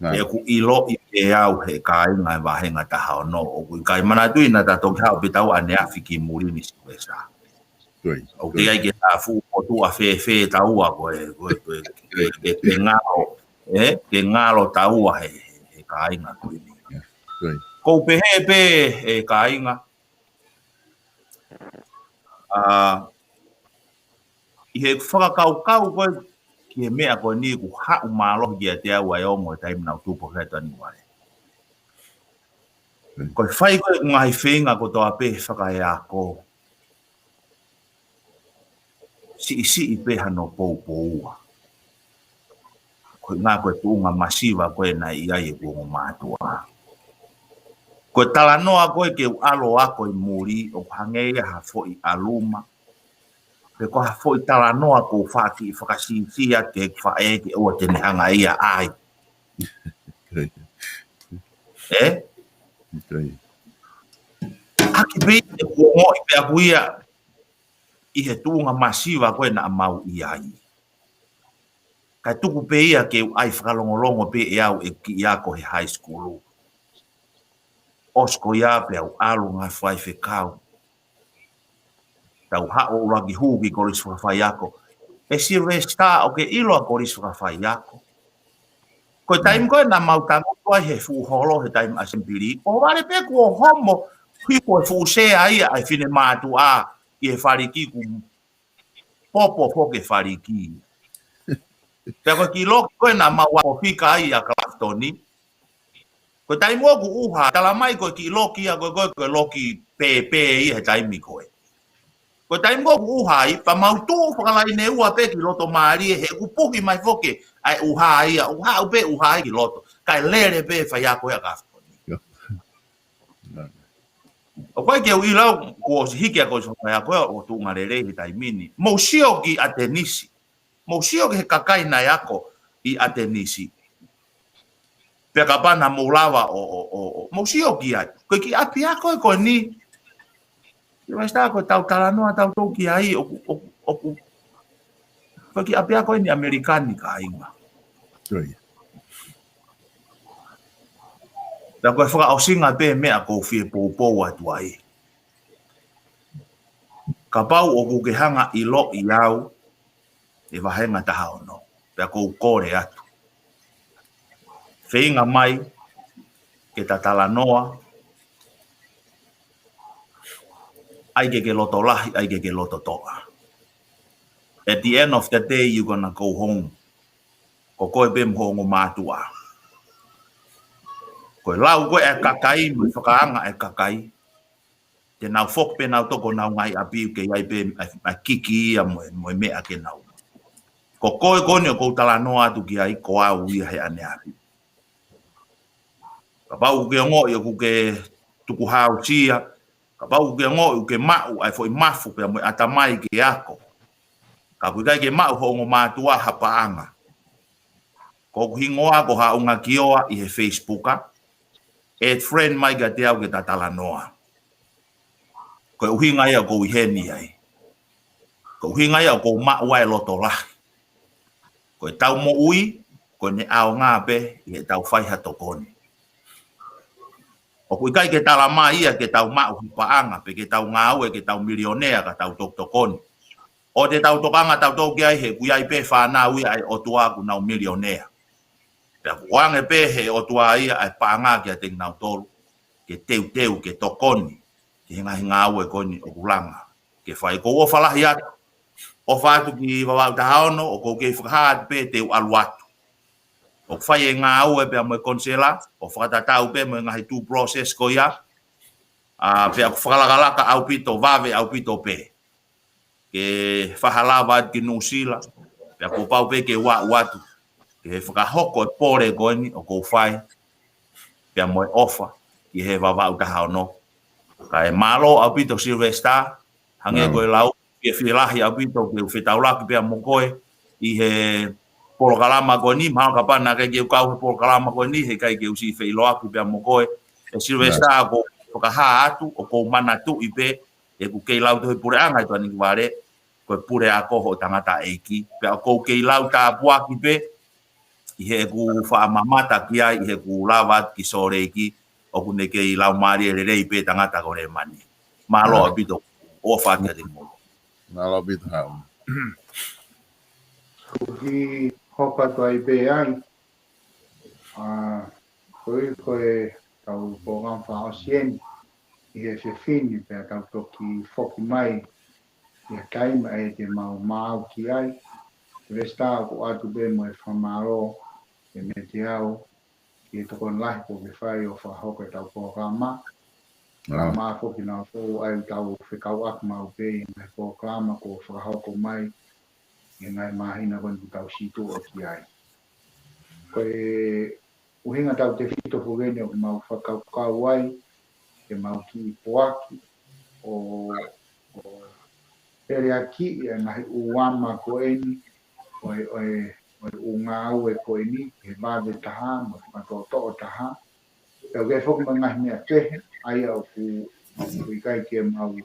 He ʻoku ʻiloʻi ʻe au he kāinga e vāhenga taha ono. ʻOku ʻikai manatuʻi naʻa ta toki haʻu pē taua ʻaneafi ki muli ni Sylvester. ʻOku ʻi ai ke ta fuʻu ʻotua fēfē taua ko e, ko e, ko e, ke, ke, ke ngalo, ē, ke ngalo taua he, he, he kāinga ko eni. ʻOku ou pehē pē, ʻe kāinga, ʻa, ʻi he fakakaukau ko ē ki he meʻa ko eni ʻoku haʻu mālohi kiate au ʻa e ongo e taimi naʻa ku tupu ʻi Taniuale. Ko e fai ko ē ngaahi feinga kotoa pē fakaeako, siʻisiʻi pē hano poupoua. Ko e ʻuhinga ko e tuʻunga masiva ko ē naʻe ʻi ai ʻeku ongo mātuʻa. Ko e talanoa ko ē ke u ʻalu ʻo ako ʻi muli, ʻoku hangē ia ha foʻi ʻaluma. Pe ko ha foʻi talanoa ʻoku ou faʻa kiʻi fakasīsī atu ki heʻeku faʻē ke ʻoua te ne hanga ia ʻo ʻai. Ē? ʻAki pē ia ʻeku ongoʻi pē ʻaku ia ʻi he tuʻunga masiva ko ē naʻa mau ʻi ai. Kae tuku pē ia ke u ʻai fakalongolongo pē ʻe au ʻeku kiʻi ako he high school. ʻOsi ko ia pea u ʻalu ngaahi faifekau. Tau haʻu ʻuluaki hū ki Kolisi Fakafaiako. ʻE Sylvester, ʻoku ke ʻilo ʻa Kolisi Fakafaiako? Ko e taimi ko ē naʻa mau tangutu ai he fuʻu holo he taimi ʻasempili, ʻohovale pē kuo homo, hiko e fuʻu sea ia ʻa e finemātuʻa ʻi he faliki, kuo popo foki e faliki. Pea ko e kiʻi loki ko ē naʻa mau ako fika ai ʻa Kalafitoni. Ko e taimi ʻoku ʻuha, talamai ko e kiʻi loki ia ko ē, ko e, ko e loki pēpē ia he taimi ko ē. Ko e taimi ʻoku ʻuha ai, pea mau tuʻu fakalaine ua pē ki loto mālie, he ʻoku puhi mai foki ʻa e ʻuha ia, ʻuha ʻaupē ʻuha ai ki loto. Kae lele pē faiako ia ʻa Kalafitoni. ʻOku ʻikai ke u ʻilo kuo ʻosi hiki ʻa Kolisi Fakafaiako ia ʻo tuʻunga lelei he taimi ni. Mou sio ki ʻAtenisi. Mou sio ki he kakai naʻe ako ʻi ʻAtenisi. Pea kapau naʻa mou lava ʻo, ʻo, ʻo, ʻo, mou sio ki ai. Ko e kiʻi ʻapiako ē ko eni. Sylvester, ko ʻetau talanoa tautolu ki ai, ʻoku, ʻoku, ʻoku, ko e kiʻi ʻapiako eni ʻAmelika ni, kāinga. Pea ko e fakaʻosinga pē meʻa ʻoku ou fie poupou atu ai. Kapau ʻoku ke hanga ʻiloʻi au, ʻe vāhenga taha ono, pea ʻoku ou kole atu. Feinga mai ke ta talanoa, ʻAi ke ke loto lahi, ʻai ke ke loto toʻa. At the end of the day, you gonna go home. Ko koe pē mo ho ongo mātuʻa. Ko e lau ko ē ʻa e kakai, mo e fakaanga ʻa e kakai, te nau foki pē nau toko nau ngaahi ʻapi, ʻoku kei ʻi ai pē ʻa e, ʻa e kiki ia mo e, mo e meʻa ke nau. Ko koe ko eni ʻoku ou talanoa atu ki ai, ko au ia he ʻaneafi. Kapau ʻoku ke ongoʻi ʻoku ke tukuhāusia, kapau ʻoku ke ongoʻi ʻoku ke maʻu ʻa e foʻi mafu pea mo e ʻatamai ke ako, ka ʻoku ʻikai ke maʻu ho ongo mātuʻa ha paʻanga, ko hoku hingoa ko Haʻunga Kioa ʻi he Facebook, add friend mai kiate au ke ta talanoa. Ko e ʻuhinga ia ʻoku ou ʻi heni ai. Ko e ʻuhinga ia ʻoku ou maʻu ai e loto lahi. Ko ʻetau moʻui, ko ʻene ʻaonga pē ʻi heʻetau fai ha tokoni. ʻOku ʻikai ke tala mai ia ke tau maʻu ha paʻanga, pe ke tau ngāue ke tau milionea ka tau toki tokoni. ʻOua te tau tokanga tautolu ki ai he ʻoku ʻi ai pē fānau ia ʻa e ʻOtua ʻoku nau milionea. Pea ʻoku ʻoange pē he ʻOtua ia ʻa e paʻanga kiate kinautolu ke teuteu, ke tokoni ki he ngaahi ngāue ko eni ʻoku langa ke fai. ʻOku ou ʻofa lahi atu. ʻOfa atu ki Vavaʻu taha ono, ʻoku ou kei fakahā atu pē te u ʻalu atu. ʻOku fai e ngāue pea mo e konisela, ʻo fakatatau pē mo e ngaahi due process ko ia. ʻA, pea ʻoku fakalakalaka ʻaupito, vave ʻaupito pē ke fakalava atu ki Nuʻusila, pea kuo pau pē ke u aʻu atu ke fakahoko e pole ko eni ʻoku ou fai, pea mo e ʻofa ki he Vavaʻu taha ono. Kae mālō ʻaupito Sylvester, hangē ko e lau, fiefia lahi ʻaupito ke u fetaulaki pea mo koe ʻi he polokalama ko eni, mahalo kapau naʻe ʻikai ke u kau he polokalama ko eni, heʻikai ke u siʻi feʻiloaki pea mo koe. ʻE Sylvester, ʻoku ou fakahā atu, ʻoku ou manatuʻi pē, ʻeku kei lau tohi puleʻanga ʻi Tuʻaniku Vale, ko e puleako hoʻo tangataʻeiki. Pea ʻoku ou kei lau tāpuaki pē ʻi heʻeku faʻa mamata ki ai, ʻi heʻeku lava atu ki Sōleki, ʻoku ne kei laumālie lelei pē tangata ko Lēmani. Mālō ʻaupito, ʻofa atu kiate kimoutolu. Mālō ʻaupito, Haʻu. Kuo ki hopa tuai pē ai. ʻA, ko e, ko ʻetau polokalama fakaʻosi eni ʻi he efiafi ni, pea tau toki foki mai ʻi he taimi ʻe te mau maau ki ai. Sylvester, ʻoku ʻoatu pē mo e fakamālō ʻe mete au ki he tokoni lahi kuo ke fai ʻo fakahoko ʻetau polokalama. Mālō. Mo foki kinautolu ʻoku tau fekauʻaki maʻu pē ʻi he ngaahi polokalama kuo fakahoko mai ʻi he ngaahi māhina ko eni kuo tau situʻa ki ai. Ko e ʻuhinga tautefito foki eni ʻoku mau fakakaukau ai ke mau kiʻi poaki ʻo, ʻo peleakiʻi ʻa e ngaahi ʻū ama ko eni ʻo e, ʻo e, ʻo e ʻū ngāue ko eni he vave taha mo e fakatoʻotoʻo taha. Pea ʻoku ʻi ai foki mo e ngaahi meʻa kehe, ʻa ia ʻoku, ʻoku ʻikai ke mau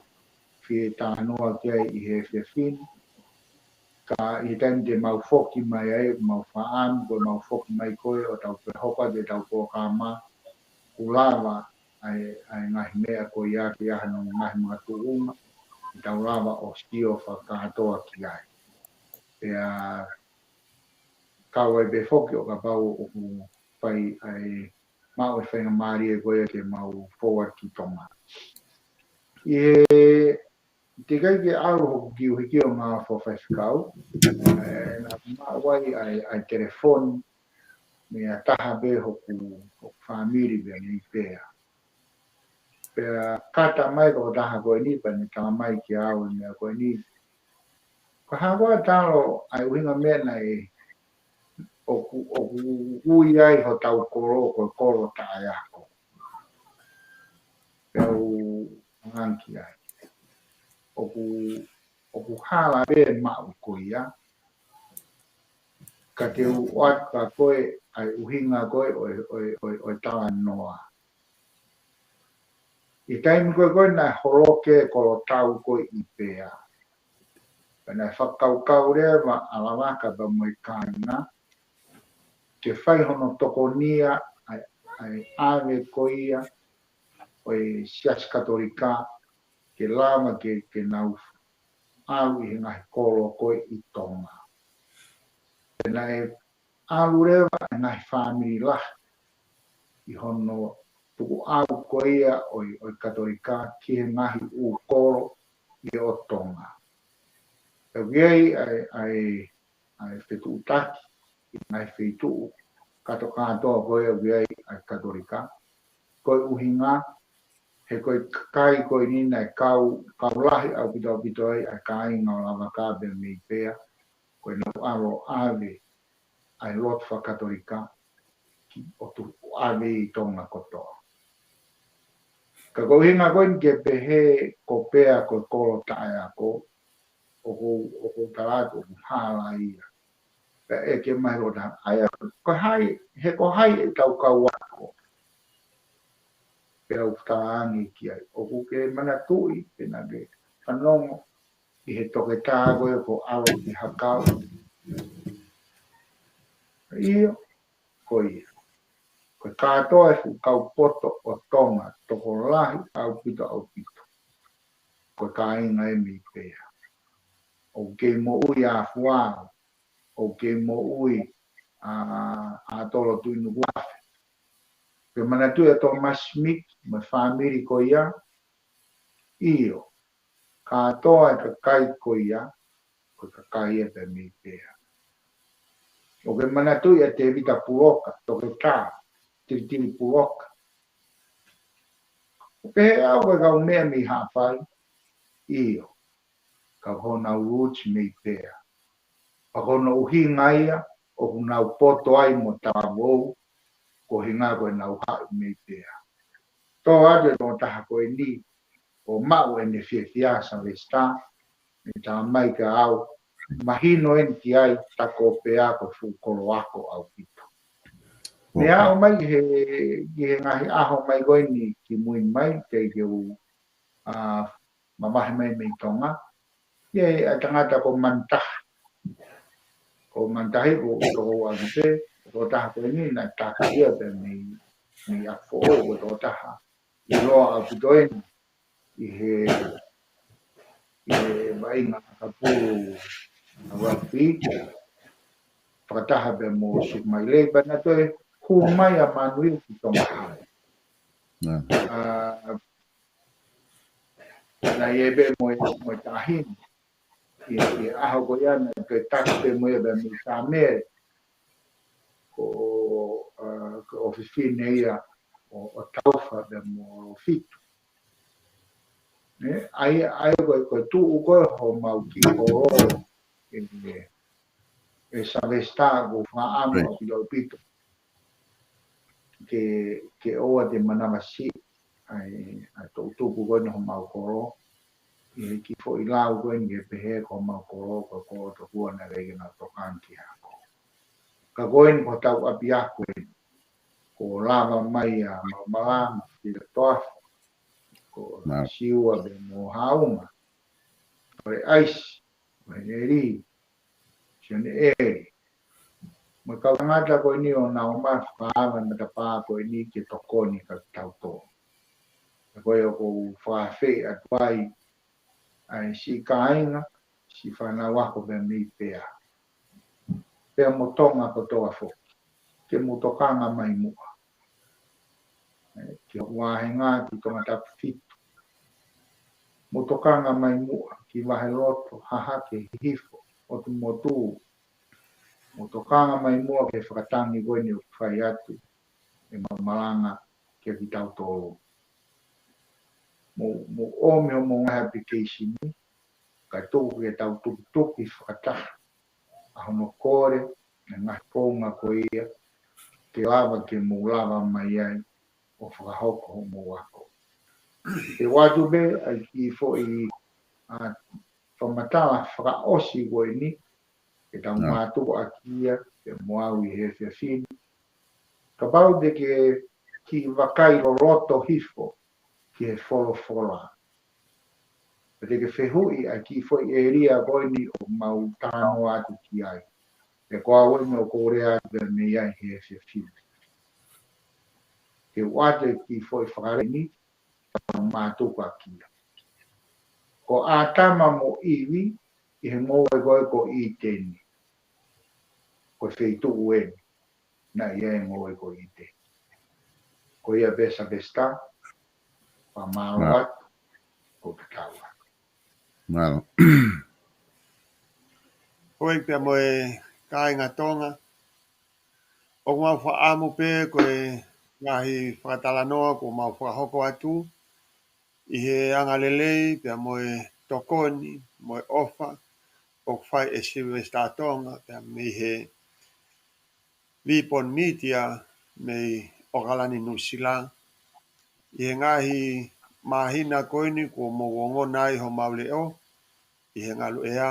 fie talanoa ki ai ʻi he efiafi ni. Ka ʻi he taimi te mau foki mai ai, ʻoku mau fakaʻamu ko e mau foki mai ko ē ʻo tau toe hopa ʻetau polokalama, ʻoku lava ʻa e, ʻa e ngaahi meʻa ko ia ke ʻi ai hano ngaahi makatuʻunga, ʻe tau lava ʻo sio fakakātoa ki ai. Pea kau ai pē foki ʻo kapau ʻoku fai ʻa e maʻu e faingamālie ko ia ke mau forward ki Tonga. ʻI he teʻeki ai ke ʻalu hoku kiʻi ʻuhiki ʻo ngāue fakafaifekau, ʻe, naʻa ku maʻu ai ʻa e, ʻa e telefoni mei ha taha pē hoku, hoku fāmili pē mei Pea. Pea kata mai ko e taha ko eni pea ne tala mai kia au e meʻa ko eni. Ko e hā koā Talo ʻa e ʻuhinga meʻa naʻe ʻoku, ʻoku ui ai hotau kolo ko e kolo taʻeako. Pea u hanga ki ai. ʻOku, ʻoku hala pē maʻu ko ia. Ka te u ʻoatu kia koe ʻa e ʻuhinga ko ē ʻo e, ʻo e, ʻo e, ʻo e talanoa. ʻI he taimi ko ē ko ē naʻe holoki e kolotau ko ē ʻi Pea, pea naʻe fakakaukau leva ʻa Lavaka pea mo e kāinga ke fai hono tokonia ʻa e, ʻa e ʻave ko ia ʻo e Siasi Katolika ke lava ke, ke nau ʻalu ʻi he ngaahi kolo ko ē ʻi Tonga. Pea naʻe ʻalu leva e ngaahi fāmili lahi ʻi hono tukuʻau ko ia ʻo e, ʻo e Katolika ki he ngaahi ʻū kolo ʻi ʻo Tonga. ʻOku ʻi ai ʻa e, ʻa e, ʻa e fetuʻutaki ʻi he ngaahi feituʻu kātoa kātoa ko ē ʻoku ʻi ai ʻa e Katolika. Ko e ʻuhinga, he ko e kakai ko eni naʻe kau, kau lahi ʻaupito ʻaupito ai ʻa e kāinga ʻo Lavaka pea mei Pea, ko ʻenau ʻalu ʻo ʻave ʻa e lotu fakakatolika ki ʻo tu ʻave ʻi Tonga kotoa. Ka ko e ʻuhinga ko eni ke pehē ko Pea ko e kolo taʻeako, ʻoku ou, ʻoku ou tala atu ʻoku hala ia. Pea ʻeke mai ʻo ta, ʻa ia, ko hai, he ko hai ʻetau kau ako? Pea u talaange ki ai, ʻoku ke manatuʻi, pea naʻa ke fanongo ʻi he toketā ko ē ko ʻAlo ki Hakau. ʻIo, ko ia. Ko e kātoa e fuʻu kau poto ʻo Tonga, tokolahi ʻaupito ʻaupito, ko e kāinga ē mei Pea. ʻOku kei moʻui ʻa Fuao, ʻoku kei moʻui ʻa, ʻa Tolo Tuʻinukuafe. Ke manatuʻi ʻa Thomas Smith mo e fāmili ko ia, ʻio, kātoa e kakai ko ia, ko e kakai ia pea mei Pea. ʻOku ke manatuʻi ʻa Tēvita Puloka, toketā, Tilitili Puloka. ʻOku pehē au ko e kau meʻa mei Haʻafai, ʻio, ka ko honau roots mei Pea. Pea ko hono ʻuhinga ia ʻoku nau poto ai mo talavou, ko e ʻuhinga ko ʻenau haʻu mei Pea. Tō atu e tokotaha ko eni, ʻo maʻu ʻene fiefia Sylvester, ʻe tala mai kia au, mahino eni ki ai, tā ko Pea ko e fuʻu kolo ako ʻaupito. Meʻa ʻoku ʻomai he, ki he ngaahi ʻaho mai ko eni kimui mai, teʻeki ke u, ʻa, mamahi mai mei Tonga. ʻI ai ʻa e tangata ko Manutahi. Ko Manutahi ko e toko ua ki pē, ko e tokotaha ko eni naʻe taki ia pea mei, mei ʻApifoʻou, ko e tokotaha ʻiloa ʻaupito eni ʻi he, ʻi he vaʻinga ʻakapulu rugby, fakataha pea mo Sukumailei, pea naʻe toe hū mai ʻa Manuiu ki Tonga High. ʻA, naʻe ʻi ai pē mo e, mo e taʻahine. ʻI, ʻi he ʻaho ko ia naʻe toe taki pē mo ia pea mei Samuele. Ko, ʻa, ko e ʻofefine ia ʻo, ʻo Taufa pea mo Fitu. Ne, ʻa ia, ʻa ia ko e, ko e tuʻu ko ē homau kiʻi kolo ē, ē, ē Sylvester ʻoku ou fakaʻamu ʻaupito ʻaupito ke, ke ʻoua te manavasiʻi ʻa e, ʻa e toʻutupu ko eni homau kolo. ʻI he kiʻi foʻi lau ko eni ke pehē ko homau kolo, ko e kolo tokua naʻe ʻikai ke nau tokanga ki he ako. Ka ko eni ko hotau ʻapiako eni. Kuo lava mai ʻa Maumala, Mafila Toafa, ko Siua pea mo Hauma, ko e ʻAisi, ko e Eli, Sione Eli. Mo e kau tangata ko eni ʻoku nau ō mai fakaava e matapā ko eni ke tokoni kia kitautolu. Ko ia ʻoku ou fakaafeʻi atu ai ʻa e siʻi kāinga, siʻi fānau ako pea mei Pea, pea mo Tonga kotoa foki, ke mou tokanga mai muʻa. ʻE, ki hoku vāhenga ki Tongatapu fitu. Mou tokanga mai muʻa ki Vaheloto, Hahake, Hihifo, ʻOtumotu. Mou tokanga mai muʻa ki he fakatangi ko eni ʻoku fai atu ʻe Maumala kia kitautolu. Mou, mou ʻomi hoʻomou ngaahi application, kae tuku ke tau tukituki fakataha ʻa hono kole ʻa e ngaahi founga ko ia, ke lava ke mou lava mai ai ʻo fakahoko hoʻomou ako. Te u ʻoatu pē ʻa e kiʻi foʻi, ʻa, fakamatala fakaʻosi ko eni, ke tau mātuku ʻaki ia, pea mo au ʻi he efiafi ni. Kapau te ke kiʻi vakai loloto hifo ki he folofola, pea te ke fehuʻi ʻa e kiʻi foʻi ʻēlia ko eni ʻoku mau talanoa atu ki ai. Pea ko au eni ʻoku ou lea atu pea mei ai he efiafi ni. Te u ʻoatu e kiʻi foʻi fakalea ni, tau mātuku ʻaki ia. Ko ʻĀtama mo ʻIvi, ʻi he ngoue ko ē ko ʻĪteni, ko e feituʻu eni naʻe ʻi ai e ngoue ko ʻĪteni. Ko ia pē Sylvester, fakamālō atu, ko e tatau atu. Mālō. Houʻeiki pea mo e kāinga Tonga, ʻoku mau fakaʻamu pē ko e ngaahi fakatalanoa kuo mau fakahoko atu ʻi he angalelei pea mo e tokoni mo e ʻofa ʻoku fai ʻe Sylvester Tonga pea mei he Vipon Media mei ʻAokalani, Nuʻusila, ʻi he ngaahi māhina ko eni kuo mou ongona ai homau leʻo ʻi he ngaluʻea.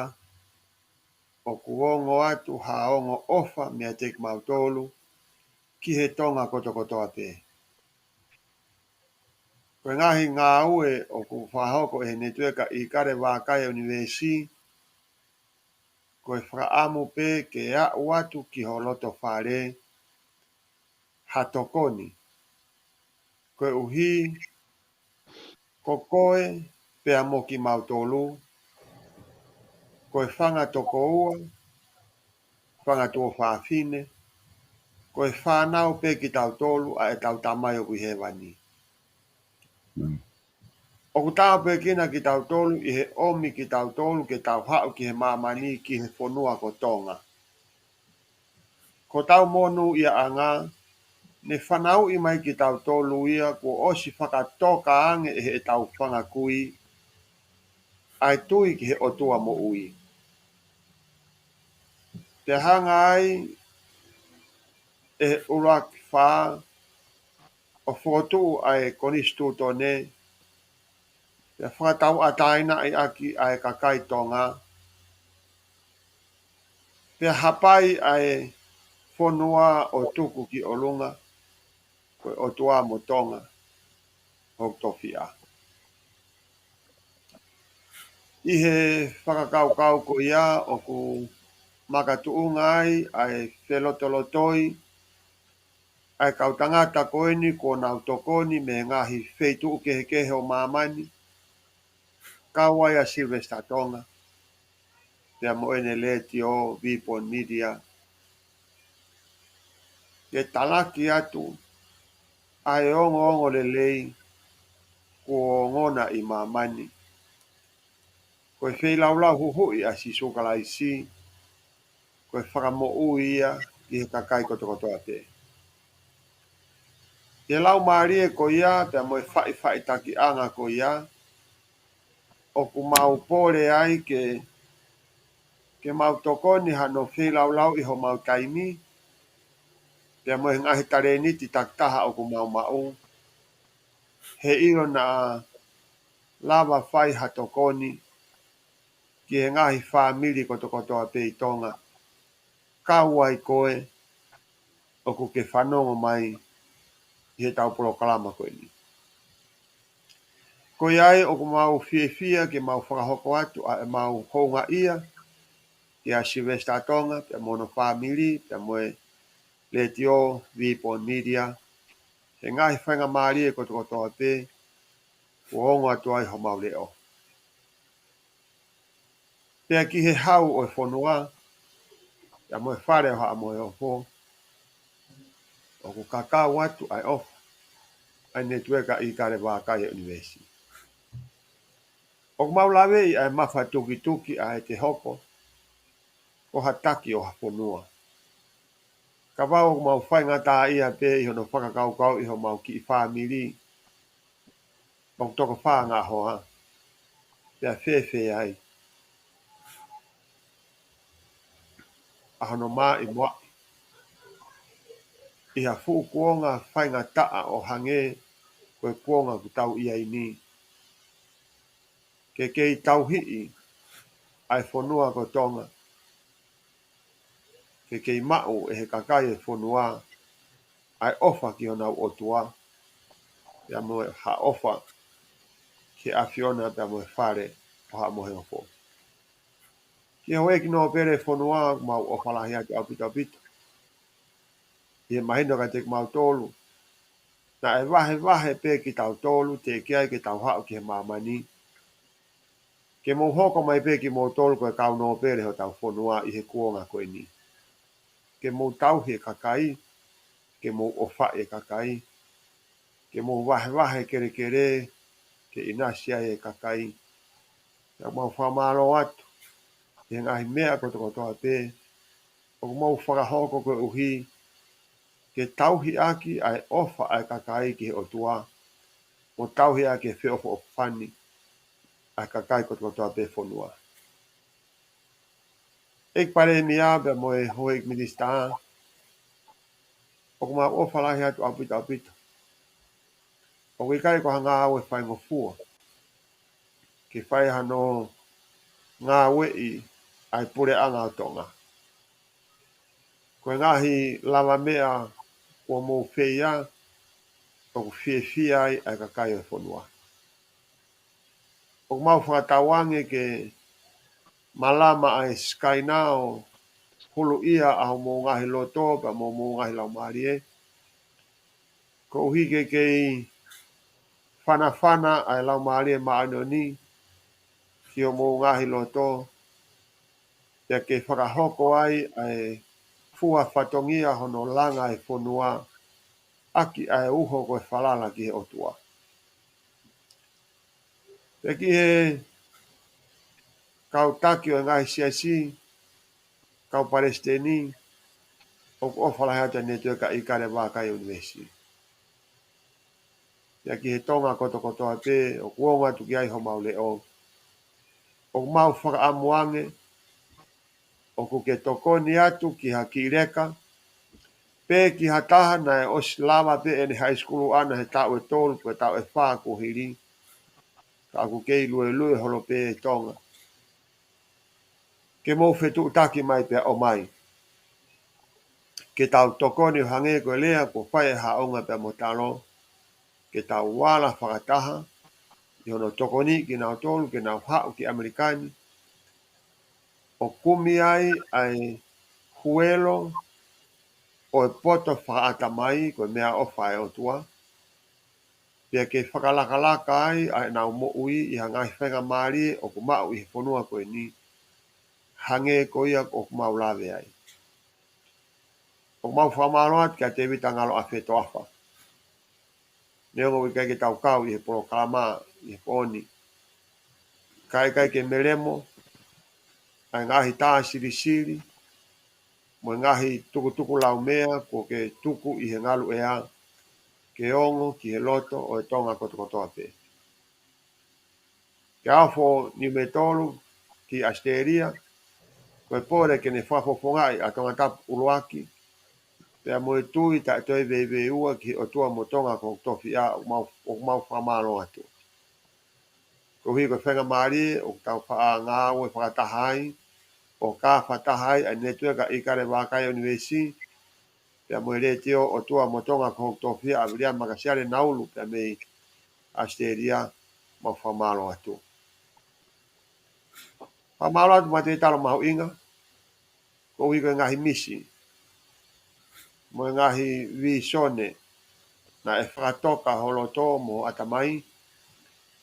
ʻOku ongo atu ha ongo ʻofa meiate kimautolu ki he Tonga kotokotoa pē. Ko e ngaahi ngāue ʻoku fakahoko ʻe he Netueka ʻIkale Vakai ʻUnivēsi, ko e fakaʻamu pē ke aʻu atu ki ho loto fale ha tokoni. Koeʻuhi ko koe pea mo kimautolu, ko e fanga tokoua, fanga tuofāfine, ko e fānau pē kitautolu ʻa ʻetau Tamai ʻoku ʻi hēvani. Mm. ʻOku tāpuekina kitautolu ʻi he ʻomi kitautolu ke tau haʻu ki he māmani, ki he fonua ko Tonga. Ko hotau monūʻiaʻanga, ne fanauʻi mai kitautolu ia kuo ʻosi fakatoka ange ʻe heʻetau fanga kui ʻa e tui ki he ʻOtua moʻui. Pea hanga ai ʻe he ʻUluaki Fā ʻo fokotuʻu ʻa e Konisitūtone, pea fakatauʻatāinaʻi ʻaki ʻa e kakai Tonga, pea hapai ʻa e fonua ʻo tuku ki ʻolunga, ko e ʻOtua mo Tonga hoku tofiʻa. ʻI he fakakaukau ko ia ʻoku makatuʻunga ai ʻa e felotolotoi ʻa e kau tangata ko eni kuo nau tokoni mei he ngaahi feituʻu kehekehe ʻo māmani, kau ai ʻa Sylvester Tonga pea mo ʻene letiō Vipon Media, ke talaki atu ʻa e ongoongolelei kuo ongona ʻi māmani. Ko e feilaulau huhuʻi ʻa Sīsū Kalaisi, ko e fakamoʻui ia ki he kakai kotokotoa pē. ʻI he laumālie ko ia pea mo e faʻifaʻitakiʻanga ko ia, ʻoku mau pole ai ke, ke mau tokoni hano feilaulau ʻi homau taimi, pea mo e ngaahi talēniti takitaha ʻoku mau maʻu, heiʻilo naʻa lava fai ha tokoni ki he ngaahi fāmili kotokotoa pē ʻi Tonga, kau ai koe ʻoku ke fanongo mai ʻi heʻetau polokalama ko eni. Ko ia ai ʻoku mau fiefia ke mau fakahoko atu ʻa ʻemau houngaʻia kia Sylvester Tonga pea mo hono fāmili pea mo e letiō Vipon Media, he ngaahi faingamālie kotokotoa pē kuo ongo atu ai homau leʻo. Pea ki he hau ʻo e fonua, pea mo e fale ʻo Haʻa Moheofo, ʻoku kakau atu ʻa e ʻofa ʻa e Netueka ʻIkale Vakai ʻUnivēsi. ʻOku mau laveʻi ʻa e mafatukituki ʻa e te hoko ko ha taki ʻo ha fonua. Kapau ʻoku mau faingataʻaʻia pē ʻi hono fakakaukauʻi homau kiʻi fāmili, ʻoku toko fā ngaahi hoa, pea fēfē ai ʻa hono maʻimoaʻi ʻi ha fuʻu kuonga faingataʻa ʻo hangē ko e kuonga ʻoku tau ʻi ai ni, ke kei tauhiʻi ʻa e fonua ko Tonga, ke kei maʻu ʻe he kakai e fonua ʻa e ʻofa ki honau ʻOtua, pea mo ha ʻofa ki he ʻAfiona pea mo e fale ʻo Haʻa Moheofo. Ki he houʻeiki nōpele fonua, mau ʻofa lahi atu ʻaupito ʻaupito. ʻI he mahino kiate kimautolu, naʻe vahevahe pē kitautolu, teʻeki ai ke tau haʻu ki he māmani. Ke mou hoko mai pē kimoutolu ko e kau nōpele hotau fonua ʻi he kuonga ko eni. Ke mou tauhi e kakai, ke mou ʻofaʻi e kakai, ke mou vahevahe kelekele, ke ʻinasi ai e kakai. Pea mau fakamālō atu ʻi he ngaahi meʻa kotokotoa pē ʻoku mau fakahoko koeʻuhi ke tauhi ʻaki ʻa e ʻofa ʻa e kakai ki he ʻOtua, mo tauhi ʻaki e feʻofoʻofani ʻa e kakai kotokotoa pē fonua. ʻEiki Palēmia pea mo e houʻeiki minisitā, ʻoku mau ʻofa lahi atu ʻaupito ʻaupito. ʻOku ʻikai ko ha ngāue faingofua ke fai hano ngāueʻi ʻa e puleʻanga ʻo Tonga. Ko e ngaahi lavameʻa kuo mou feia ʻoku fiefia ai ʻa e kakai ʻo e fonua. ʻOku mau fakatauange ke malama ʻa e sikaina ʻo huluʻia ʻa hoʻomou ngaahi loto pea mo hoʻomou ngaahi laumālie, koeʻuhi ke kei fanafana ʻa e Laumālie Māʻoniʻoni ki hoʻomou ngaahi loto, pea ke fakahoko ai ʻa e fua fatongia hono langa e fonua ʻaki ʻa e uho ko e falala ki he ʻOtua. Pea ki he kau taki ʻo e ngaahi siasi, kau palesiteni, ʻoku ʻofa lahi atu ʻa e Netiueka ʻIkale Vākai ʻUnivēsi. Pea ki he Tonga kotokotoa pē ʻoku ongo atu ki ai homau leʻo, ʻoku mau fakaʻamu ange ʻoku ke tokoni atu ki ha kiʻi leka, pe ki ha taha naʻe ʻosi lava pē ʻene high school ʻana he taʻu ʻe tolu pe taʻu ʻe fā kuo hili, ka ʻoku kei luelue holo pē ʻi Tonga, ke mou fetuʻutaki mai pea ʻomai ke tau tokoni ʻo hangē ko e lea kuo fai ʻe Haʻonga pea mo Talo, ke tau ala fakataha ʻi hono tokoniʻi kinautolu ke nau haʻu ki ʻAmelika ni, ʻo kumi ai ʻa e huelo ʻo e poto fakaʻatamai ko e meʻaʻofa ʻa e ʻOtua, pea ke fakalakalaka ai ʻa ʻenau moʻui ʻi ha ngaahi faingamālie ʻoku maʻu ʻi he fonua ko eni, hangē ko ia ʻoku mau lave ai. ʻOku mau fakamālō atu kia Tēvita Ngalo ʻAfetoafa. Neongo ʻoku ʻikai ke tau kau ʻi he polokalama ʻi he pooni, ka ʻikai ke melemo ʻa e ngaahi tā silisili mo e ngaahi tukutuku laumea kuo ke tuku ʻi he ngaluʻea ke ongo ki he loto ʻo e Tonga kotokotoa pē. Kia Ofo Niumetolu ki ʻAositelēlia, ko e pole ke ne fakafofongaʻi ʻa Tongatapu ʻUluaki, pea mo e tui taʻe toe veiveiua ki he ʻOtua mo Tonga ko hoku tofiʻa, ʻoku mau, ʻoku mau fakamālō atu. Koeʻuhi ko e faingamālie ʻoku tau faʻa ngāue fakataha ai, ʻo kau fakataha ai ʻa e Netiueka ʻIkale Vākai ʻUnivēsi, pea mo e Letiō ʻOtua mo Tonga ko hoku tofiʻa ʻa Viliami Makasiale Naulu pea mei ʻAositelēlia, mau fakamālō atu. Fakamālō atu Mate Talo Mahuʻinga, koeʻuhi ko e ngaahi misi mo e ngaahi vīsone naʻe fakatoka ho loto mo ho ʻatamai,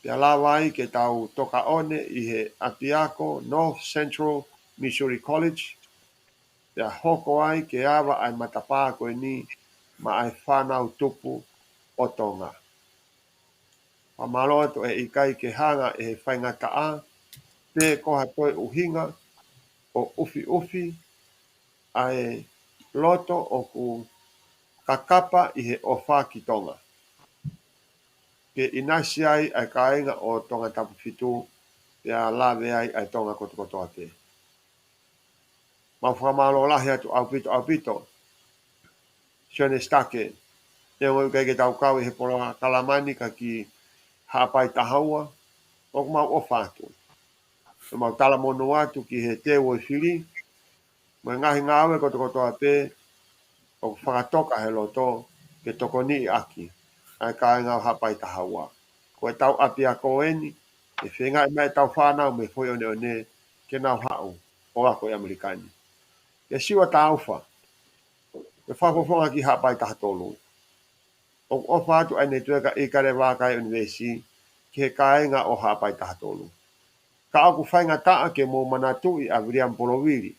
pea lava ai ke tau tokaʻone ʻi he ʻapiako North Central Missouri College, pea hoko ai ke ava ʻa e matapā ko eni maʻa e fānau tupu ʻo Tonga. Fakamālō atu ʻe ʻikai ke hanga ʻe he faingataʻa pe ko ha toe ʻuhinga ʻo ʻufiʻufi ʻa e loto ʻoku kakapa ʻi he ʻofa ki Tonga, ke ʻinasi ai ʻa e kāinga ʻo Tongatapu fitu, pea lave ai ʻa e Tonga kotokotoa pē. Mau fakamālō lahi atu ʻaupito ʻaupito Sione Sitake, neongo ʻoku ʻikai ke tau kau ʻi he polokalama ni ka ki Haʻapai taha ua, ʻoku mau ʻofa atu. ʻOku mau talamonū atu ki he teu ʻo e fili mo e ngaahi ngāue kotokotoa pē ʻoku fakatoka he loto ke tokoniʻi ʻaki ʻa e kāinga ʻo Haʻapai taha ua. Ko e tau ʻapiako eni, ʻe feingaʻi mai ʻetau fānau mei he foʻi ʻoneʻone ke nau haʻu ʻo ako ʻi ʻAmelika ni. Kia Siua Taufa, ke fakafofonga ki Haʻapai taha tolu. ʻOku ʻofa atu ʻa e Netiueka ʻIkale Vākai ʻUnivēsi ki he kāinga ʻo Haʻapai taha tolu. Ka ʻoku faingataʻa ke mou manatuʻi ʻa Viliami Polovili.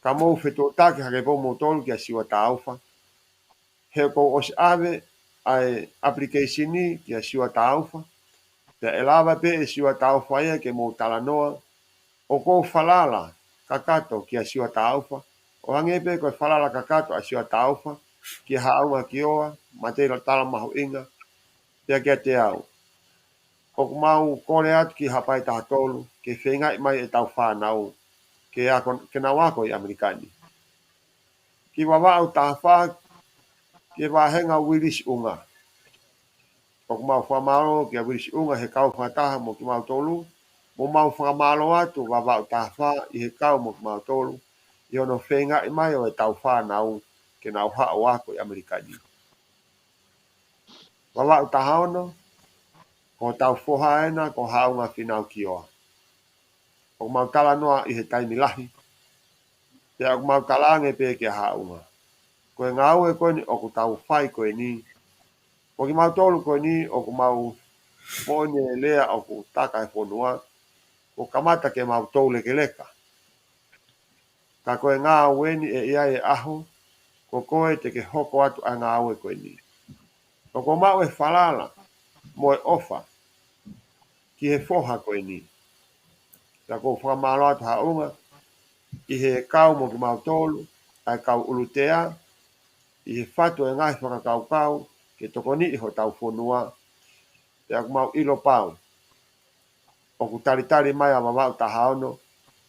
Ka mou fetuʻutaki hake pē moutolu kia Siua Taufa. He kuo u ʻosi ʻave ʻa e application ni kia Siua Taufa, Pea ʻe lava pē ʻe Siua Taufa ia ke mou talanoa, ʻoku ou falala kakato kia Siua Taufa, ʻo hangē pē ko e falala kakato ʻa Siua Taufa kia Haʻunga Kioa, Mateila Talamahuʻinga, pea kiate au. ʻOku mau kole atu ki Haʻapai taha tolu, ke feingaʻi mai ʻetau fānau, ke ako, ke nau ako ʻi ʻAmelika ni. Ki Vavaʻu taha fā, ki he vāhenga Uilisi ʻUnga. ʻOku mau fakamālō kia Uilisi ʻUnga he kau fakataha mo kimautolu, mo mau fakamālō atu Vavaʻu taha fā ʻi he kau mo kimautolu, ʻi hono feingaʻi mai ʻo ʻetau fānau, ke nau haʻu ʻo ako ʻi ʻAmelika ni. Vavaʻu taha ono, ko hotau foha ena, ko Haʻunga Fīnau Kioa. ʻOku mau talanoa ʻi he taimi lahi. Pea ʻoku mau talaange pē kia Haʻunga. Ko e ngāue ko eni ʻoku tau fai ko eni. Ko kimautolu ko eni ʻoku mau moʻoni e lea ʻoku taka e fonua. Kuo kamata ke mau toulekeleka. Ka ko e ngāue ni ʻe ʻi ai e ʻaho, ko koe te ke hoko atu ʻa e ngāue ko eni. ʻOku ou maʻu e falala, mo e ʻofa, ki he foha ko eni. Pea ʻoku ou fakamālō atu Haʻunga, ʻi he kau mo kimautolu, ʻa e kau ʻulutea, ʻi he fatu e ngaahi fakakaukau, ke tokoniʻi hotau fonua, pea ʻoku mau ʻilo pau. ʻOku talitali mai ʻa Vavaʻu taha ono,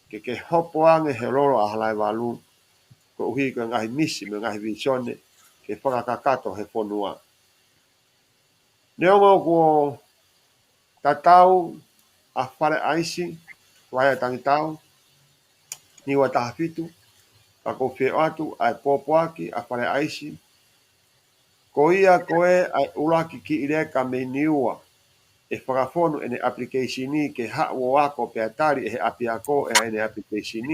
ke ke hopo ange he lolo ʻa Halaevalu, koeʻuhi ko e ngaahi misi mo e ngaahi vīsone, ke fakakakato he fonua. Neongo kuo tatau ʻa Fale ʻAisi, Vaea Tangitau, Niua taha fitu, ka ʻoku ou fie ʻoatu ʻa e pōpoaki ʻa Fale ʻAisi, ko ia ko ē ʻa e ʻuluaki kiʻi leka mei Niua, ʻe fakafonu ʻene application ke haʻu ʻo ako pea tali ʻe he ʻapiako ʻa ʻene application,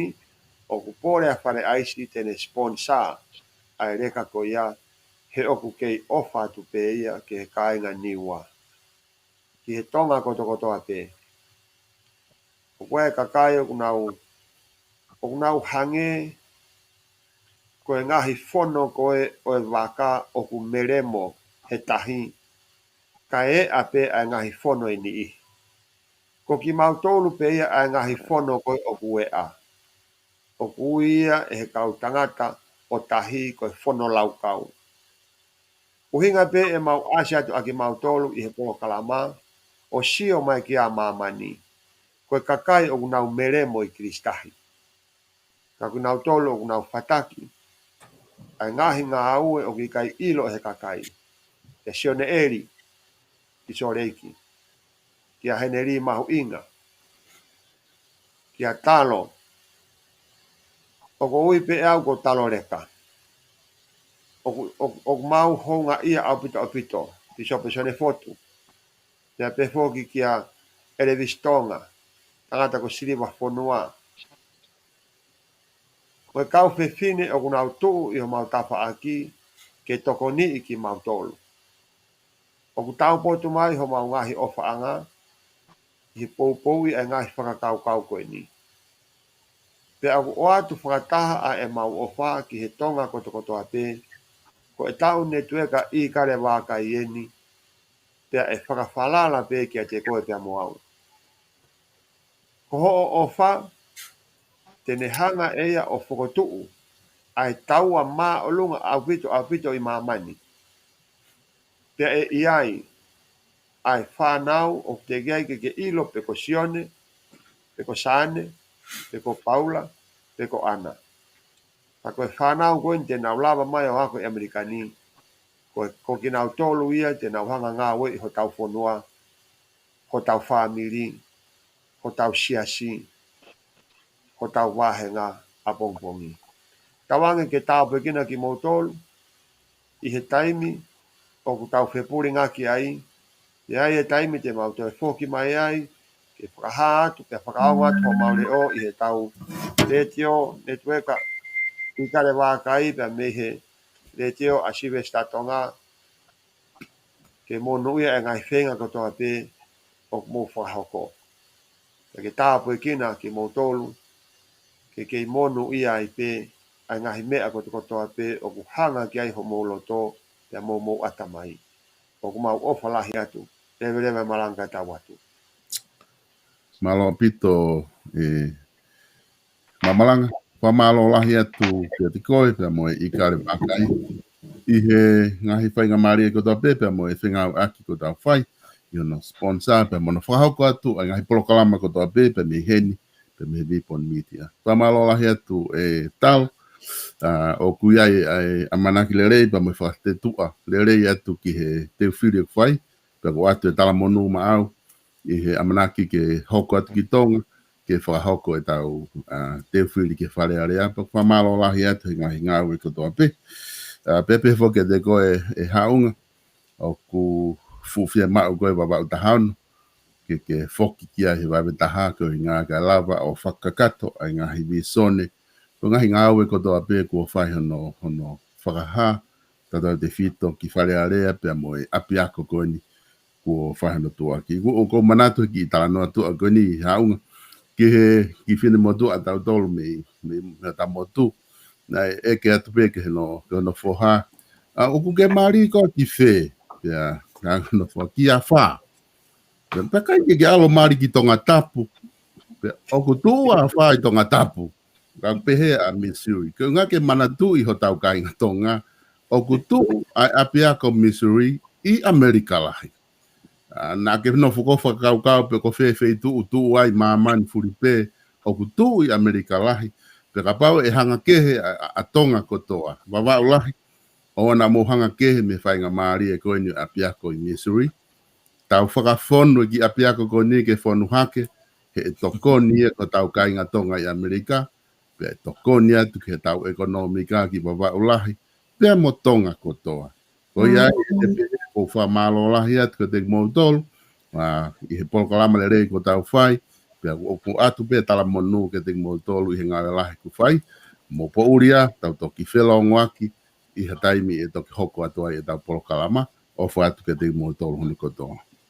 ʻoku pole ʻa Fale ʻAisi te ne sponsor ʻa e leka ko ia, he ʻoku kei ʻofa atu pē ia ki he kāinga Niua, ki he Tonga kotokotoa pē. ʻOku ʻi ai e kakai ʻoku nau, ʻoku nau hangē ko e ngaahi fono ko ē ʻo e vaka ʻoku melemo he tahi, kae ʻā pē ʻa e ngaahi fono ʻe niʻihi. Ko kimautolu pē ia ʻa e ngaahi fono ko ē ʻoku ʻā. ʻOku ui ia ʻe he kau tangata ʻo tahi ko e fono laukau. ʻUhinga pē ʻemau ʻasi atu ʻa kimautolu ʻi he polokalama, ʻo sio mai kia māmani, ko e kakai ʻoku nau melemo ʻi Kilisitahi. Ka ko kinautolu ʻoku nau fataki ʻa e ngaahi ngāue ʻoku ʻikai ʻilo ʻe he kakai. Kia Sione ʻEli ʻi Sōleki, kia Heneli Mahuʻinga, kia Talo, ʻoku ou ui pē au ko Talo Leka. ʻOku, ʻoku, ʻoku mau houngaʻia ʻaupito ʻaupito, Pīsope Sione Fotu, pea pehē foki kia ʻElevisi Tonga, tangata ko Siliva Fonua. Ko e kau fefine ʻoku nau tuʻu ʻi homau tafaʻaki ke tokoniʻi kimautolu. ʻOku taupotu mai homau ngaahi ʻofaʻanga ʻi he poupouʻi ʻa e ngaahi fakakaukau ko eni. Pea ʻoku ʻoatu fakataha ʻa ʻemau ʻofa ki he Tonga kotokotoa pē, ko ʻetau netiueka ʻIkale Vākai eni, pea ʻe fakafalala pē kiate koe pea mo au. Ko hoʻo ʻofa, te ne hanga ʻe ia ʻo fokotuʻu ʻa e taua māʻolunga ʻaupito ʻaupito ʻi māmani. Pea ʻe ʻi ai ʻa e fānau ʻoku teʻeki ai ke ke ʻilo pe ko Sione, pe ko Sane, pe ko Paula, pe ko ʻAna. Ka ko e fānau ko eni te nau lava mai ʻo ako ʻi ʻAmelika ni, ko, ko kinautolu ia te nau hanga ngāueʻi hotau fonua, hotau fāmili, hotau siasi, hotau vāhenga ʻapongipongi. Tauange ke tāpuekina kimoutolu ʻi he taimi ʻoku tau fepulingaki ai, ʻi ai e taimi te mau toe foki mai ai, ke fakahā atu, ke fakaongo atu homau leʻo ʻi heʻetau letiō netiueka ʻIkale Vākai pea mei he letiō ʻa Sylvester Tonga, ke monūʻia e ngaahi feinga kotoa pē ʻoku mou fakahoko. Pea ke tāpuekina kimoutolu, ke kei monūʻia ai pē ʻa e ngaahi meʻa kotokotoa pē ʻoku hanga ki ai homou loto pea mo homou ʻatamai. ʻOku mau ʻofa lahi atu, leveleva e malanga kae tau atu. Mālō ʻaupito, ē, Mamalanga. Fakamālō lahi atu kiate koe pea mo e ʻIkale Vakai ʻi he ngaahi faingamālie kotoa pē pea mo e fengāueʻaki kuo tau fai ʻi hono sponsor pea mo hono fakahoko atu ʻa e ngaahi polokalama kotoa pē pea mei heni pea mei he Vipon Media. Fakamālō lahi atu ʻe Talo, ʻa, ʻoku ʻi ai ʻa e ʻamanaki lelei pea mo e fakatetuʻa lelei atu ki he teu fili ʻoku fai, pea ʻoku ʻoatu e talamonū maʻau ʻi he ʻamanaki ke hoko atu ki Tonga ke fakahoko ʻetau, ʻa, teu fili ki Fale Alea. Pea ʻoku fakamālō lahi atu he ngaahi ngāue kotoa pē. ʻA, pea pehē foki kiate koe ʻe Haʻunga, ʻoku fuʻu fiemaʻu koe Vavaʻu taha ono ke, ke foki ki ai he vave taha koeʻuhinga kae lava ʻo fakakakato ʻa e ngaahi vīsone, ko e ngaahi ngāue kotoa pē kuo fai hono, hono fakahā, tautautefito ki Fale Alea pea mo e ʻapiako ko eni kuo fai hono tuʻuaki. ʻOku, ʻoku ou manatu he kiʻi talanoa tuʻa ko eni Haʻunga ki he kiʻi finemotuʻa ʻa tautolu mei, mei, mei Tamotu. Naʻe ʻeke atu pē ki hono, ki hono foha, ʻa, ʻoku ke mali koe ki fē? Pea, pea hono foha, ki ʻAfā. Pea, pea ʻikai ke ke ʻalu mali ki Tongatapu? Pea ʻoku tuʻu ʻAfā ʻi Tongatapu. Ka pehē ʻa Missouri. Koeʻuhinga ke manatuʻi hotau kāinga Tonga, ʻoku tuʻu ʻa e ʻapiako Missouri ʻi ʻAmelika Lahi. ʻA, naʻa ke nofo ʻo fakakaukau pe ko fē feituʻu tuʻu ai māmani fulipē, ʻoku tuʻu ʻi ʻAmelika Lahi. Pea kapau ʻe hanga kehe ʻa, ʻa, ʻa Tonga kotoa, Vavaʻu lahi, ʻoua naʻa mou hanga kehe mei he faingamālie ko eni ʻapiako ʻi Missouri. Tau fakafonu e kiʻi ʻapiako ko eni ke fonu hake, he ʻe tokoni ia ki hotau kāinga Tonga ʻi ʻAmelika, pea ʻe tokoni atu ki heʻetau ʻekonōmika ki Vavaʻu lahi, pea mo Tonga kotoa. Ko ia ai, ʻe pehē ʻoku ou fakamālō lahi atu kiate kimoutolu, ʻa, ʻi he polokalama lelei kuo tau fai, pea ʻoku ʻoatu pē talamonū kiate kimoutolu ʻi he ngāue lahi kuo fai, mou poʻuli ā, tau toki felōngoaki ʻi ha taimi ʻe toki hoko atu ai ʻetau polokalama, ʻofa atu kiate kimoutolu hono kotoa.